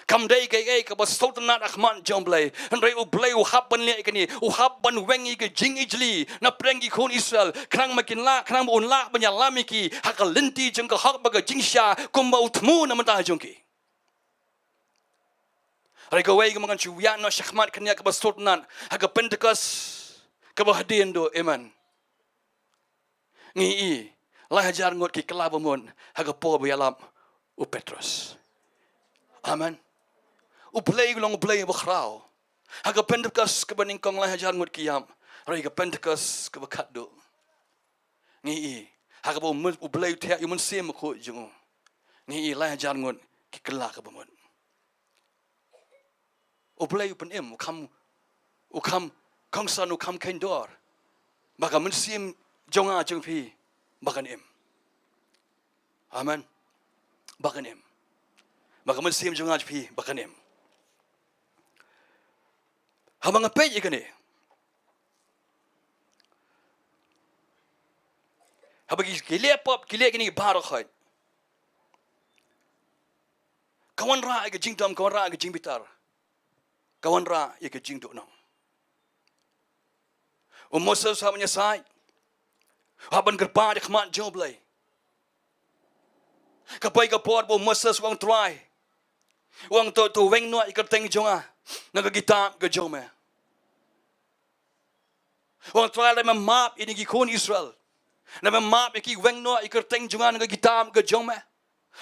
Kam dei kaei kaei kaba sngewtynnat ha khmat jong U Blei. Hynrei U Blei u hap ban leh kane, u hap ban weng ïa ka jingijli napdeng ki khun Israel, khnang ba kin lah, khnang ba un lah ban ïalam ïa ki ha ka lynti jong ka hok bad ka jingshisha kumba u thmu na bynta jong ki. Hynrei kawei kaba ngan shu ïa noh shakhmat kane kaba sngewtynnat ha ka Pentekost kaba hadien duh, amen. Ngi i, lai hajar ngut ki kylla bamut ha ka por ba ïalap u Petros. Amen. U Blei u long U Blei ba khraw. Ha ka Pentekost kaba nyngkong lai hajar ngut ki ïap. Hynrei ka Pentekost kaba khatduh, ngi i, ha kaba u Blei u thiah ïa u Mynsiem Bakhuid jong u, ngi i lai hajar ngut ki kylla ka bamut. U Blei u pynim, u kham, u kham kongsan, u kham kheiñ dor ba ka mynsiem jong nga jong phi ba kan im. Amen. Ba kan im. Ba ka mynsiem jong nga jong phi ba kan im. Haba nga peit ïa kane, haba ki, ki leh pop, ki leh kine baroh, ka wanrah ïa ka jingdom, ka wanrah ïa ka jingbitar, ka wanrah ïa ka jingduhnong. U Moses u hap ban ïasaid, u hap ban kyrpad ha khmat jong U Blei. Ka poi ka por ba u Moses u ong Trai, u ong to, to weng noh ïa ka kyrteng jong nga na ka kitab ka jong me. U ong Trai, lada me map ïa kine ki khun Israel, lada me map ïa ki, weng noh ïa ka kyrteng jong nga na ka kitab ka jong me.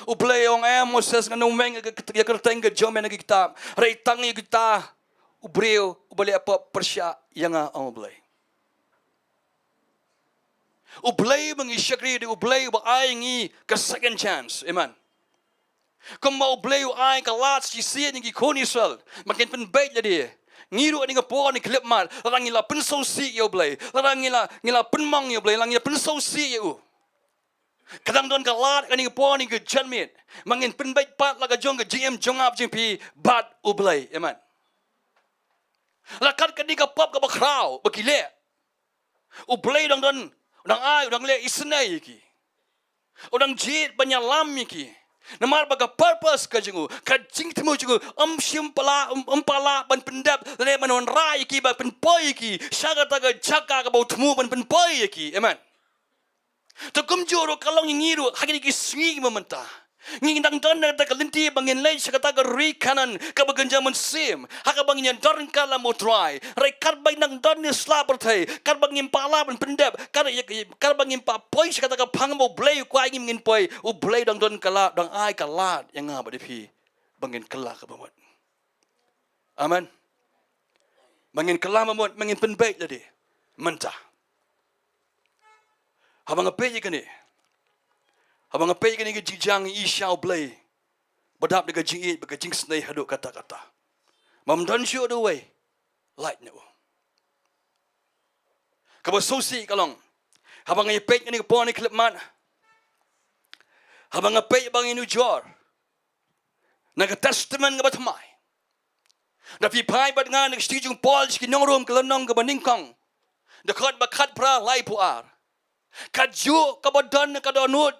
U Blei u ong, eh Moses, ngan ym weng ïa ka, ïa ka kyrteng ka jong me na ka kitab. Hynrei tang ïa kita u briew uba leh pop pyrshah ïa nga, ong U Blei. U Blei ba ngi shakri u dei U Blei uba ai ngi ka second chance. Amen. Kumba U Blei u ai ka lad shisien ïa ki khun Israel ba kin pynbeit lade, ngi ruh ha kane ka por kane ka khyllipmat, lada ngi la pynsngewsih ïa U Blei, lada ngi la, ngi la pynmong ïa U Blei, lada ngi la pynsngewsih ïa u, ka dang don ka lad ha kane ka por kane ka janmiet ba ngin pynbeit pat la ka jong ka jingim jong nga jong phi bad U Blei. Amen. La kat kane ka pop kaba khraw ba ki leh, U Blei u dang don, u dang ai, u dang leh isynei ïa ki. U dang jied ban ïalam ïa ki. Namar ba ka purpose ka jong u, ka jingthmu jong u, um shym pat lah, um, um pat lah ban pyndep lane ban wanrah ïa ki, ban pynpoi ïa ki sha kata ka jaka kaba u thmu ban pynpoi ïa ki. Amen. Te kumjuh ruh ka long ïa ngi ruh ha kine ki sngi mynta. Ngi dang don ha kata ka lynti ba ngin leit sha kata ka ri Kanaan kaba kynja mynsiem, ha kaba ngin ïadon ryngkat lem bad U Trai. Hynrei katba ngi dang don ha sla pyrthei, katba ngim pat lah ban pyndep, kat, katba ngim pat poi sha kata ka phang ba U Blei u kwah ïa ngi ba ngin poi, U Blei u dang don ka lad, u dang ai ka lad ïa nga bad ïa phi ba ngin kylla ka bamut. Amen. Ba ngin kylla bamut, ba ngin pynbeit lade mynta. Haba nga peit ïa kane, haba nga peit ïa kane ka jingjia, ngi i sha U Blei ba dap da ka jingïeit bad ka jingisynei haduh katta katta. Bym don shuh da uwei lait na u. Kaba sngewsih ka long, haba nga ïa peit kane ka por kane ka khyllipmat, haba nga peit ba ngin nujor na ka Testament kaba thymmai, da phi phai bad nga na ka shithi jong u Paul sha ki nong Rom, ka lynnong kaba nyngkong, dkhot ba khatphra, laiphew ar. Kajuh kaba don ha ka dohnud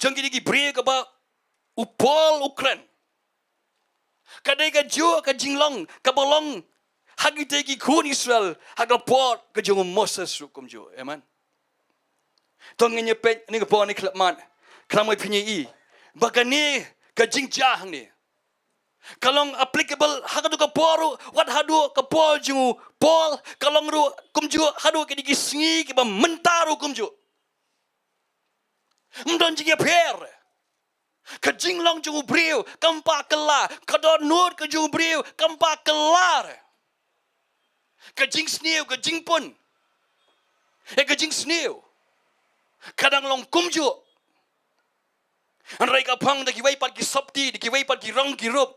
jong kine ki briew kaba u Paul u kren, ka dei kajuh ka jinglong kaba long ha kita ki khun Israel ha ka por ka jong u Moses ruh kumjuh. Amen. To ngin ïa peit ne ka por ne khlem mat, khlem mat phin ïa i ba kane ka jingjia hangne ka long applicable ha kato ka por ruh, wat haduh ka por jong u Paul, ka long ruh kumjuh haduh kine ki sngi kiba mynta ruh kumjuh. Ym don jingïapher. Ka jinglong jong u briew kam pat kylla, ka dohnud ka jong u briew kam pat kylla. Ka jingsniew, ka jingpun, eh, ka jingsniew ka dang long kumjuh. Hynrei ka phong da kiwei pat ki sopti, da kiwei pat ki rong ki rup.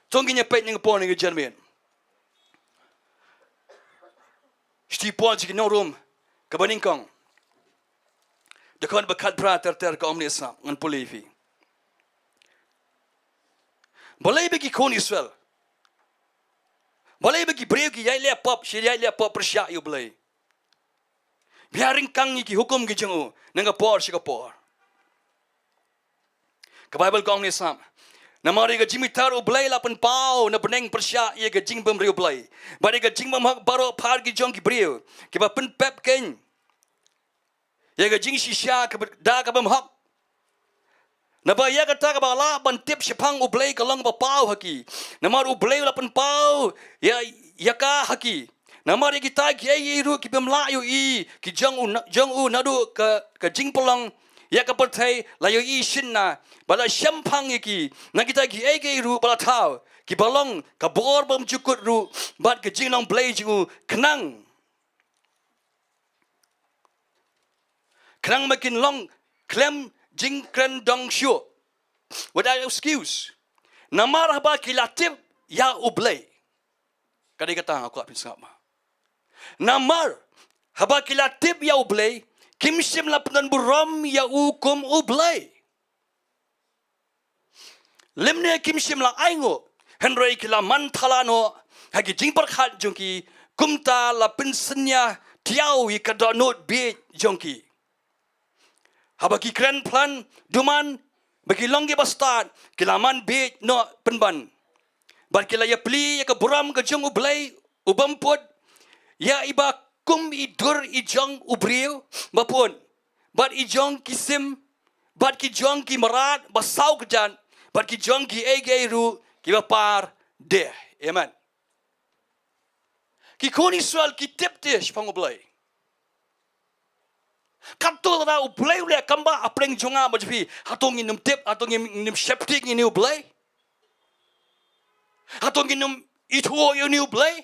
To ngin ïa peit ne ka por ne ka janmiet. Shithi Paul sha ki nong Rom kaba nyngkong, dkhot ba khatphra ter ter, ka ong ne sngap, ngan pule ïa phi. Balei ba ki khun Israel, balei ba ki briew ki ïai leh pop, shi ïai leh pop pyrshah ïa u Blei, ba ïa ryngkang ïa ki hukum ki jong u na ka por sha ka por? Ka Baibl ka ong ne sngap: Namar ïa ka jingbitar u Blei la pynpaw na bneng pyrshah ïa ka jingbymriewblei, bad ïa ka jingbymhok baroh phar ki jong ki briew, kiba pynpep keiñ ïa ka jingshisha kaba, da ka bymhok. Naba ïa kata kaba lah ban tip shaphang u Blei ka long ba paw ha ki, namar u Blei u la pynpaw ïa, ïa ka ha ki. Namar ïa kita kiei kiei ruh ki bym lah ïohi ki jong u na, jong u naduh ka, ka jingpynlong ïa ka pyrthei la ïohi shynna, ba la shemphang ïa ki na kita kiei kiei ruh ba la thaw, kiba long ka bor bymjukut ruh bad ka jinglong Blei jong u, khnang, khnang ba kin long khlem jingkren dong shuh, without excuse. Namar haba ki la tip ïa u Blei, ka dei kata nga kwah phin sngap ma. Namar haba ki la tip ïa u Blei, kim shym la pyndonburom ïa u kum u Blei. Lymne kim shym la ainguh, hynrei ki la man thala noh ha ki jingpyrkhat jong ki, kumta la pynsynñia tiaw ïa ka dohnud bieit jong ki. Haba ki kren plan duman ba ki long kiba stad, ki la man bieit noh pynban. Bad ki la ïapli ïa ka burom ka jong u Blei u bym pud, ïa iba kum i dur i jong u briew ba pud, bad i jong ki sim, bad ki jong ki mrad ba saw kjat, bad ki jong kiei kiei ruh kiba par deh. Amen. Ki khun Israel ki tip te shaphang u Blei. Katto lada u Blei u leh kam bah ha pdeng jong nga bad jong phi, hato ngin ym tip, hato ngin ym sheptieng ïa une u Blei? Hato ngin ym ithuh ïa une u Blei?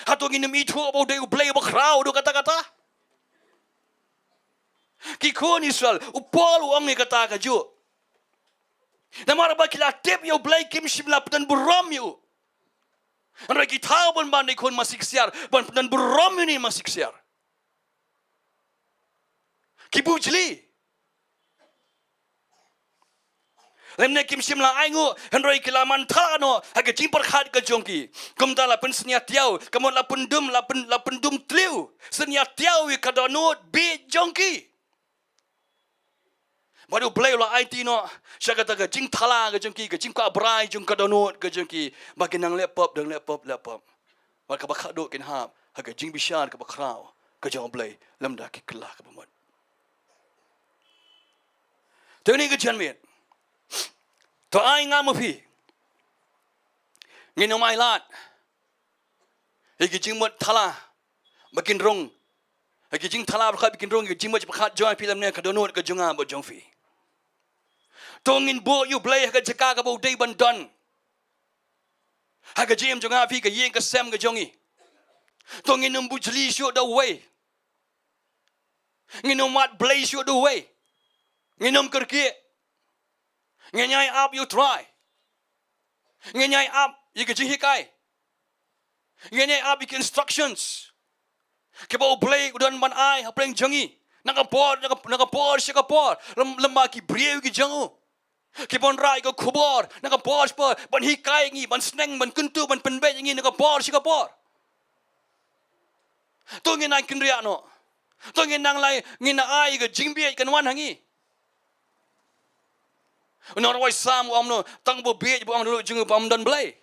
Hato ngin ym ithuh ba u dei u Blei uba khraw haduh katta katta? Ki khun Israel, u Paul u ong ïa kata kajuh. Namar ba ki la tip ïa u Blei, kim shym la pyndonburom ïa u. Hynrei ki thaw ban ban da i khun masi ksiar ban pyndonburom ïa une masi ksiar. Ki bujli. Lymne kim shym la ainguh, hynrei ki la man thala noh ha ka jingpyrkhat ka jong ki. Kumta la pynsynñia tiaw, ka mut la pyndum, la pyn, la pyndum thliew, synñia tiaw ïa ka dohnud bieit jong ki. Bad u Blei u la aiti noh sha kata ka jingthala ka jong ki, ka jingkwah brai jong ka dohnud ka jong ki, ba ki nang leh pop, dang leh pop, leh pop. Bad kaba khadduh kin hap ha ka jingbishar kaba khraw ka jong u Blei lymda ki kylla kaba mut. Te une ka janmiet, to ai nga ma phi, ngin ym ailad ïa ki jingmut thala ba kin rung, ïa ki jingthala ba kin rung, ïa ki jingmut ba khat jong phi lymne ka dohnud ka jong nga bad jong phi. To ngin buh ïa u Blei ha ka jaka kaba u dei ban don ha ka jingim jong nga phi, ka ïing ka sem ka jong ngi. To ngin ym bujli shuh da uwei. Ngin ym wad Blei shuh da uwei. Ngin ym kyrkieh. Ngin ïai ap ïa u Trai. Ngin ïai ap ïa ka jinghikai. Ngin ïai ap ïa ki instructions kiba u Blei u don ban ai ha pdeng jong ngi na ka por, na ka, na ka por sha ka por. Lym, lymba ki briew ki jong u ki ban rai ka khubor na ka por sha ka por, ban hikai ngi, ban sneng, ban kyntu, ban pynbeit ngi na ka por sha ka por. To ngin nang kynriah noh. To ngin nang lai, ngin ai ka jingbieit kan wan ha ngi. U nongrwai Salm u ong no, tang ba bieit ba ong da ruh jong u ba ym don Blei.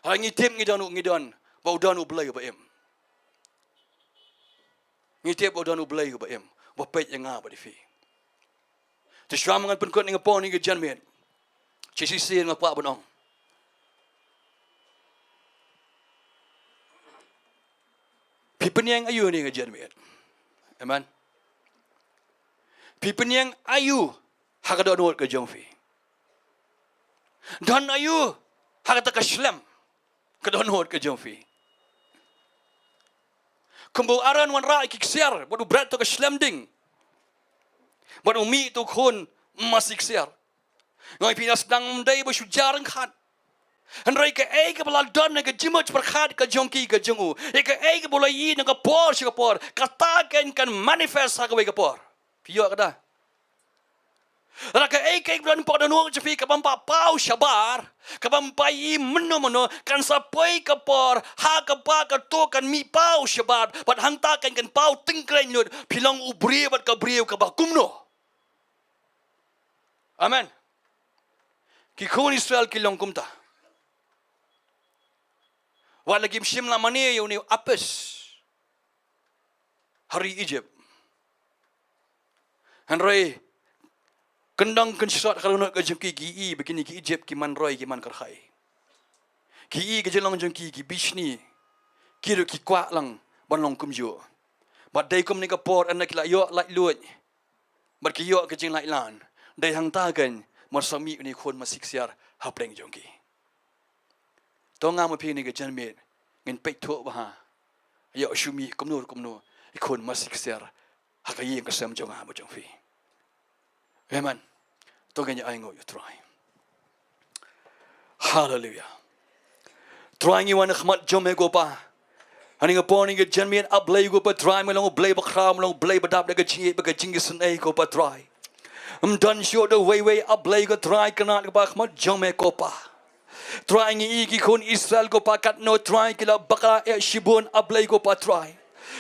Hynrei ngi tip ngi don u, ngi don, ba u don u Blei uba im. Ngi tip ba u don u Blei uba im, uba peit ïa nga bad ïa phi. Te shuwa ma ngan pynkut ïa nga por ha kane ka janmiet, shisien nga kwah ban ong, phi pynïeng aïu ha kane ka janmiet? Amen. Phi pynïeng aïu ha ka dohnud ka jong phi? Don aïu ha kata ka shlem ka dohnud ka jong phi? Kumba u Aaron u wanrah ïa ki ksiar bad u bret ïa ka shlem ding, bad u mih ïa u khun masi ksiar. Nga ong ïa phi, na sdang ym dei ba shu jia ryngkat. Hynrei kaei kaba la don ha ka jingmut jingpyrkhat ka jong ki ka jong u, ïa kaei kaba u la ïohi na ka por sha ka por, kata kan, kan manifest ha kawei ka por. Phi ïoh kata? Lada kaei kaei kaba don hapoh dohnud jong phi ka bym pat paw shabar, ka bym pat ïohi mynno mynno, kan sa poi ka por ha kaba kato kan mih paw shabar, bad hangta kan, kan paw tyngkreiñ lut phi long u briew bad ka briew kaba kumno. Amen. Ki khun Israel ki long kumta. Wat la kim shym la mane ïa une u apis ha ri Egypt, hynrei kyndong kynshrot ha ka dohnud ka jong ki, ki ïohi ba kine ki Egypt ki man roi, ki man kyrhai. Ki ïohi ka jinglong jong ki, ki bishni, ki ruh ki kwah lang ban long kumjuh. Bad dei kumne ka por ynda ki la ïoh laitluid bad ki ïoh ka jinglaitlan, dei hangta kan ba sa mih une u khun masi ksiar hapdeng jong ki. To nga ma phi ha kane ka janmiet ngin peit thuh bha, ïoh shu mih kumno kumno u khun masi ksiar ha ka ïing ka sem jong nga bad jong phi. Amen. To ngin ïa ainguh ïa u Trai. Haleluia. Trai, ngi wan ha khmat jong me ko Pa. Ha kane ka por, ha kane ka janmiet, A Blei ko Pa Trai, me long U Blei bakhraw, me long U Blei ba dap da ka jingïeit bad ka jingisynei ko Pa Trai. Ym don shuh da uwei uwei A Blei ko Trai Kynrad ko Pa ha khmat jong me ko Pa. Trai, ngi ïohi ki khun Israel ko Pa, katno Trai ki la bakla eh shibun A Blei ko Pa Trai.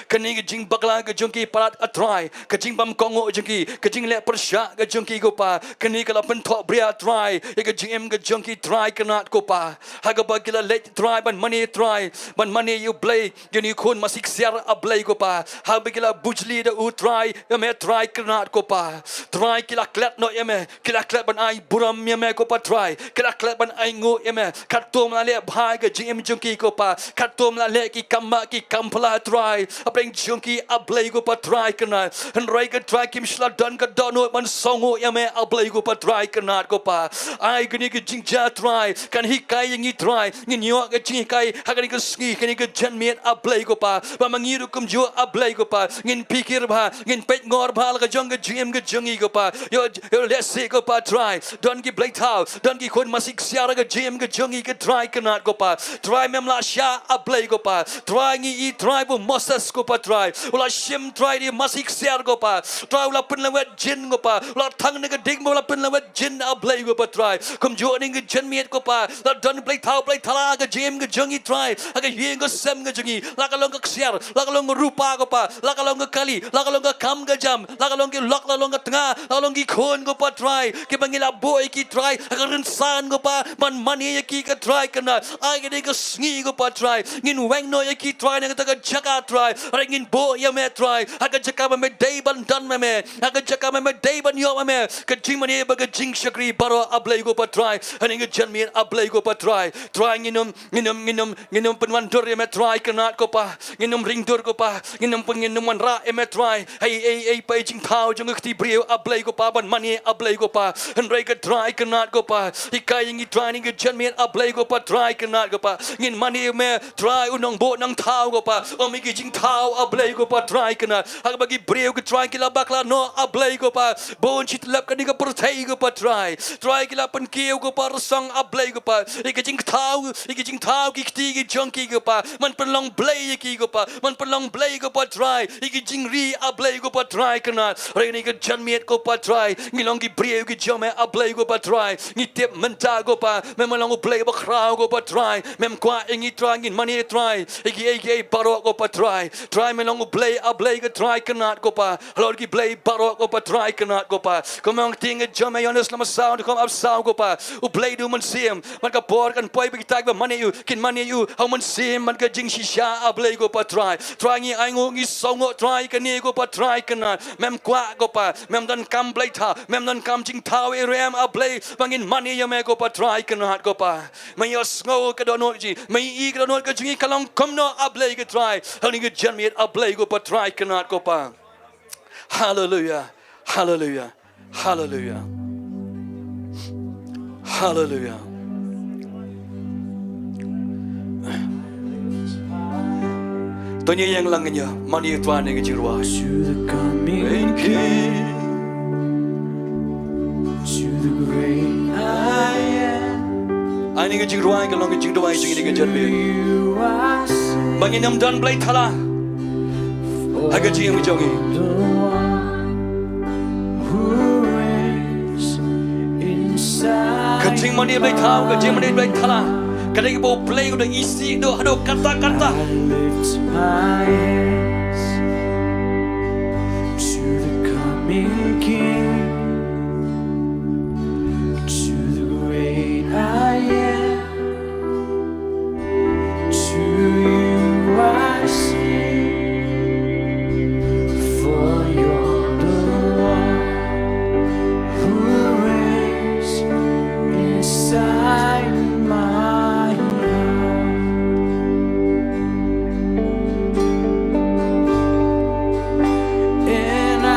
Kane ka jingbakla ka jong ki palat A Trai, ka jingbam kohnguh jong ki, ka jingleh pyrshah ka jong ki ko Pa, kane ka la pynthohbria Trai ïa ka jingim ka jong ki Trai Kynrad ko Pa. Ha kaba ki la leit Trai ban mane Trai, ban mane ïa U Blei, ïa une u khun masi ksiar A Blei ko Pa. Haba ki la bujli da u Trai, ïa me Trai Kynrad ko Pa. Trai, ki la klet noh ïa me, ki la klet ban ai burom ïa me ko Pa Trai. Ki la klet ban ainguh ïa me. Katto me la leh bha ïa ka jingim jong ki ko Pa. Katto me la leh ki kam mah ki kam pla Trai hapdeng jong ki A Blei ko Pa Trai Kynrad. Hynrei ko Trai kim shym la don ka dohnud ban sawnguh ïa me A Blei ko Pa Trai Kynrad ko Pa. Ai kane ka jingjia Trai kan hikai ïa ngi Trai. Ngin ïoh ka jinghikai ha kane ka sngi, kane ka janmiet A Blei ko Pa. Ba ma ngi ruh kumjuh A Blei ko Pa, ngin pyrkhat bha, ngin peit ngor bha la ka jong ka jingim ka jong ngi ko Pa. Ïoh, ïoh lehse ko Pa Trai, don ki blei thaw, don ki khun masi ksiar ha ka jingim ka jong ngi ko Trai Kynrad ko Pa. Trai, mem lah shah A Blei ko Pa. Trai, ngi ïohi Trai ba u Moses ko Pa Trai, u la shim Trai da ki masi ksiar ko Pa. Trai, u la pynlwet jin ko Pa, u la thang na ka ding ba u la pynlwet jin A Blei ko Pa Trai. Kumjuh ha kane ka janmiet ko Pa, la don blei thaw blei thala ha ka jingim ka jong ngi Trai, ha ka ïing ka sem ka jong ngi, la ka long ka ksiar, la ka long ka rupa ko Pa, la ka long ka kali, la ka long ka kam ka jam, la ka long ki lok, la ka long ka tnga, la ka long ki khun ko Pa Trai, kiba ngi la buh ïa ki Trai ha ka rynsan ko Pa, ban mane ïa ki ko Trai Kynrad. Ai kane ka sngi ko Pa Trai, ngin weng noh ïa ki Trai na kata ka jaka Trai, hynrei ngin buh ïa me Trai ha ka jaka ba me dei ban don ma me, ha ka jaka ba me dei ban ïoh ma me ka jingmane bad ka jingshakri baroh A Blei ko Pa Trai. Ha kane ka janmiet A Blei ko Pa Trai, Trai, ngin ym, ngin ym, ngin ym, ngin ym pynwandur ïa me Trai Kynrad ko Pa. Ngin ym ring dur ko Pa, ngin ym pyn, ngin ym wanrah ïa me Trai ha ei ei ei pa i jingthaw jong ka kti briew A Blei ko Pa, ban mane A Blei ko Pa. Hynrei ko Trai Kynrad ko Pa, hikai ïa ngi Trai ha kane ka janmiet A Blei ko Pa Trai Kynrad ko Pa. Ngin mane ïa me Trai u nongbuh nongthaw ko Pa, ym ïa ki jingthaw A Blei ko Pa Trai Kynrad. Ha kaba ki briew ko Trai ki la bakla noh A Blei ko Pa, bun shi tylli ha kane ka pyrthei ko Pa Trai. Trai, ki la pynkiew ko Pa rasong A Blei ko Pa ïa ka jingthaw, ïa ka jingthaw ki kti ki jong ki ko Pa. Man pynlong blei ïa ki ko Pa, man pynlong blei ko Pa Trai ïa ki jingri A Blei ko Pa Trai Kynrad. Hynrei ha kane ka janmiet ko Pa Trai, ngi long ki briew ki jong me A Blei ko Pa Trai. Ngi tip mynta ko Pa, me, me long U Blei bakhraw ko Pa Trai. Mem kwah ïa ngi Trai ngin mane Trai ïa kiei kiei baroh ko Pa Trai. Trai me long U Blei, A Blei ka Trai kynrad ko Pa. Halor ki blei baroh ko Pa Trai kynrad ko Pa. Kumba ong ktien ka jong me Ïoannis lynnong saw dkhot arphew saw ko Pa. U Blei u dei u Mynsiem. Bad ka por kan poi ba kita kiba mane ïa u kin mane ïa u ha u Mynsiem bad ka jingshisha A Blei ko Pa Trai. Trai ngi ainguh ngi sngewnguh Trai kane ko Pa Trai kynrad. Mem kwah ko Pa. Mem donkam blei thaw. Mem donkam jingthaw ïa rem A Blei ba ngin mane ïa me ko Pa Trai kynrad ko Pa. Me ïohsngew ka dohnud jong ngi, me ïohi ka dohnud ka jong ngi ka long kumno A Blei ka Trai. Ha kane ka janmiet A Blei ko Pa Trai kynrad ko Pa. Haleluya. Haleluya. Haleluya. Haleluya. To ngin ïeng lang ngin ïa mane ïa u Trai ha kane ka jingrwai. To the coming King, to the great I am. Ha kane ka jingrwai ka long ka jingduwai jong ngi ha kane ka janmiet. You are safe. Ba ngin ym don blei thala ha ka jingim jong ngi. Ka jingmane blei thaw, ka jingmane blei thala. Ka dei kaba U Blei u dang isih haduh, haduh katta katta. I lift my eyes to the coming King, to the great I am. To you I sing, for you're the one who reigns inside my heart. And I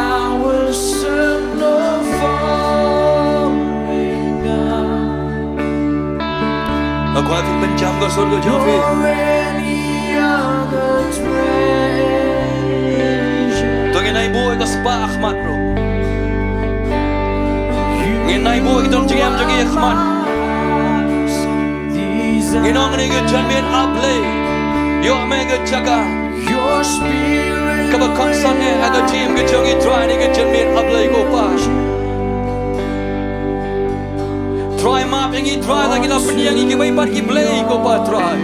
will serve no foreign God. Nga kwah phi pynjam ka sur ka jong phi. Nor any other treasure. To ngin ïai buh ïa ka spah ha khmat ruh. Ngin ïai buh ïa ka jingim jong ngi ha khmat. Ngin ong ha kane ka janmiet A Blei, ïoh me ka jaka kaba kongsan ha ka jingim ka jong ngi Trai ha kane ka janmiet A Blei ko Pa. Trai map ïa ngi Trai, tang ngi la pynïeng ïa kiwei pat ki blei ko Pa Trai.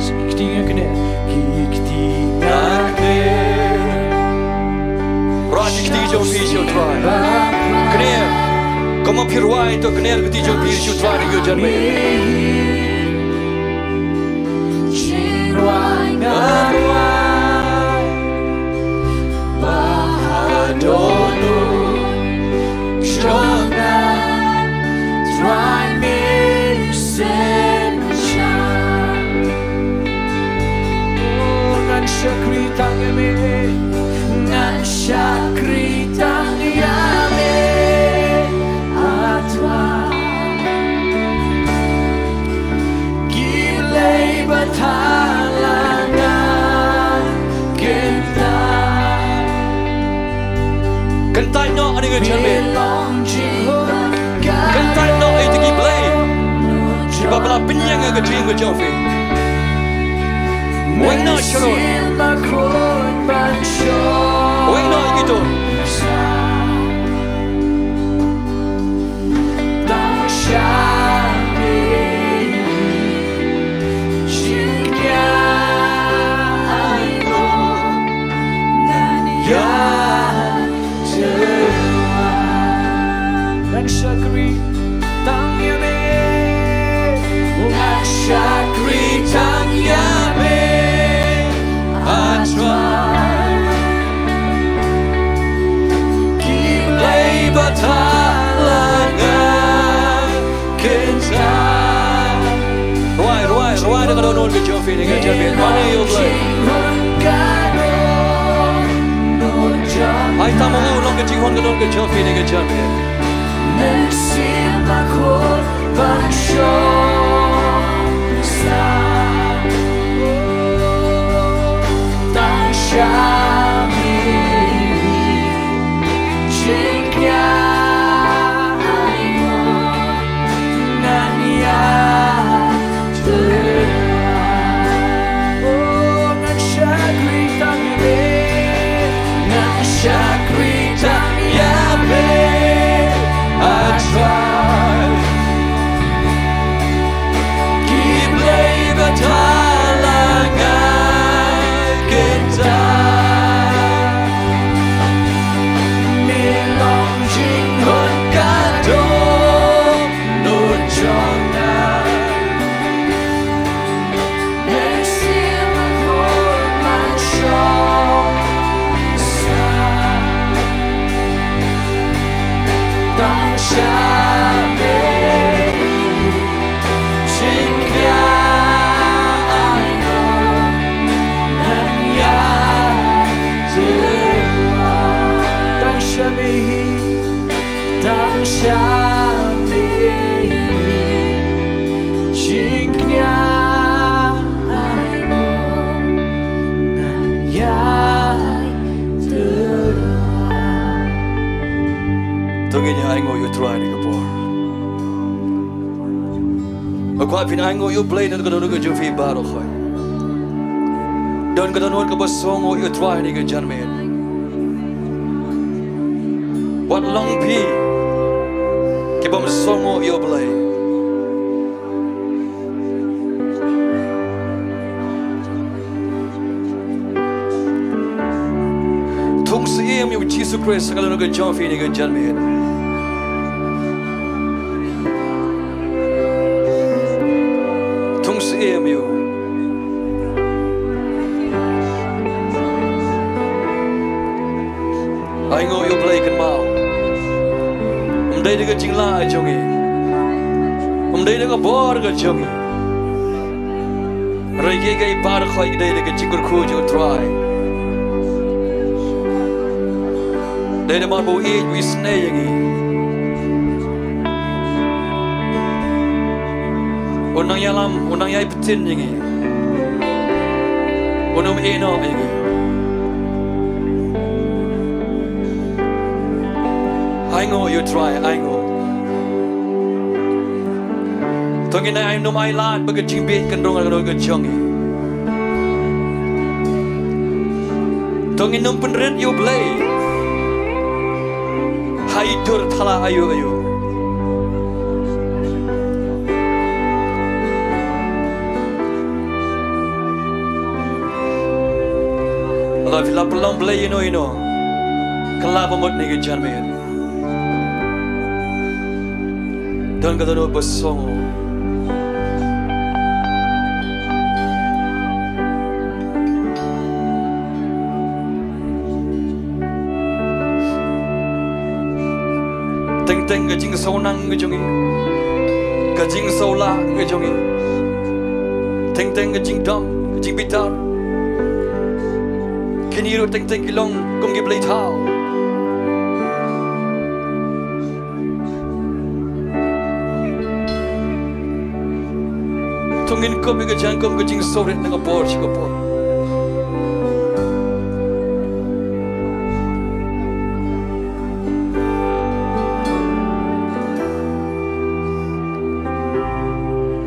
Ki kti nga kane. Ki kti nga kane. Rwai ki kti jong phi sha u Trai. Kane. Kumba phi rwai to kane ki kti jong phi sha u Trai ha kane ka janmiet. Jingrwai nga rwai. Ba haduh jong nga Trai me sngewsih. Ngan shakri tang ïa me. Ngan shakri tang ïa me. A Trai. Ki blei ba thala nga kyntait. Kyntait noh ha kane ka janmiet. Kyntait noh ïa kita ki blei kiba la pynïeng ïa ka jingim ka jong phi. Weng noh sharud. Weng noh ïa kito. Tang sha me jingkyrkhu ngan ïa ngan shakri tang ïa me. Ngan shakri tang ïa me. A Trai. Ki blei ba thala nga kyntait. Rwai, rwai, rwai da ka dohnud ka jong phi ha kane ka janmiet. Mane ïa u Blei. Ai tang ma u long ka jinghun ka dohnud ka jong phi ha kane ka janmiet. Mynsiem Bakhuid ban shong sah. Tang sha me jingkyrkhu ngan ïa Oh, ngan shakri tang ïa me. Ngan shakri tang ïa me. Sha me hi jingkñia, ai mo ngan ïai tyrwa. To ngin ïa ainguh ïa u Trai ha kane ka por. Nga kwah phin ainguh ïa u Blei na ka dohnud ka jong phi baroh khoit. Don ka dohnud kaba sngewnguh ïa u Trai ha kane ka janmiet. Wat long phi ki bym sngewnguh ïa u Blei. Thung syiem ïa u Jisu Khrist ha ka dohnud ka jong phi ha kane ka janmiet. Thung syiem ïa u. Ainguh ïa u Blei kynmaw. Ym dei da ka jinglah jong ngi. Ym dei da ka bor ka jong ngi. Hynrei kiei kiei baroh khoit ki dei da ka jingkyrkhu jong u Trai. Dei namar ba u ïeit, u isynei ïa ngi. U nang ïalam, u nang ïai btin ïa ngi. Un ym ïehnoh ïa ngi. Ainguh ïa u Trai, ainguh. To ngin ai, nym ailad ba ka jingbieit kan rung ha ka dohnud ka jong ngi. To ngin nym pynrit ïa u Blei ha i dur thala aïu aïu. Lada phi la pynlong Blei ïano ïano, kylla ba mut ha kane ka janmiet. Don ka dohnud ba sngewnguh. Teng teng ka jingsngewnguh ka jong ngi, ka jingsngewnguh ka jong ngi, teng teng ka jingdom, ka jingbitar, kine ruh teng teng ki long kum ki blei thaw. To ngin kum ïa ka jingkhuslai, ka jingsngewrit na ka por sha ka por.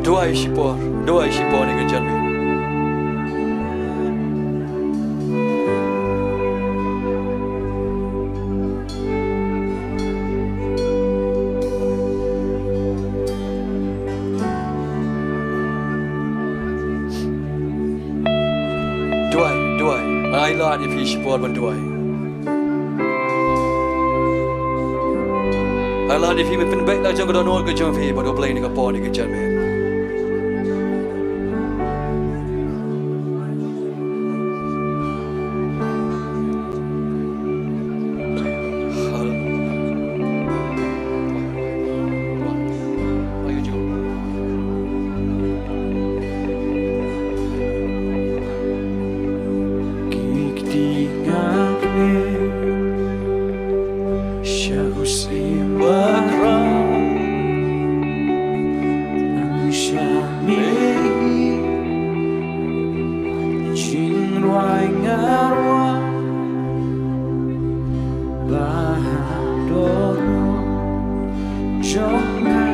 Duwai shipor, duwai shipor ïa ka jingkhuslai. Duwai, duwai. Ai lad ïa phi shipor ban duwai. Ai lad ïa phi ban pynbeit la jong ka dohnud ka jong phi bad U Blei ha ka por ïa ka jingkhuslai. Ki kti nga khlem sha u syiem bakhraw, nang sha me hi jingrwai nga rwai. Ba ha dohnud jong nga,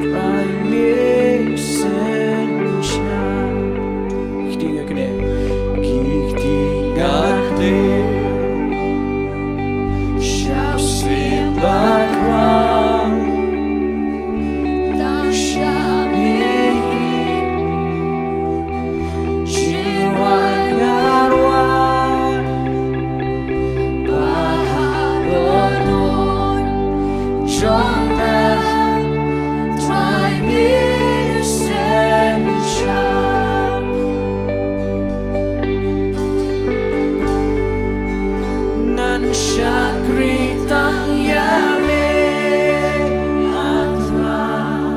Trai me synshar. Ki kti nga khlem, ki kti nga khlem sha u syiem bakhraw, nang sha me hi jingrwai nga rwai. Ba ha dohnud jong nga, Trai me synshar. Ngan shakri tang ïa me, A Trai.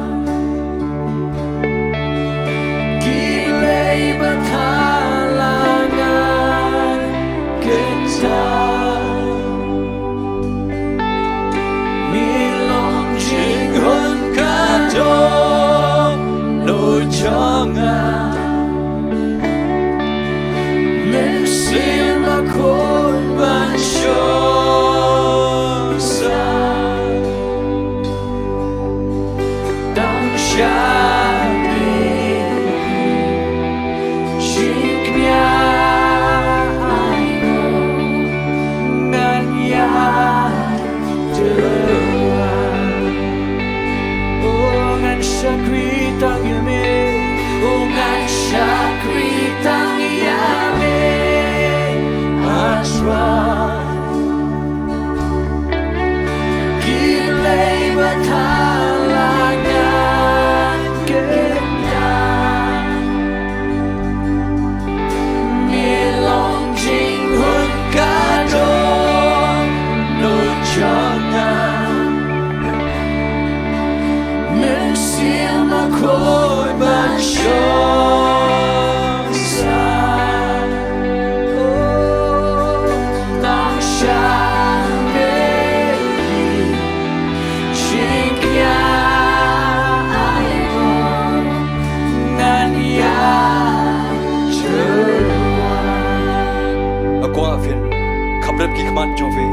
Ki blei ba thala nga kynta, me khmat jong phi.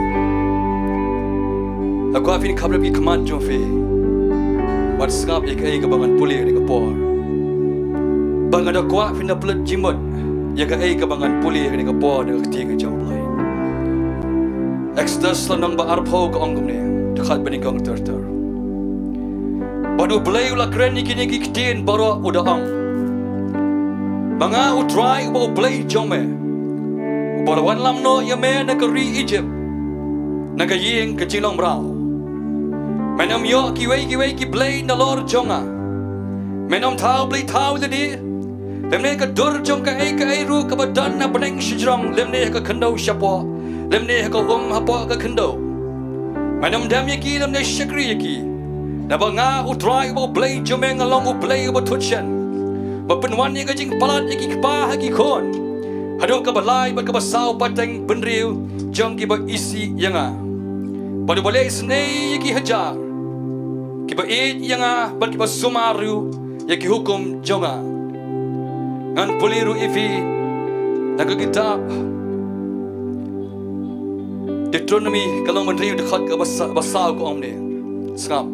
Nga kwah phin khap rep ïa ki khmat jong phi. Wat sngap ïa kaei kaba ngan pule ha kane ka por. Ba nga da kwah phin da pynlut jingmut ïa kaei kaba ngan pule ha kane ka por na ka ktien ka jong U Blei. Exodus lynnong ba arphew ka ong kumne, dkhot ba nyngkong ter ter. Bad U Blei u la kren ïa kine ki ktien baroh u da ong, ba nga U Trai uba U Blei jong me, uba la wanlam noh ïa me na ka ri Egypt, na ka ïing ka jinglong mraw. Men ym ïoh kiwei kiwei ki blei nalor jong nga. Men ym thaw blei thaw lade, lymne ka dur jong kaei kaei ruh kaba don ha bneng shajrong, lymne ha ka khyndew shapoh, lymne ha ka um hapoh ka khyndew. Men ym dem ïa ki lymne shakri ïa ki. Naba nga U Trai uba U Blei jong me nga long U Blei uba thut shen, ba pynwan ïa ka jingpalat ïa ki kpa ha ki khun, haduh kaba lai bad kaba saw pateng bynriew jong kiba isih ïa nga, bad uba leh isynei ïa ki hajar, kiba ïeit ïa nga bad kiba sumar ruh ïa ki hukum jong nga. Ngan pule ruh ïa phi na ka kitab Deuteronomi ka lynnong ba hynriew dkhot kaba sa-, ba saw ka ong kumne. Sngap.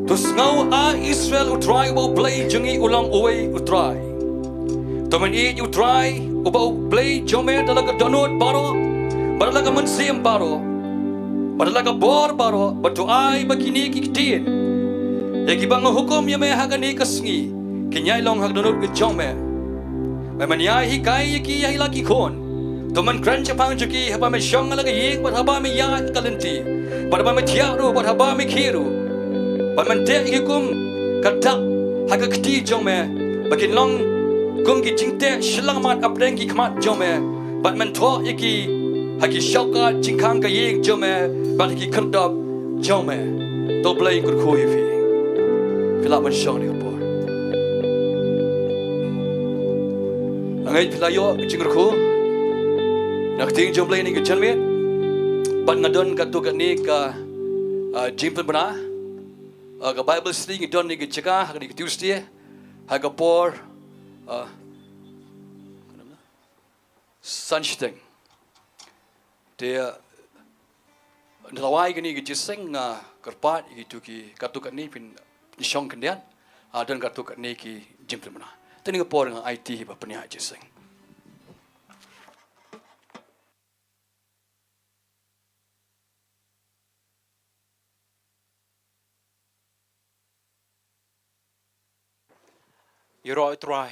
To sngew, A Israel, U Trai uba U Blei jong ngi u long uwei U Trai. To men ïeit ïa U Trai uba U Blei jong me da la ka dohnud baroh, bad da la ka mynsiem baroh, bad da la ka bor baroh, bad to ai ba kine ki ktien ïa kiba nga hukum ïa me ha kane ka sngi kin ïai long ha ka dohnud ka jong me. Ba men ïai hikai ïa ki ïa la ki khun. To men kren shaphang jong ki haba me shong ha la ka ïing bad haba me ïaid ha ka lynti, bad haba me thiah ruh bad haba me khie ruh. Bad men teh ïa ki kum ka dak ha ka kti jong me, ba kin long kum ki jingteh shyllangmat hapdeng ki khmat jong me. Bad men thoh ïa ki ha ki shawkat jingkhang ka ïing jong me bad ha ki khyrdop jong me. To Blei kyrkhu ïa phi. Phi lah ban shong ha kane ka por. Nga ngeit phi la ïoh ka jingkyrkhu na ka ktien jong U Blei ha kane ka janmiet. Bad nga don katto katne ka, ah, jingpynbna. Ah, ka Bible study ngi don ha kane ka jaka ha kane ka Tuesday ha ka por, ah, san shiteng. Te, ah, nalor kane ka jingïaseng nga kyrpad ïa kito ki katto katne phin, phin shong khyndiat. Ah, don katto katne ki jingpynbna. Te ha kane ka por nga aiti ba pynïaid jingïaseng. Ïaroh ïa U Trai.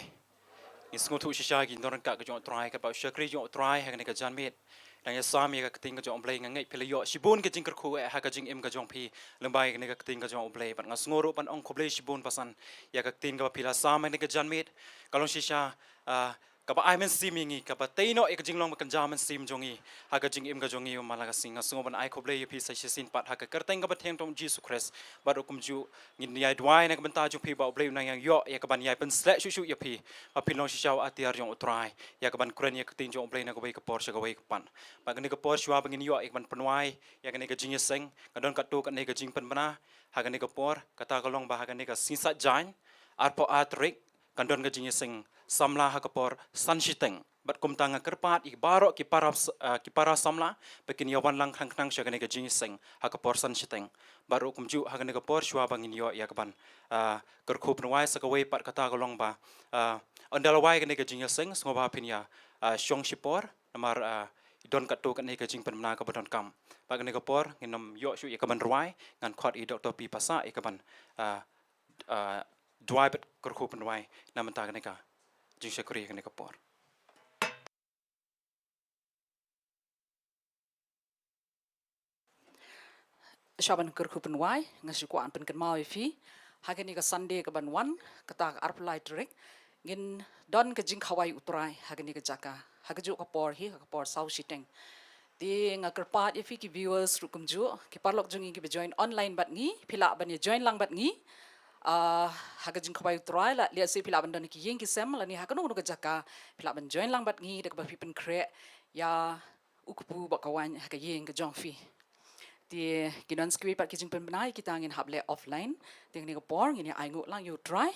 Ngi sngewthuh shisha ïa ki jingdon ryngkat ka jong U Trai, katba u shakri jong U Trai ha kane ka janmiet. Nang ïa sam ïa ka ktien ka jong U Blei, nga ngeit phi la ïoh shibun ka jingkyrkhu eh ha ka jingim ka jong phi lyngba ïa kane ka ktien ka jong U Blei. Bad nga sngew ruh ban ong khublei shibun pasan ïa ka ktien kaba phi la sam ha kane ka janmiet. Ka long shisha, ah, kaba ai mynsiem ïa ngi, kaba tei noh ïa ka jinglong ba kynja mynsiem jong ngi ha ka jingim ka jong ngi man la ka sngi. Nga sngew ban ai khublei ïa phi sa shisien pat ha ka kyrteng kaba thiang jong U Jisu Khrist. Bad ruh kumjuh ngin ïai duwai na ka bynta jong phi ba U Blei un nang ïoh ïa kaban ïai pynsleh shuh shuh ïa phi, ba phin long shisha u atiar jong U Trai ïa kaban kren ïa ka ktien jong U Blei na kawei ka por sha kawei ka pat. Bad kane ka por shuwa ba ngin ïoh ïa kaban pynwai ïa kane ka jingïaseng, ka don katto katne ka jingpynbna ha kane ka por, kata ka long ba ha kane ka sngi Saitjaiñ, arphew ar tarik, kan don ka jingïaseng samla ha ka por san shiteng. Bad kumta nga kyrpad ïa baroh ki para s-, ah, ki para samla ba kin ïa wan lang khnang khnang sha kane ka jingïaseng ha ka por san shiteng. Bad ruh kumjuh ha kane ka por shuwa ba ngin ïoh ïa kaban, ah, kyrkhu pynwai sa kawei pat, kata ka long ba, ah, ynda la wai kane ka jingïaseng sngewbha phin ïa, ah, shong shipor namar, ah, don katto katne ka jingpynbna kaba donkam. Bad kane ka por ngin ym ïoh shuh ïa kaban rwai, ngan khot ïa Doktor P Passah ïa kaban, ah, ah, duwai bad kyrkhu pynwai na ka bynta kane ka jingshakri kane ka por. Shuwa ban kyrkhu pynwai, nga shu kwah ban pynkynmaw ïa phi, ha kane ka Sunday kaban wan, kata ka arphew lai tarik, ngin don ka jingkhawai U Trai ha kane ka jaka ha kajuh ka por hi, ha ka por saw shiteng. Te nga kyrpad ïa phi ki viewers ruh kumjuh, ki paralok jong ngi kiba join online bad ngi, phi lah ban ïa join lang bad ngi, ah, ha ka jingkhawai U Trai, la, lehse phi lah ban don ha ki ïing ki sem lane ha kano kano ka jaka, phi lah ban join lang bad ngi da kaba phi pynkhreh ïa u kpu bad ka waiñ ha ka ïing ka jong phi. Te ki don sa kiwei pat ki jingpynbna, kita ngin hap leh offline. Te ha kane ka por ngin ïa ainguh lang ïa U Trai.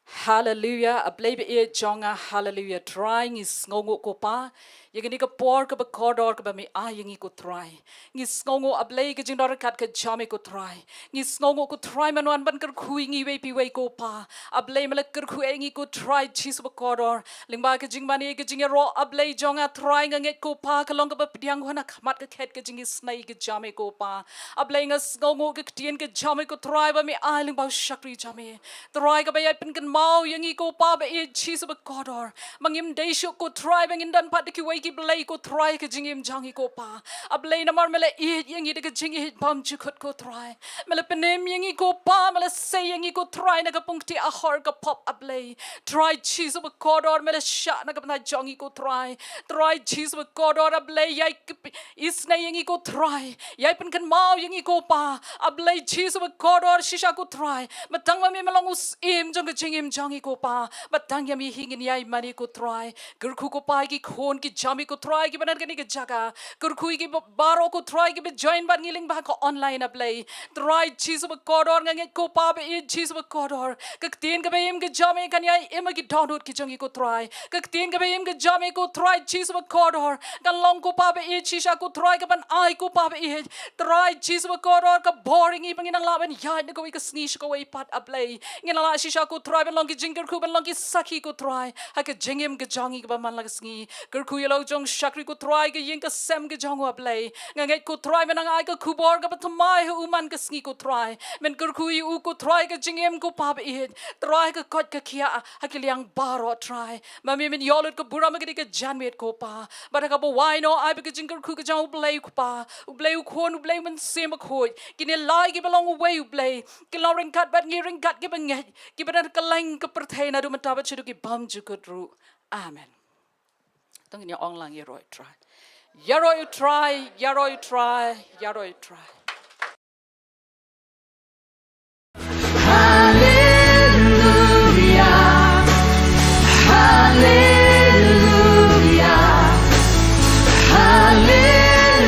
Haleluya, A Blei ba ïeit jong nga, haleluya. Trai, ngi sngewnguh ko Pa ïa kane ka por kaba kordor kaba me ai ïa ngi ko Trai. Ngi sngewnguh A Blei ka jingdon ryngkat ka jong me ko Trai. Ngi sngewnguh ko Trai me wan ban kyrkhu ïa ngi iwei pa iwei ko Pa. A Blei me la kyrkhu ïa ngi ko Trai Jisu ba kordor. Lyngba ka jingmane ka jingïaroh A Blei jong nga Trai nga ngeit ko Pa ka long kaba pdiang ha khmat ka khet ka jingisynei ka jong me ko Pa. A Blei nga sngewnguh ka ktien ka jong me ko Trai ba me ai lyngba u shakri jong me. Trai kaba ïai pynkynmaw ïa ngi ko Pa ba ïeit Jisu ba kordor. Ma ngim dei shuh ko Trai ba ngin don pat da kiwei ki blei ko Trai ka jingim jong ngi ko Pa. A Blei namar me la ïeit ïa ngi da ka jingïeit bymjukut ko Trai. Me la pynim ïa ngi ko Pa, me la sei ïa ngi ko Trai na ka pung kti ahor ka pop A Blei. Trai Jisu ba kordor me la shah na ka bynta jong ngi ko Trai. Trai Jisu ba kordor A Blei ïai kp-, isynei ïa ngi ko Trai. Ïai pynkynmaw ïa ngi ko Pa. A Blei Jisu ba kordor shisha ko Trai. Ba tang ma me me long u syiem jong ka jingim jong ngi ko Pa. Ba tang ïa me hi ngin ïai mane ko Trai. Kyrkhu ko Pa ïa ki khun ki jong me ko Trai kiba na kane ka jaka. Kyrkhu ïa ki ba-, baroh ko Trai kiba join bad ngi lyngba ka online A Blei. Trai Jisu ba kordor nga ngeit ko Pa ba ïeit Jisu ba kordor. Ka ktien kaba im ka jong me kan ïai im ha ki dohnud ki jong ngi ko Trai. Ka ktien kaba im ka jong me ko Trai Jisu ba kordor. Kan long ko Pa ba ïeit shisha ko Trai kaban ai ko Pa ba ïeit. Trai Jisu ba kordor ka bor ïa ngi ba ngin nang lah ban ïaid na kawei ka sngi sha kawei pat A Blei. Ngin nang lah shisha ko Trai ban long ki jingkyrkhu ban long ki sakhi ko Trai. Ha ka jingim ka jong ngi kaba man la ka sngi. Kyrkhu ïa la u jong shakri ko Trai ka ïing ka sem ka jong u A Blei. Nga ngeit ko Trai men nang ai ka khubor kaba thymmai ha u man ka sngi ko Trai. Men kyrkhu ïa u ko Trai ka jingim ko Pa ba ïeit. Trai ka koit ka khiah ha ki liang baroh Trai. Ma me men ïoh lut ka burom ha kane ka janmiet ko Pa. Bad ha kaba wai noh ai ba ka jingkyrkhu ka jong u Blei ko Pa. U Blei u Khun, u Blei u Mynsiem Bakhuid. Kine lai kiba long uwei u Blei. Ki long ryngkat bad ngi ryngkat kiba ngeit. Kiba don ka leng ka pyrthei naduh mynta bad shaduh ki bymjukut ruh. Amen. To ngin ïa ong lang ïaroh ïa u Trai. Ïaroh ïa u Trai, ïaroh ïa u Trai, ïaroh ïa u Trai. Haleluya. Haleluya. Haleluya.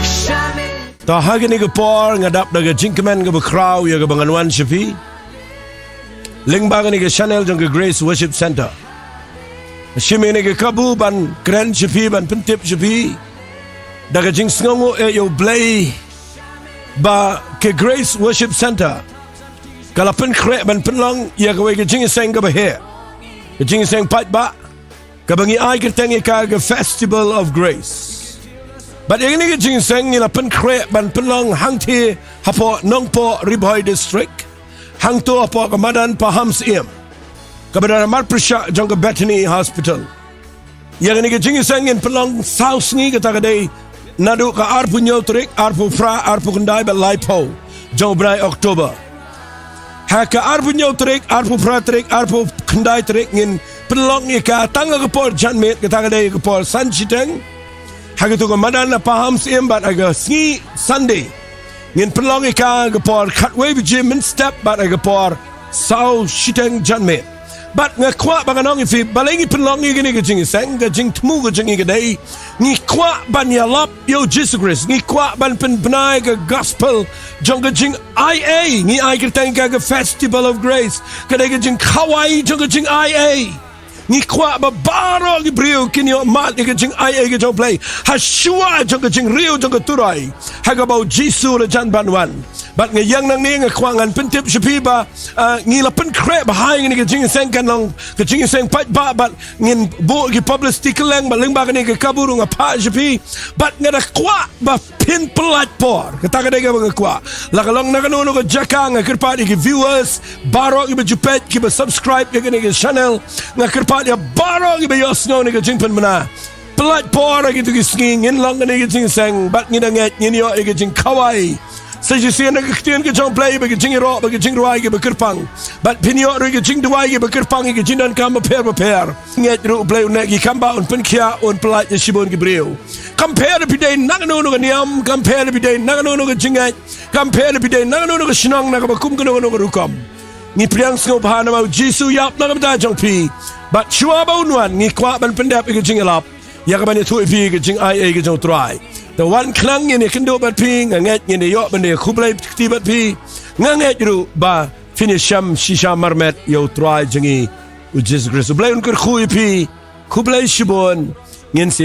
Shame. To ha kane ka por nga dap da ka jingkmen kaba khraw ïa kaba ngan wan sha phi. Lyngba kane ka channel jong ka Grace Worship Center. Shim ïa kane ka kabu ban kren sha phi ban pyntip sha phi. Da ka jingsngewnguh ïa u Blei ba ka Grace Worship Center ka la pynkhreh ban pynlong ïa kawei ka jingïaseng kaba heh. Ka jingïaseng paidbah. Kaba ngi ai kyrteng ïa ka ka Festival of Grace. Bad ïa kane ka jingïaseng ngi la pynkhreh ban pynlong hangtei hapoh Nongpoh Ri Bhoi District. Hangto hapoh ka madan Pahamsyiem. Kaba don ha mar pyrshah jong ka Bethany Hospital. Ïa kane ka jingïaseng ngin pynlong saw sngi kata ka dei naduh ka arphew hynñiew tarik, arphew phra, arphew khyndai bad laiphew jong u bnai October. Ha ka arphew hynñiew tarik, arphew phra tarik, arphew khyndai tarik ngin pynlong ïa ka tang ha ka por janmiet kata ka dei ka por san shiteng. Ha kato ka madan na Pahamsyiem bad ha ka sngi Sunday ngin pynlong ïa ka ha ka por khatwei baje mynstep bad ha ka por saw shiteng janmiet. Bad nga kwah ba ngan ong ïa phi balei ngi pynlong ïa kane ka jingïaseng, ka jingthmu ka jong ngi ka dei ngi kwah ban ïalap ïa u Jisu Khrist, ngi kwah ban pynbna ïa ka gospel jong ka jingaiei, ngi ai kyrteng ïa ka ka Festival of Grace, ka dei ka jingkhawai jong ka jingaiei. Ngi kwah ba baroh ki briew kin ïoh mad ïa ka jingaiei ka jong u Blei ha shuwa jong ka jingriew jong ka turoi ha kaba u Jisu u la jan ban wan. Bad nga ïeng nangne nga kwah ngan pyntip sha phi ba, ah, ngi la pynkhreh ba ha kane ka jingïaseng kan long ka jingïaseng paidbah bad ngin buh ki publicity kylleng bad lyngba kane ka kabu ruh nga phah sha phi. Bad nga da kwah ba phin pynlait por. Kata ka dei kaba nga kwah. La ka long na kano kano ka jaka nga kyrpad ïa ki viewers baroh kiba ju peit kiba subscribe ïa kane ka channel. Nga kyrpad ïa baroh kiba ïohsngew ïa ka jingpynbna. Pynlait por ha kito ki sngi ngin long kane ka jingïaseng bad ngin da ngeit ngin ïoh ïa ka jingkhawai. Sa shisien na ka ktien ka jong u Blei ba ka jingïaroh ba ka jingrwai kiba kyrpang. Bad phin ïoh ruh ïa ka jingduwai kiba kyrpang ïa ka jingdonkam bapher bapher. Ngeit ruh u Blei u neh ki kam ba un pynkhiah un pynlait ïa shibun ki briew. Kam pher phi dei na kano kano ka niam, kam pher phi dei na kano kano ka jingngeit, kam pher phi dei na kano kano ka shnong na kaba kum kano kano ka rukom. Ngi pdiang sngewbha namar u Jisu u ïap na ka bynta jong phi. Bad shuwa ba un wan ngi kwah ban pyndep ïa ka jingïalap ïa kaban ïathuh ïa phi ïa ka jingaiei ka jong u Trai. Te wan khnang ngin ïakynduh bad phi, nga ngeit ngin ïoh ban ïakhublei kti bad phi. Nga ngeit ruh ba phin ïashem shisha marmet ïa U Trai jong ngi U Jisu Khrist. U Blei un kyrkhu ïa phi. Khublei shibun. Ngin sa